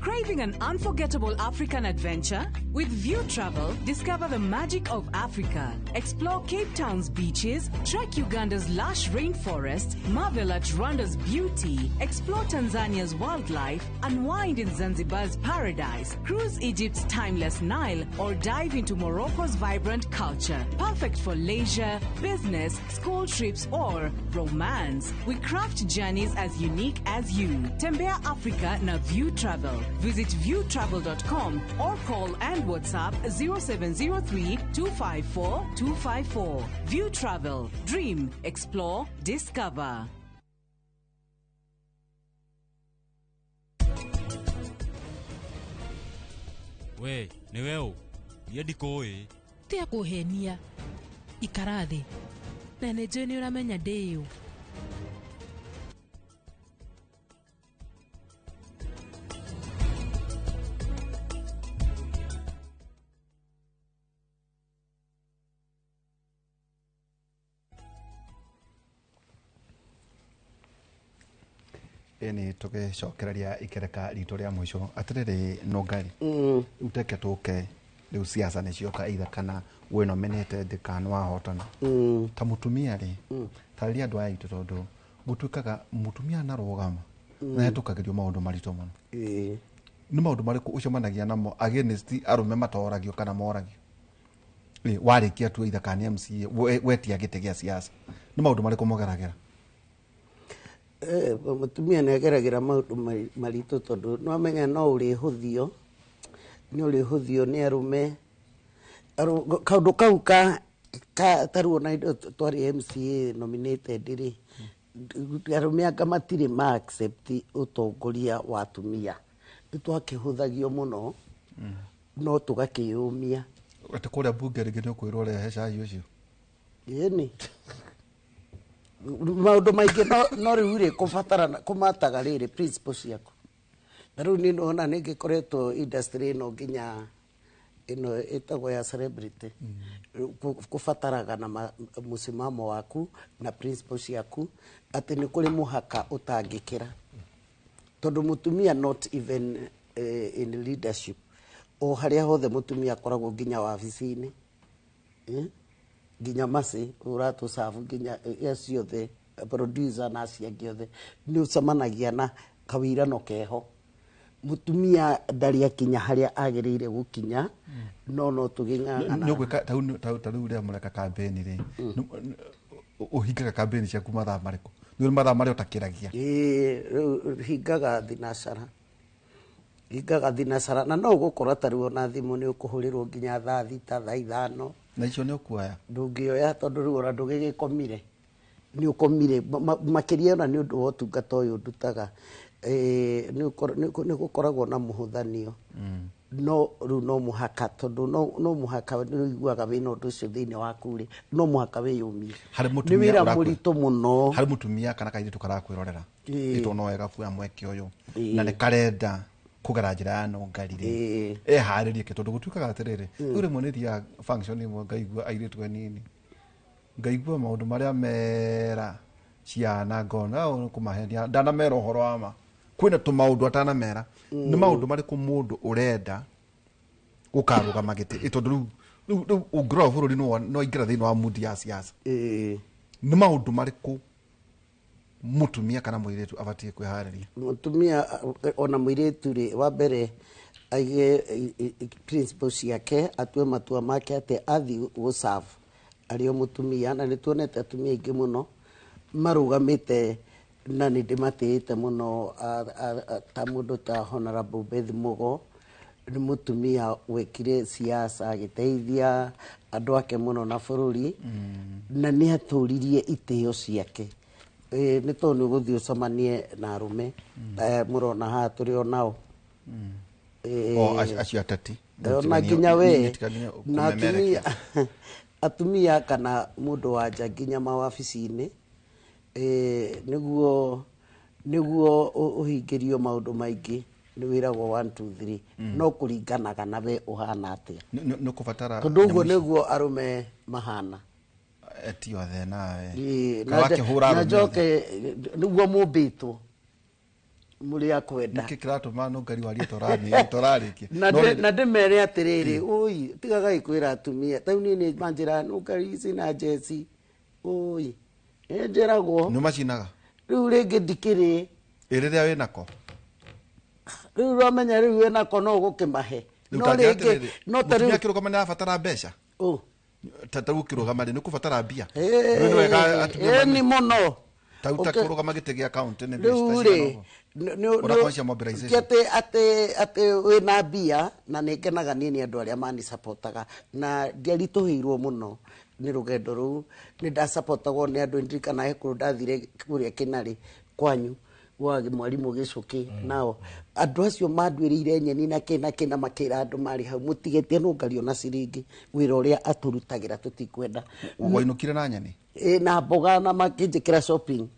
Craving an unforgettable African adventure? With View Travel, discover the magic of Africa. Explore Cape Town's beaches, trek Uganda's lush rainforest, marvel at Rwanda's beauty, explore Tanzania's wildlife, unwind in Zanzibar's paradise, cruise Egypt's timeless Nile, or dive into Morocco's vibrant culture. Perfect for leisure, business, school trips, or romance. We craft journeys as unique as you. Tembea Africa na View Travel. Visit viewtravel.com or call and WhatsApp 0703 254 254. View Travel. Dream, explore, discover. We nĩwe ũ? Niĩ ndikũĩ. Tia kũhenia, ikara thĩ, na nĩ njũĩ nĩ ũramenya ndĩ ũ. Ĩni tũgĩcokereria ikereka ritũ rĩa mũico, atĩrĩrĩ Nũngari, rĩu teke tũke rĩu siasa nĩ cioka, either kana wĩ nominated kana wahotana ta mũtumia rĩ, tarĩria andũ aya aitũ, tondũ gũtuĩkaga mũtumia anarũgama na hetũkagĩrio maũndũ maritũ mũno. Nĩ maũndũ marĩkũ ũcemanagia namo against arũme matoragio kana moragio? Ĩ, warĩkia tu either kana nĩ MCA, wetia gĩtĩ gĩa siasa, nĩ maũndũ marĩkũ mogeragĩra? Mũtumia nĩ ageragĩra maũndũ maritũ, tondũ no amenya no ũrĩhũthio, nĩ ũrĩhũthio nĩ arũme. Kaũndũ kau ka tarĩu ona hĩndĩ ĩyo twarĩ MCA nominated rĩ, arũme anga matirĩ ma accept ũtongoria wa atumia, nĩ twakĩhũthagio mũno, no tũgakĩyũmia. Atĩ kũrĩa bunge rĩngĩ nĩ ũkwĩrwo rehe cai ũcio? Ĩni maũndũ maingĩ, no rĩu rĩ, kũbatarana kũmataga rĩrĩ principle ciaku. Na rĩu niĩ nĩwona nĩ ngĩkoretwo industry ĩno nginya ĩno ĩtagwo ya celebrity. Kũbataraga na mũsimamo waku na principle ciaku, atĩ nĩ kũrĩ mũhaka ũtangĩkĩra, tondũ mũtumia not even in leadership, o harĩa hothe mũtumia akoragwo, nginya wabici-inĩ, nginya maci ũratũcabu, nginya acio othe producer na acio angĩ othe, nĩ ũcemanagia na kawĩirano keho. Mũtumia ndarĩ akinya harĩa agĩrĩire gũkinya, no tũgĩng'ang'ana. Nĩ ũgwĩka ta rĩu rĩrĩa mũreka kambĩni rĩ, ũhingaga kambĩni ciaku mathaa marĩkũ? Nĩ mathaa marĩa ũtakĩragia? Ĩĩ, rĩu hingaga thinacara, hingaga thinacara, na no ũgũkora tarĩu ona thimũ nĩ ũkũhũrĩrwo nginya thaa 6, thaa 5. Na icio nĩ ũkuoya? Ndũngĩoya, tondũ rĩu ona ndũgĩgĩkomire, nĩ ũkomire. Makĩria ona nĩ ũndũ wa ũtungata ũyũ ndutaga, nĩ gũkoragwo na mũhũthanio, no rĩu no mũhaka, tondũ no mũhaka, nĩ ũiguaga wĩna ũndũ ũcio thĩinĩ waku rĩ, no mũhaka wĩyũmie. Harĩ Nĩ mũtumia wĩra mũritũ mũno. Harĩ mũtumia kana kairĩtu karakwĩrorera, ĩtwo no wega kuoya mweke ũyũ na nĩ karenda kũgera njĩra ya Nũngari rĩ, eharĩrie ke, tondũ gũtuĩkaga atĩrĩrĩ, rĩu rĩmwe nĩ thiaga function ĩmwe, ngaigua airĩtu anini, ngaigua maũndũ marĩa mera ciana, ngona "Oh, kũmahenia ndanamera ũhoro wa ma, kwĩna tũmaũndũ atanamera." Nĩ maũndũ marĩkũ mũndũ ũrenda gũkarũgama gĩtĩ? Tondũ rĩu ũngĩrora bũrũri no aingĩra thĩinĩ wa mundi ya siasa, nĩ maũndũ marĩkũ mũtumia kana mũirĩtu abatiĩ kwĩharĩria? Mũtumia ona mũirĩtu rĩ, wa mbere aige principle ciake, atue matua make atĩ athiĩ gũserve arĩ o mũtumia. Na nĩ tuonete atumia aingĩ mũno marũgamĩte. Na nĩ ndĩmatĩĩte mũno, ta mũndũ ta Honorable Beth Mugo, nĩ mũtumia wekire siasa agĩteithia andũ ake mũno na bũrũri, na nĩ atũririe itĩo ciake. Nĩ tondũ nĩ ũgũthiĩ ũcemanie na arũme, mũrona haha tũrĩ o nao. O acio ateti. Ona nginya we na atumia, atumia kana mũndũ wa nja nginya mawabici-inĩ, nĩguo ũhingĩrio maũndũ maingĩ nĩ wĩragwo 1 2 3, no kũringanaga na we ũhana atĩa. Nĩ kũbatara. Tondũ ũguo nĩguo arũme mahana. Ti othe nawe. Ĩĩ, Kana wakĩhũra na arũme othe. Njoke nĩguo mũmbĩtwo mũrĩ a kwenda. Nĩkĩ kĩratũma nũngari warie tũrarĩkia? Na ndĩmere atĩrĩrĩ, ũi tigagai kwĩra atumia ta rĩu niĩ nĩ manjĩraga nũngari ici na njeci, ũi nĩ njĩragwo. Nĩ macinaga. Rĩu rĩngĩ ndikĩrĩ. Ĩ rĩrĩa wĩnako? Rĩu ũramenya rĩu wĩnako no ũgũkĩmahe. Rĩu No ta njĩra rĩngĩ atĩrĩrĩ, no ta mũtumia rĩu akĩrũgama nĩ arabatara mbeca. Ũ. Ta rĩu ũkĩrũgama rĩ, nĩ ũkũbatara mbia. Rĩu nĩ wega atumia Ĩni mũno. Ta rĩu ta kũrũgama gĩtĩ gĩa county nĩ mbeca Rĩu ta rĩ cigana ũguo? Ũrakoncia mobilization. Ti atĩ wĩna mbia, na nĩ ngenaga niĩ nĩ andũ arĩa manicapotaga, na ndiaritũhĩirwo mũno nĩ rũgendo rũu, nĩ ndacapotagwo nĩ andũ. Ndirikana he kũndũ ndathire kũrĩa Kĩnarĩ kwanyu gwa mwarimũ Gĩcũkĩ, nao andũ acio manduĩrĩire nyeni na kĩ na kĩ, na makĩra andũ marĩ hau mũtigetie nũngari ona ciringi, wĩra ũrĩa atũrutagĩra tũtikwenda. Wainũkire na nyeni? Ĩ, na mboga, na makĩnjĩkĩra shopping.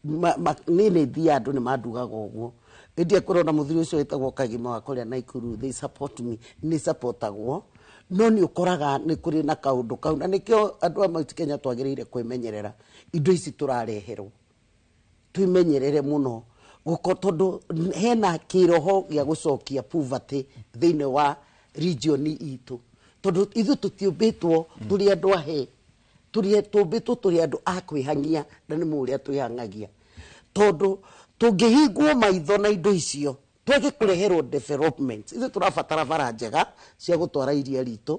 Niĩ nĩ thiaga, andũ nĩ mandugaga ũguo, ĩndĩ akorwo na mũthuri ũcio wĩtagwo Kagima wa kũrĩa Naikuru, they support me, nĩ supportagwo, no nĩ ũkoraga nĩ kũrĩ na kaũndũ kau, na nĩkĩo andũ a Mount Kenya twagĩrĩire kwĩmenyerera indo ici tũrareherwo, twĩmenyerere mũno gũko, tondũ hena kĩroho gĩa gũcokia poverty thĩinĩ wa region itũ, tondũ ithuĩ tũtiũmbĩtwo tũrĩ andũ ahe, tũrĩ tũmbĩtwo tũrĩ andũ a kwĩhang'ia, na nĩ mũũ ũrĩa twĩhang'agia, tondũ tũngĩhingwo maitho na indo icio twage kũreherwo development. Ithuĩ tũrabatara bara njega cia gũtwara iria ritũ,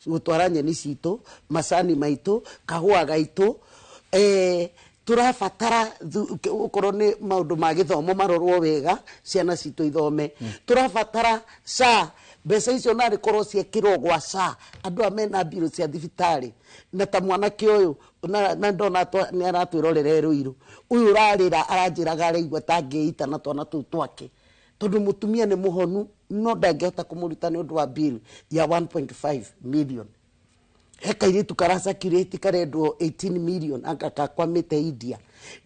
gũtwara nyeni citũ, macani maitũ, kahũa gaitũ, tũrabatara okorwo nĩ maũndũ ma gĩthomo marorwo wega, ciana citũ ithome. Tũrabatara SHA, mbeca icio narĩ korwo ciekĩrwo gwa SHA, andũ aya mena mbirũ cia thibitarĩ, na ta mwanake ũyũ na ndona nĩ aratwĩrorera Ruiru, ũyũ ũrarĩra aranjĩraga araigua ta angĩita na twana tũu twake, tondũ mũtumia nĩ mũhonu no ndangĩhota kũmũruta nĩ ũndũ wa bill ya 1.5 million. He kairĩtu karacakirĩti karendwo 18 million, anga kakwamĩte India.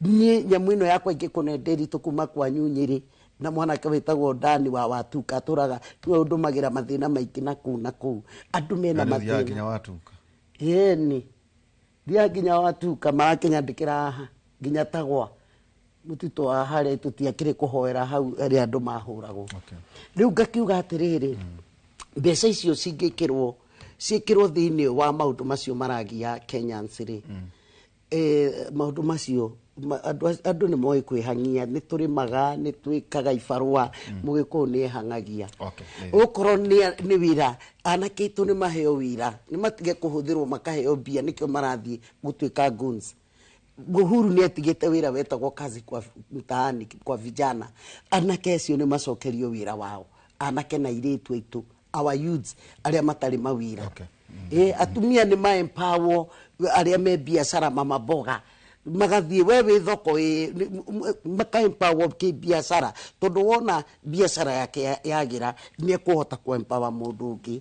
Niĩ nyamũ ĩno yakwa ingĩkũne ndĩritũ kuma kwanyu Nyĩrĩ, na mwanake wĩtagwo Dani wa Watuka atũraga nĩwe ũndũmagĩra mathĩna maingĩ na kũu na kũu andũ mena Na nĩ ũthiaga mathĩna. Nginya Watuka? Ĩni, thiaga nginya Watuka, marakĩnyandĩkĩra haha nginya tagwa mũtitũ wa harĩa tũtiakĩrĩ kũhoera hau harĩa andũ mahũragwo. Rĩu ngakiuga atĩrĩrĩ, mbeca icio cingĩkĩrwo ciĩkĩrwo thĩinĩ wa maũndũ macio maragia Kenyans rĩ, maũndũ macio andũ nĩ moĩ kwĩhang'ia, nĩ tũrĩmaga, nĩ twĩkaga ibarũa, mũgĩkũyũ nĩ ehang'agia. Okorwo nĩ wĩra, anake aitũ nĩ maheo wĩra, nĩ matige kũhũthĩrwo makaheo mbia nĩkĩo marathiĩ gũtuĩka goons. Uhuru nĩ atigĩte wĩra wetagwo kazi kwa mtaani kwa vijana, anake acio nĩ macokerio wĩra wao, anake na airĩtu aitũ, our youths arĩa matarĩ mawĩra. Atumia nĩ ma empower arĩa me biacara, mama mboga magathiĩ we wĩ thoko ĩ maka empower kĩ biacara, tondũ wona biacara yake yagĩra nĩ ekũhota kũ empower mũndũ ũngĩ.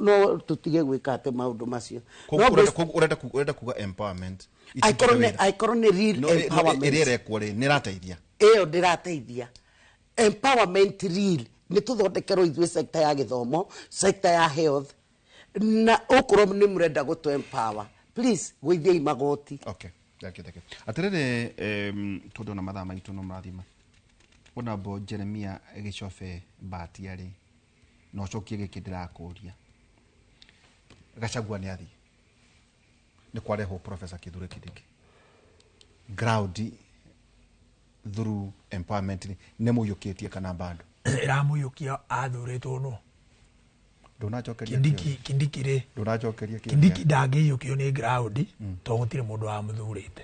No tũtige gwĩka atĩ maũndũ macio. Koguo No ũrenda kuga empowerment Angĩkorwo nĩ real No, empowerment. ĩrĩa ĩrekwo rĩ, nĩ ĩrateithia? Ĩyo ndĩrateithia. Empowerment real nĩ tũthondekerwo ithuĩ sector ya gĩthomo, sector ya health, na okorwo nĩ mũrenda gũtũ empower, please gũithiai magoti. Okay. Thank you, thank you. Atĩrĩrĩ, tondũ ona mathaa maitũ no marathima, Honorable Jeremia Gĩcobe Mbatia rĩ, na ũcokie gĩkĩ ndĩrakũria, Gachagua nĩ athiĩ, nĩ kwarehwo Professor Kithure Kindiki, ground through empowerment rĩ, nĩ mũiyũkĩtie kana bado? Ĩramũiyũkia athurĩtwo nũ? Ndũnacokeria. Kindiki, Kindiki rĩ, Ndũnacokeria kĩũria. Kindiki ndangĩiyũkio nĩ ground tondũ gũtirĩ mũndũ wamũthurĩte.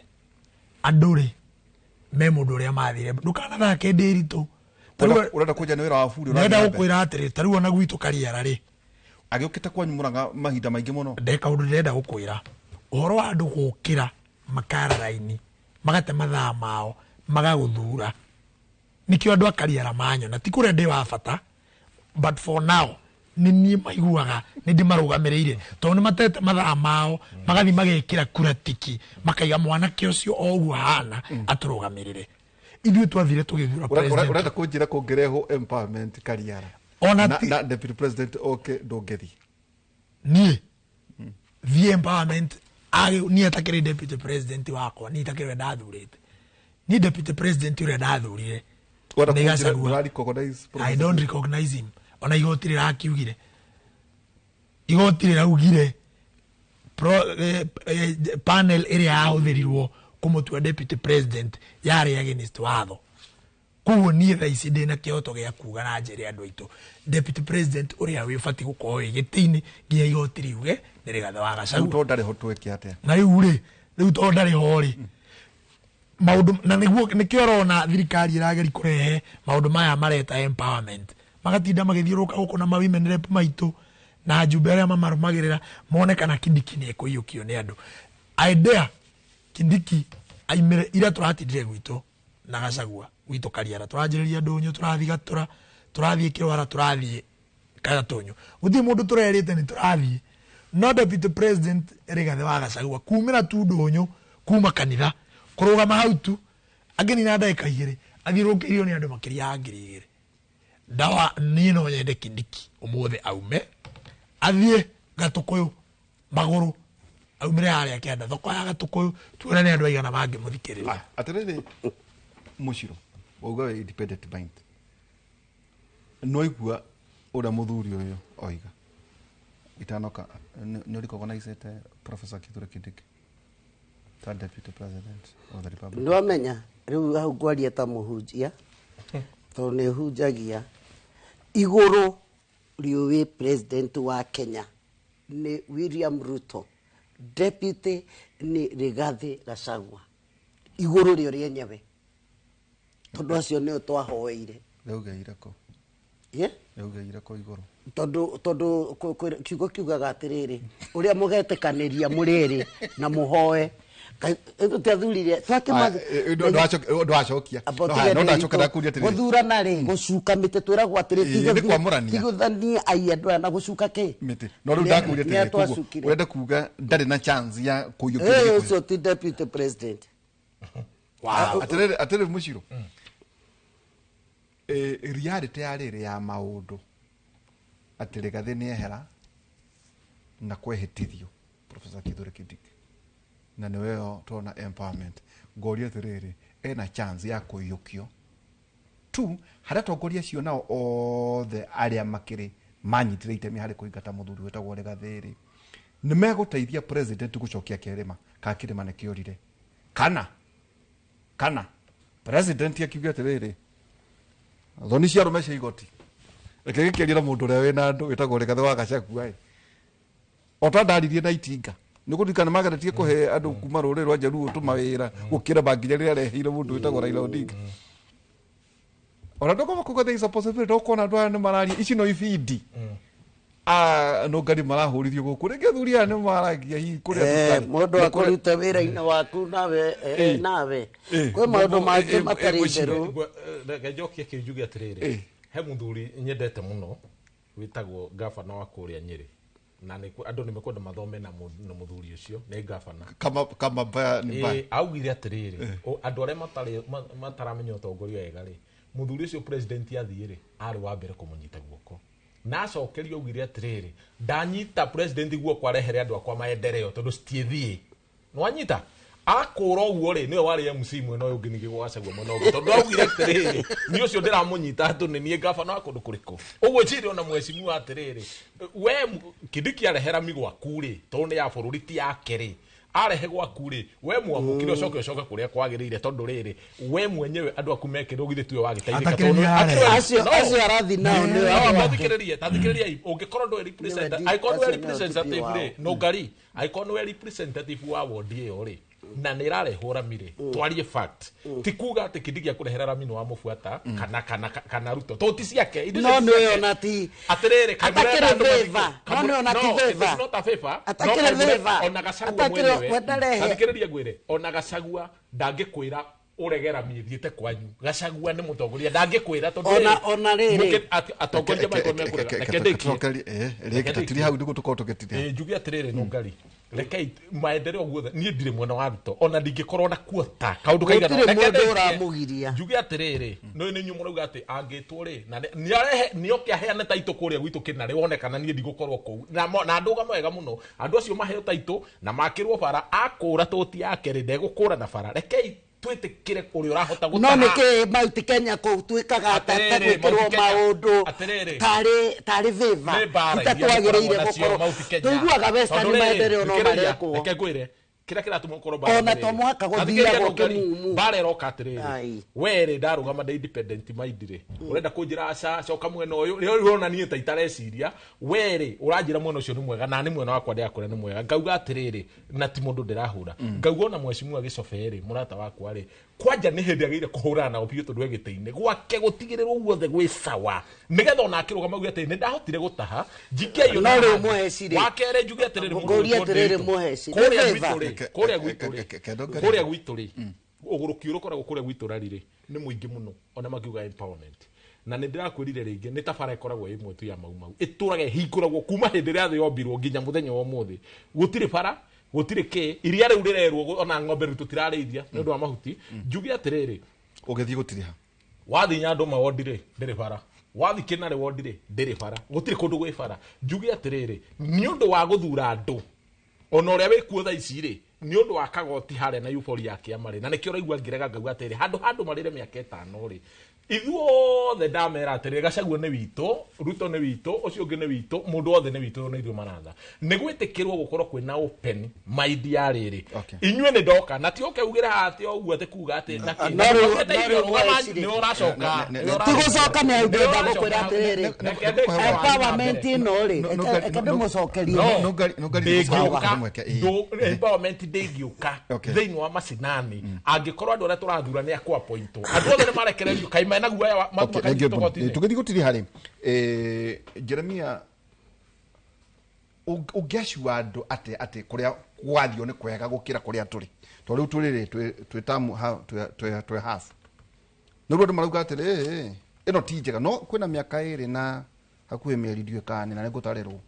Andũ rĩ Me mũndũ ũrĩa mathire ndũkanathake ndĩritũ. Ũrenda kũnja nĩ wĩra wa buri. Ndĩrenda gũkwĩra atĩrĩ, ta rĩu ona gwitũ Kariara rĩ, agĩũkĩte kwanyu Mũrang'a mahinda maingĩ mũno. Ndĩ kaũndũ ndĩrenda gũkwĩra ũhoro wa andũ gũkĩra makara raini magate mathaa mao magagũthura, nĩkĩo andũ a Kariara manyona ti kũrĩa ndĩ wa bata, but for now nĩ niĩ maiguaga nĩ ndĩmarũgamĩrĩire, tondũ nĩ matete mathaa mao magathiĩ magekĩra kura tiki makaiga mwanake ũcio o ũguo ahana atũrũgamĩrĩre. Ithuĩ twathire tũgĩthura president. Ũrenda kũnjĩra kũngĩrehwo empowerment Kariara Ona na deputy president oke ndũngĩthiĩ? Niĩ thiĩ empowerment niĩ atakĩrĩ deputy president wakwa, niĩ itakĩrĩ ũrĩa ndathurĩte, niĩ deputy president ũrĩa ndathurire Ũrenda nĩ kũnjĩra Gachagua. ndũra recognize I don't recognize him. Ona igoti rĩrakiugire, igoti rĩraugire panel ĩrĩa yahũthĩrirwo kũmũtua deputy president yarĩ against watho. Koguo niĩ thaa ici ndĩna kĩhoto gĩa kuga na njĩre andũ aitũ deputy president ũrĩa wĩbatiĩ gũkorwo wĩ gĩtĩ-inĩ nginya igoti riuge nĩ Rigathĩ wa Rĩu Gachagua. tondũ ndarĩ ho twĩke atĩa? Na rĩu rĩ, rĩu tondũ ndarĩ ho rĩ, maũndũ na nĩguo nĩkĩo ũrona thirikari ĩrageria kũrehe maũndũ maya mareta empowerment, magatinda magĩthiũrũrũka gũkũ na ma women rep maitũ na njumbe arĩa mamarũmagĩrĩra mone kana Kindiki nĩ ekũiyũkio nĩ andũ. I dare Kindiki aimĩre ira tũratindire gwitũ na Gachagua gwitũ Kariara, tũranjĩrĩria ndũnyũ, tũrathiĩ Gatũra, tũrathiĩ Kĩrwara, tũrathiĩ Gatũnyũ, gũtirĩ mũndũ tũrerĩte nĩ tũrathiĩ, no deputy president Rigathĩ wa Gachagua kumĩra tu ndũnyũ kuma kanitha kũrũgama hau tu angĩnina ndagĩka 2 athiũrũrũkĩirio nĩ andũ makĩria ya 2000. Ndawa niĩ no nyende Kindiki ũmũthĩ aume athiĩ Gatũkũyũ magũrũ, aumĩre harĩa kĩanda thoko ya Gatũkũyũ, tuone nĩ andũ aigana mangĩmũthikĩrĩria. Atĩrĩrĩ Mũciro, wauga wĩ independent mind, no igua ũrĩa mũthuri ũyũ oiga itanoka nĩ ũrecognize Professor Kithure Kindiki ta deputy president of the republic? Nĩwamenya rĩu hau ngwaria ta mũhunjia, tondũ nĩ hunjagia igũrũ riũĩ president wa Kenya nĩ William Ruto, deputy nĩ Rigathĩ Gachagua, igũrũ rĩo rĩenyewe, tondũ acio nĩo twahoeire. Rĩaugĩire kũ? Ye? Rĩaugĩire kũ igũrũ? Tondũ kiugo kiugaga atĩrĩrĩ, ũrĩa mũgetĩkanĩria mũrĩrĩ na mũhoe tũtiathurire. Ndwacokia. No ndacoka ndakũria atĩrĩrĩ. Gũthurana rĩ, gũcuka mĩtĩ twĩragwo atĩrĩ, Ĩĩ, nĩ kwamũrania. tigũthanie ai andũ aya na gũcuka kĩ mĩtĩ. No rĩu ndakũria Nĩ atĩrĩrĩ, koguo twacukire. ũrenda kuga ndarĩ na chance ya kũiyũkia Eh, Gĩkũyũ? ũcio ti deputy president. Atĩrĩrĩ, atĩrĩrĩ Mũciro, reality ya rĩrĩ ya maũndũ atĩ Rigathĩ nĩ ehera na kwehĩtithio Professor Kithure Kindiki na nĩweyo tũrona empowerment, ngoria atĩrĩrĩ, ena chance ya kũiyũkio tu harĩa atongoria acio nao othe arĩa makĩrĩ manyitire itemi harĩ kũingata mũthuri wĩtagwo Rigathĩ rĩ, nĩ megũteithia president gũcokia kĩrĩma ka kĩrĩma nĩ kĩũrire, kana president akiuga atĩrĩrĩ, thoni cia arũme cia igoti, reke gĩkĩaria na mũndũ ũrĩa wĩna andũ wĩtagwo Rigathĩ wa Gachagua ĩ, o ta ndaririe na itinga nĩ kũririkana mageretie kũhe andũ kuma rũrĩrĩ rwa Jaluo tũmawĩra gũkĩra banginya rĩrĩa areheire mũndũ wĩtagwo Raila Odinga. Ona ndũkoma kuga there is a possibility ũkona andũ aya nĩ mararia ici no ibindi nũngari marahũrithio gũkũ rĩngĩ athuri aya nĩ maragia hihi kũrĩa tũtarĩ. Mũndũ Na kũrĩa- akũruta wĩra-inĩ waku nawe nawe kwĩ maũndũ mangĩ matarĩ itherũ. Reke njokie kĩu njuge atĩrĩrĩ, he mũthuri nyendete mũno wĩtagwo gabana wa kũrĩa Nyĩrĩ, na andũ nĩ mekwenda mathome na mũthuri ũcio nĩ gabana. Kama mbaya ni mbaya. Augire atĩrĩrĩ, andũ arĩa mataramenya ũtongoria wega rĩ, mũthuri ũcio president athiĩ rĩ, arĩ wa mbere kũmũnyita guoko, na acokerio augire atĩrĩrĩ, ndanyita president guoko arehere andũ akwa maendeleo tondũ citiĩthiĩ. Nĩwanyita? Akũra ũguo rĩ, nĩwe warĩ MC mwena ũyũ ũngĩ ningĩ gwacagua mwena ũngĩ, tondũ augire atĩrĩrĩ, niĩ ũcio ndĩramũnyita atĩ nĩ niĩ gabana wa kũndũ kũrĩkũ. Ũguo njĩre ona mheshimiwa atĩrĩrĩ, we Kindiki arehera mi gwaku rĩ, tondũ nĩ ya bũrũri ti yake rĩ, arehe gwaku rĩ, we mwamũkire ũcoke ũcoke kũrĩa kwagĩrĩire, tondũ rĩrĩ, we mwenyewe andũ aku mekĩrwo githĩ tiwe wagĩteithĩka, Atakĩrĩ tondũ nĩ arehe. Acio arathiĩ nao nĩo No, andũ ake. tathikĩrĩria, tathikĩrĩria, ũngĩkorwo ndũĩ representative, Nĩwe angĩkorwo ndũĩ acio nĩo representative DP rĩ, wao. no ngari, angĩkorwo nĩwe representative wa ward ĩyo rĩ, Na nä ärarehwo rami rä, twarie fact, ti kuga atä Kindiki akårehera rami nä wamũbuata kana Ruto to ti ciake. Indo No icio ti nĩ ciake. ona ti Atĩrĩrĩ, Atakĩrĩ favor. No nĩ ona ti favor. not a favor. Atakĩrĩ No, kamũre- favor. Ona Gachagua Atakĩrĩ- mwenyewe, we ndarehe. tathikĩrĩria ngwĩre, ona Gachagua ndangĩkwĩra ũrege rami ĩthiĩte kwanyu. Gachagua nĩ mũtongoria, ndangĩkwĩra tondũ Ona rĩrĩ. Atongoria mangĩkorwo mekũrega. Reke ndĩkie. Reke Tũtiri ndĩkie. hau nĩguo tũkorwo tũgĩtiria. Ĩ, njuge atĩrĩrĩ, nũngari rekei maendeleo guothe, niĩ ndirĩ mwena wa Ruto, ona ndingĩkorwo na kuota kaũndũ kaigana. Gũtirĩ Reke mũndũ ndĩkie. ũramũgiria. Njuge atĩrĩrĩ, nĩ nĩ inyuĩ mũrauga atĩ angĩtwo rĩ na nĩarehe nĩoke aheane taitũ kũrĩa gwitũ kĩnarĩ wone kana niĩ ndigũkorwo kũu na na ndũgame wega mũno. Andũ acio maheo taitũ na makĩrwo bara, akũra tũti yake rĩ, ndegũkũra na bara. Rekei twĩtĩkĩre ũrĩa ũrahota No gũtaha. nä kä Mount Kenya kå tuĩkaga Atĩrĩrĩ, gwĩkĩrwo Mount Kenya, maũndũ atĩrĩrĩ. tarĩ favor Nĩ mbara ita iria twagĩrĩire tũkoragwo nacio gũkorwo Mount Kenya. tũiguaga Western Tondũ rĩrĩ, maendeleo no thikĩrĩria, marekwo. Reke ngwĩre kĩrĩa kĩratũma ũkorwo mbara Ona nĩ to rĩrĩ. mũhaka Na thikĩrĩria gũthiagwo Nũngari, kĩmumu. mbara ĩroka atĩrĩrĩ, Ai. we rĩ, ndarũgama ndĩ independent mind rĩ, ũrenda kũnjĩra aca coka mwena ũyũ rĩo ũrona niĩ ta itareciria. We rĩ, ũranjĩra mwena ũcio nĩ mwega na nĩ mwena wakwa ndĩrakũrĩa nĩ mwega. Ngauga atĩrĩrĩ, na ti mũndũ ndĩrahũra, ngauga ona mheshimiwa Gĩcobe rĩ, mũrata wakwa rĩ, kwanja nĩ hĩndĩ agĩrĩire kũhũrana nao biũ tondũ e gĩtĩ-inĩ gwake gũtigĩrĩrwo guothe gwĩ sawa, nĩgetha ona akĩrũgama auge atĩrĩ, nĩ ndahotire gũtaha njikia iyo No rĩu Mũheci rĩ, wa kerĩ njuge atĩrĩrĩ, mũndũ ngũrie ũgwĩtwo atĩrĩrĩ, Ndiritu. Mũheci, nĩ Kũrĩa favor. gwitũ rĩ, kũrĩa gwitũ rĩ, kũrĩa gwitũ rĩ, ũgũrũki ũrĩa ũkoragwo kũrĩa gwitũ rari rĩ nĩ mũingĩ mũno, ona makiuga empowerment, na nĩ ndĩrakwĩrire rĩngĩ nĩ tabara ĩkoragwo ĩmwe tu ya Mau Mau ĩtũraga ĩhingũragwo kuma hĩndĩ ĩrĩa thĩ yombirwo nginya mũthenya wa ũmũthĩ. Gũtirĩ bara, gũtirĩ kĩ, iria rĩu rĩrerwo ona ng'ombe rĩu tũtirarĩithia nĩ ũndũ wa mahuti. Njuge atĩrĩrĩ, ũgĩthiĩ gũtiriha wathiĩ Nyandũma wondi rĩ, ndĩrĩ bara, wathiĩ Kĩnarĩ wondi rĩ, ndĩrĩ bara, gũtirĩ kũndũ gwĩ bara. Njuge atĩrĩrĩ, nĩ ũndũ wa gũthura andũ ona ũrĩa wĩkuo thaa ici rĩ, nĩ ũndũ wa kagoti harĩa na euphoria ya kĩama rĩ, na nĩkĩo ũraigua ngĩrega ngauga atĩrĩ, handũ handũ marĩre mĩaka 5 rĩ, ithuothe ndamera atĩrĩ, Gachagua nĩ witũ, Ruto nĩ witũ, ũcio ũngĩ nĩ witũ, mũndũ wothe nĩ witũ, nĩ ithuĩ maratha nĩ gwĩtĩkĩrwo gũkorwo kwĩna open mind ya rĩrĩ. Inyuĩ nĩ ndoka na ti ũke ugĩre haha atĩ o ũguo atĩ kuga atĩ na kĩ. No rĩu- Reke no rĩu rũgama, Mũheci rĩ. nĩ ũracoka. Ti gũcoka nĩ hau ndĩrenda gũkwĩra atĩrĩrĩ, empowerment ĩno rĩ, reke ndĩmũcokerie. Ndĩngĩũka empowerment, ndĩngĩũka thĩinĩ wa macinani angĩkorwo andũ arĩa tũrathura nĩ akũapointwo. Andũ othe nĩ marekererio kaĩ mena guoya wa makanyitwo goti-inĩ. Tũgĩthiĩ gũtiri harĩ Jeremia, ũngĩacua andũ atĩ atĩ kũrĩa gwathio nĩ kwega gũkĩra kũrĩa tũrĩ, tondũ rĩu tũrĩ rĩ twĩ tamu twĩ half nĩguo andũ marauga atĩrĩ ĩno ti njega, no kwĩna mĩaka 2 na hakuhĩ mĩeri ndiũĩ kana nĩ na nĩngũtarĩrwo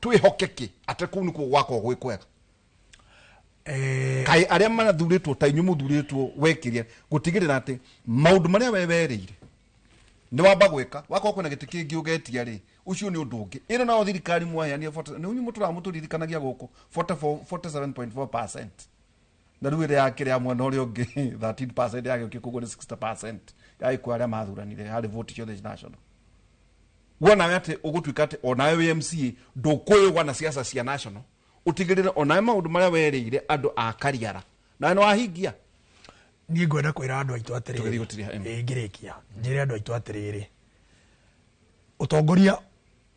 twĩhoke kĩ atĩ kũu nĩkuo gwakorwo gwĩ kwega. Kaĩ arĩa marathurĩtwo ta inyuĩ mũthurĩtwo wekĩria gũtigĩrĩra atĩ maũndũ marĩa we werĩire nĩ wamba gwĩka, wakorwo kwĩna gĩtĩ kĩngĩ ũgetia rĩ, ũcio nĩ ũndũ ũngĩ. Ĩno nayo thirikari mwaheanire nĩ inyuĩ mũtũraga mũtũririkanagia gũkũ 47.4%, na rĩu ĩrĩa yakĩrĩ ya mwena ũrĩa ũngĩ 13% yagĩũkia, koguo nĩ 60% ya gĩkuũ arĩa mathuranire harĩ vote ciothe national. Wona we atĩ ũgũtuĩka atĩ onawe wĩ MCA ndũkũĩgwa na siasa cia national, ũtigĩrĩre onawe maũndũ marĩa werĩire andũ a Kariara nawe nĩ wahingia. Niĩ ngwenda kwĩra andũ aitũ atĩrĩrĩ. Tũgĩthiĩ gũtiriha, Ĩĩ, ngĩrĩkia njĩre andũ aitũ atĩrĩrĩ, ũtongoria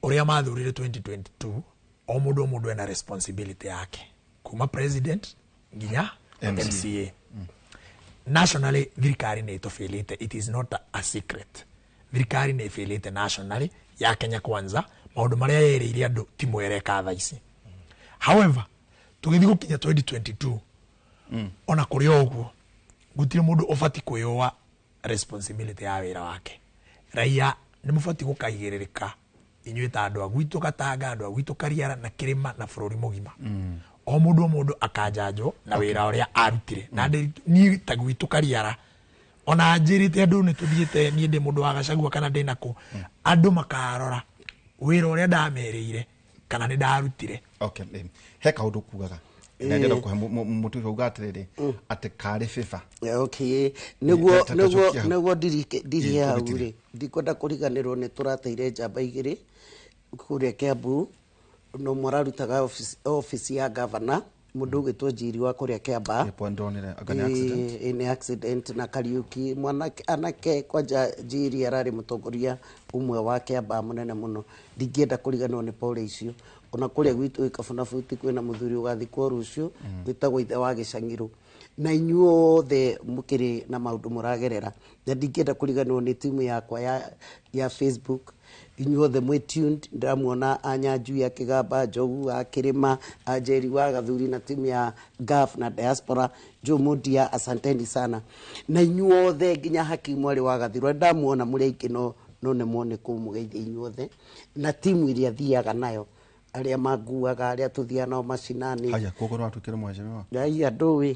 ũrĩa mathurire 2022, o mũndũ o mũndũ ena responsibility yake kuma president nginya MCA. MCA. Nationally thirikari nĩ ĩtũbĩlĩte, it is not a secret, thirikari nĩ ĩbĩlĩte nationally ya Kenya Kwanza, maũndũ marĩa yerĩire andũ ti mwereka thaa ici. However, tũgĩthiĩ gũkinya 2022, ona kũrĩ o ũguo gũtirĩ mũndũ ũbatiĩ kwĩyũa responsibility ya wĩra wake. Raia nĩ mũbatiĩ gũkaigĩrĩrĩka inyuĩ ta andũ a gwitũ Gatanga, andũ a gwitũ Kariara na kĩrĩma na bũrũri mũgima, o mũndũ o mũndũ akanjanjwo na wĩra ũrĩa arutire. Na niĩ ta gwitũ Kariara ona njĩrĩte andũ nĩ tũthiĩte, niĩ ndĩ mũndũ wa Gachagua kana ndĩ nakũ, andũ makarora wĩra ũrĩa ndamerĩire kana nĩ ndarutire. Okay, he kaũndũ kugaga na ndĩrenda kũhe mũtũire uga atĩrĩrĩ atĩ karĩ favor. Okay, nĩguo nĩguo Tacokia hau. Nĩguo ndirie hau Tũgĩtire. rĩ, ndikwenda kũriganĩrwo nĩ tũrateire njamba 2 kũrĩa Kiambu, no mũrarutaga office ya governor, mũndũ ũgwĩtwo Njiri wa kũrĩa Kiambaa. Yep, ndonire anga nĩ accident. Ĩ, nĩ accident na Kariuki mwanake anake kwanja Njiri ararĩ mũtongoria ũmwe wa Kiambaa mũnene mũno, ndingĩenda kũriganĩrwo nĩ pole icio. Ona kũrĩa gwitũ Gĩkabũ na Buti kwĩna mũthuri ũgathikwo rũciũ wĩtagwo ithe wa Gĩcang'irũ. Na inyuothe mũkĩrĩ na maũndũ mũragerera, na ndingĩenda kũriganĩrwo nĩ timu yakwa ya Facebook. Inyuothe mwĩ tuned, ndĩramuona Anyanjui akĩgamba, Njogu akĩrĩma, Anjeri wa Gathuri na timu ya Gaf na diaspora, Joe Mudia, asanteni sana. Na inyuothe nginya Hakimu mwarĩ wa Gathirwa ndamuona, mũrĩ aingĩ no nemwo nĩ kũmũgeithia inyuothe, na timu ĩrĩa thiaga nayo, arĩa manguaga, arĩa tũthiaga nao macinani. Haya, koguo no atuĩkire mheshimiwa. Aya ndũĩ.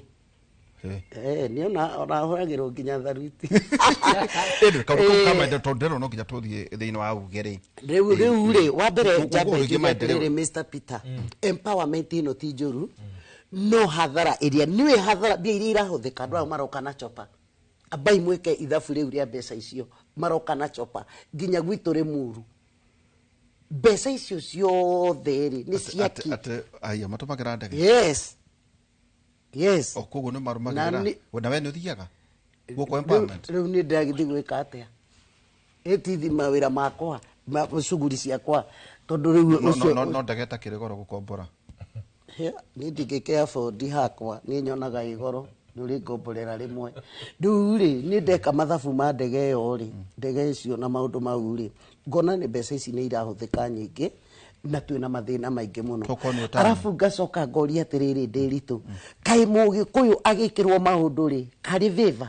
Eh. Nĩ ona hoyagĩrwo nginya tharuti. Ĩndĩ kaũndũ kau ka maendeleo, tondũ ndĩrona no nginya tũthiĩ thĩinĩ wa uge rĩ. Rĩu rĩ, wa mbere njambe Ũguo njuge maendeleo. atĩrĩrĩ, Mr Peter, empowerment ĩno ti njũru, no hathara ĩrĩa nĩwe hathara, mbia iria irahũthĩka, andũ aya maroka na chopa, ambai mwĩke ithabu rĩu rĩa mbeca icio maroka na chopa nginya gwitũ Rĩmuru, mbeca icio ciothe rĩ nĩ ciaki. Atĩ aya matũmagĩra ndege? Yes. O koguo nĩ Na marũmagĩrĩra. Na we nĩ ũthiaga gũkũ empowerment? Rĩu nĩ ndagĩthiĩ gwĩka atĩa? Ĩtithi mawĩra makwa, cuguri ciakwa, tondũ rĩu ũcio No ndege ĩtakĩrĩ goro gũkombora. Niĩ ndingĩkĩ afford hakwa, niĩ nyonaga igoro nĩ ũrĩ ngomborera rĩmwe. Rĩu rĩ, nĩ ndeka mathabu ma ndege ĩyo rĩ, ndege icio na maũndũ mau rĩ, ngona nĩ mbeca ici nĩ irahũthĩka nyingĩ na twĩna mathĩna maingĩ mũno. Tokorwo nĩ ũtani. Arabu ngacoka ngoria atĩrĩrĩ, Ndĩritũ, kaĩ mũgĩkũyũ agĩkĩrwo maũndũ rĩ, karĩ vĩva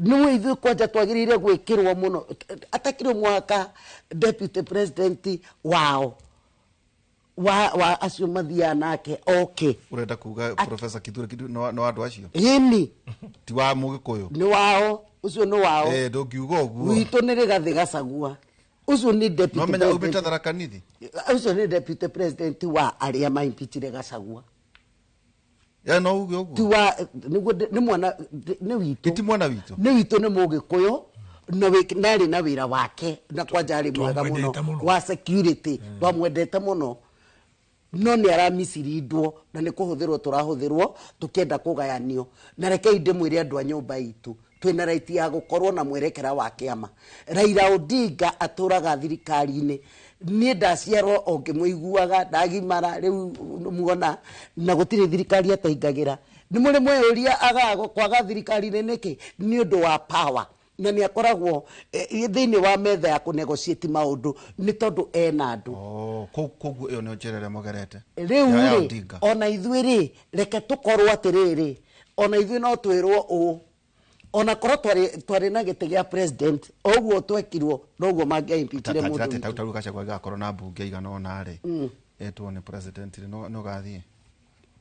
nĩwe ithuĩ kwanja twagĩrĩire gwĩkĩrwo mũno, atakĩrĩ mwaka deputy president wao wa acio mathiaga nake oke. Ũrenda kuga Professor Kithure Kindiki no andũ acio? Ĩni. Ti wa mũgĩkũyũ? Nĩ wao ũcio, nĩ wao. Eh, ndũngiuga ũguo. Witũ nĩ Rigathĩ Gachagua, ũcio nĩ deputy No menya president. umĩte Tharaka Nithi. Ũcio nĩ deputy president wa arĩa maimpichire Gachagua. Ya no uge ũguo. Ti wa nĩguo nĩ mwana nĩ witũ. Ti mwana witũ. Nĩ witũ, nĩ mũgĩkũyũ na narĩ na wĩra wake na kwanja arĩ mwega mũno wa security, twamwendete mũno, no nĩ aramicirindwo na nĩ kũhũthĩrwo tũrahũthĩrwo tũkĩenda kũgayanio. Na rekei ndĩmwĩre, andũ a nyũmba itũ, twĩna right ya gũkorwo na mwerekera wa kĩama. Raila Odinga atũraga thirikari-inĩ, niĩ ndaciarwo o ngĩmũiguaga, ndagimara rĩu muona, na gũtirĩ thirikari ataingagĩra. Nĩ mũrĩ mweyũria agaga kwaga thirikari-inĩ nĩkĩ? Nĩ ũndũ wa power, na nĩ akoragwo thĩinĩ wa metha ya kũnegotiate maũndũ, nĩ tondũ ena andũ. Oh, koguo ĩyo nĩyo njĩra ĩrĩa mũgerete. Rĩu Ya rĩ, Odinga. ona ithuĩ rĩ, reke tũkorwo atĩrĩrĩ, ona ithuĩ no twĩrwo ũũ, ona korwo twarĩ na gĩtĩ gĩa president, o ũguo twekirwo noguo mangĩaimpichire mũndũ witũ. Tarĩu Gachagua agakorwo na mbunge igana ũna rĩ, etwo nĩ president rĩ, no gathiĩ?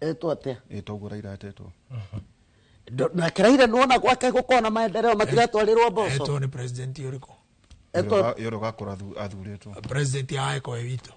Etwo atĩa? Ĩtwo ũguo Raila etĩtwo. Nake Raila nĩwona gwake gũkorwo na maendeleo, matiratwarĩrwo mboco. Etwo nĩ president ũrĩkũ? Yũrĩa ũgakorwo athurĩtwo. President ya eko witũ.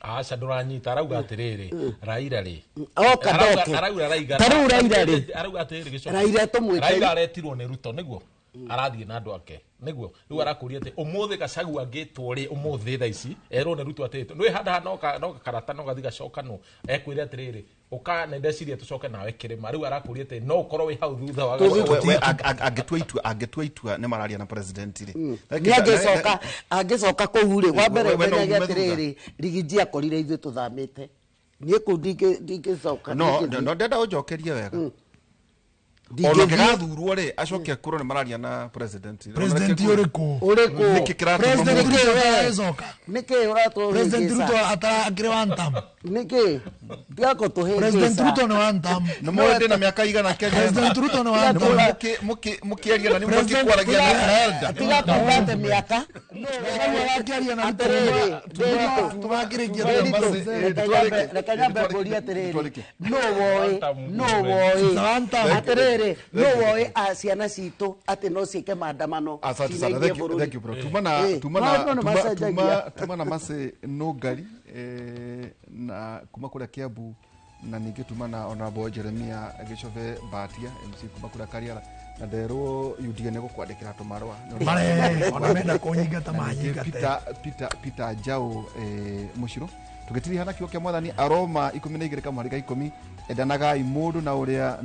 Aca, ndũranyita. Arauga atĩrĩrĩ, Raila rĩ, Oka ndoke. Arauga Raila Ta rĩu Raila rĩ. Arauga atĩrĩrĩ, gĩcoki. Raila tũmwĩte- Raila aretirwo nĩ Ruto nĩguo arathiĩ na andũ ake, nĩguo rĩu arakũria atĩ ũmũthĩ Gachagua angĩtwo rĩ, ũmũthĩ thaa ici erwo nĩ Ruto atĩrĩ, nĩ handa haha no karata no gathi gacokanwo, ekwĩre atĩrĩrĩ, ũka nĩ ndeciria tũcoke nawe kĩrĩma. Rĩu arakũria atĩ no ũkorwo wĩ hau thutha wa Gachagua. We angĩtua itua nĩ mararia na president rĩ. Nĩ angĩcoka kũu rĩ, wa mbere We no ũmenyage ume thutha. atĩrĩrĩ, Rigiji akorire ithuĩ tũthamĩte, niĩ kũu ndingĩcoka. No ndingĩthiĩ. no ndenda ũnjokerie wega. Ona Ndingĩthiĩ. angĩgathurwo rĩ, acoke akorwo nĩ mararia na president rĩ. President ũrĩkũ? Ũrĩkũ? Nĩkĩ kĩratũma President mũndũ- Ruto ataracoka. Nĩkĩ ũratũhĩngĩca? President Ruto akĩrĩ one term. Nĩkĩ tiga kũtũhĩngĩca? President Ruto nĩ one term. Nĩ mũĩ ndĩna mĩaka igana Kenya. President Ruto nĩ one Nĩ term. mũĩ mũkĩaria na nĩ mũkĩkwaragia na elder. Tiga kuuga atĩ mĩaka. Wakĩaria na Ruto Atĩrĩrĩ, tũgakĩrĩkia. Reke nyambe ngũrie atĩrĩrĩ, nũ woĩ atĩrĩrĩ, nũ woĩ ciana citũ atĩ no ciĩke maandamano Asante sana. cinainie Thank you, bũrũri? thank you bro. Tuma na tuma na Maũndũ nĩ tuma macenjagia. tuma na Mercy Nũngari na kuma kũrĩa Kiambu, na ningĩ tuma na Honorable Jeremia Gĩcobe Mbatia MC kuma kũrĩa Kariara, na nderwo UDA nĩ gũkwandĩkĩra tũmarũa. Mare, ona menda kũnyingata Na ningĩ manyingate. Peter Njau Mũcirũ, tũgĩtiriha na kiugo kĩa mwathani, Aroma 12 kamũhari ga 10, endanagai mũndũ na ũrĩa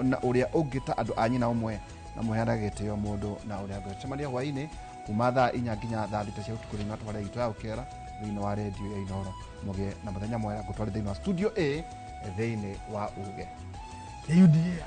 na ũrĩa ũngĩ ta andũ a nyina ũmwe, na mũheanage gĩtĩo mũndũ na ũrĩa ũngĩ. Tũcemania hwaĩ-inĩ kuma thaa 4 nginya thaa 6 cia ũtukũ thĩinĩ wa tabarĩra itũ ya ũkera. Thĩinĩ wa redio ya Inoro, mũgĩe na mũthenya mwega. Ngũtware thĩinĩ wa studio A thĩinĩ wa uge. Nĩ UDA.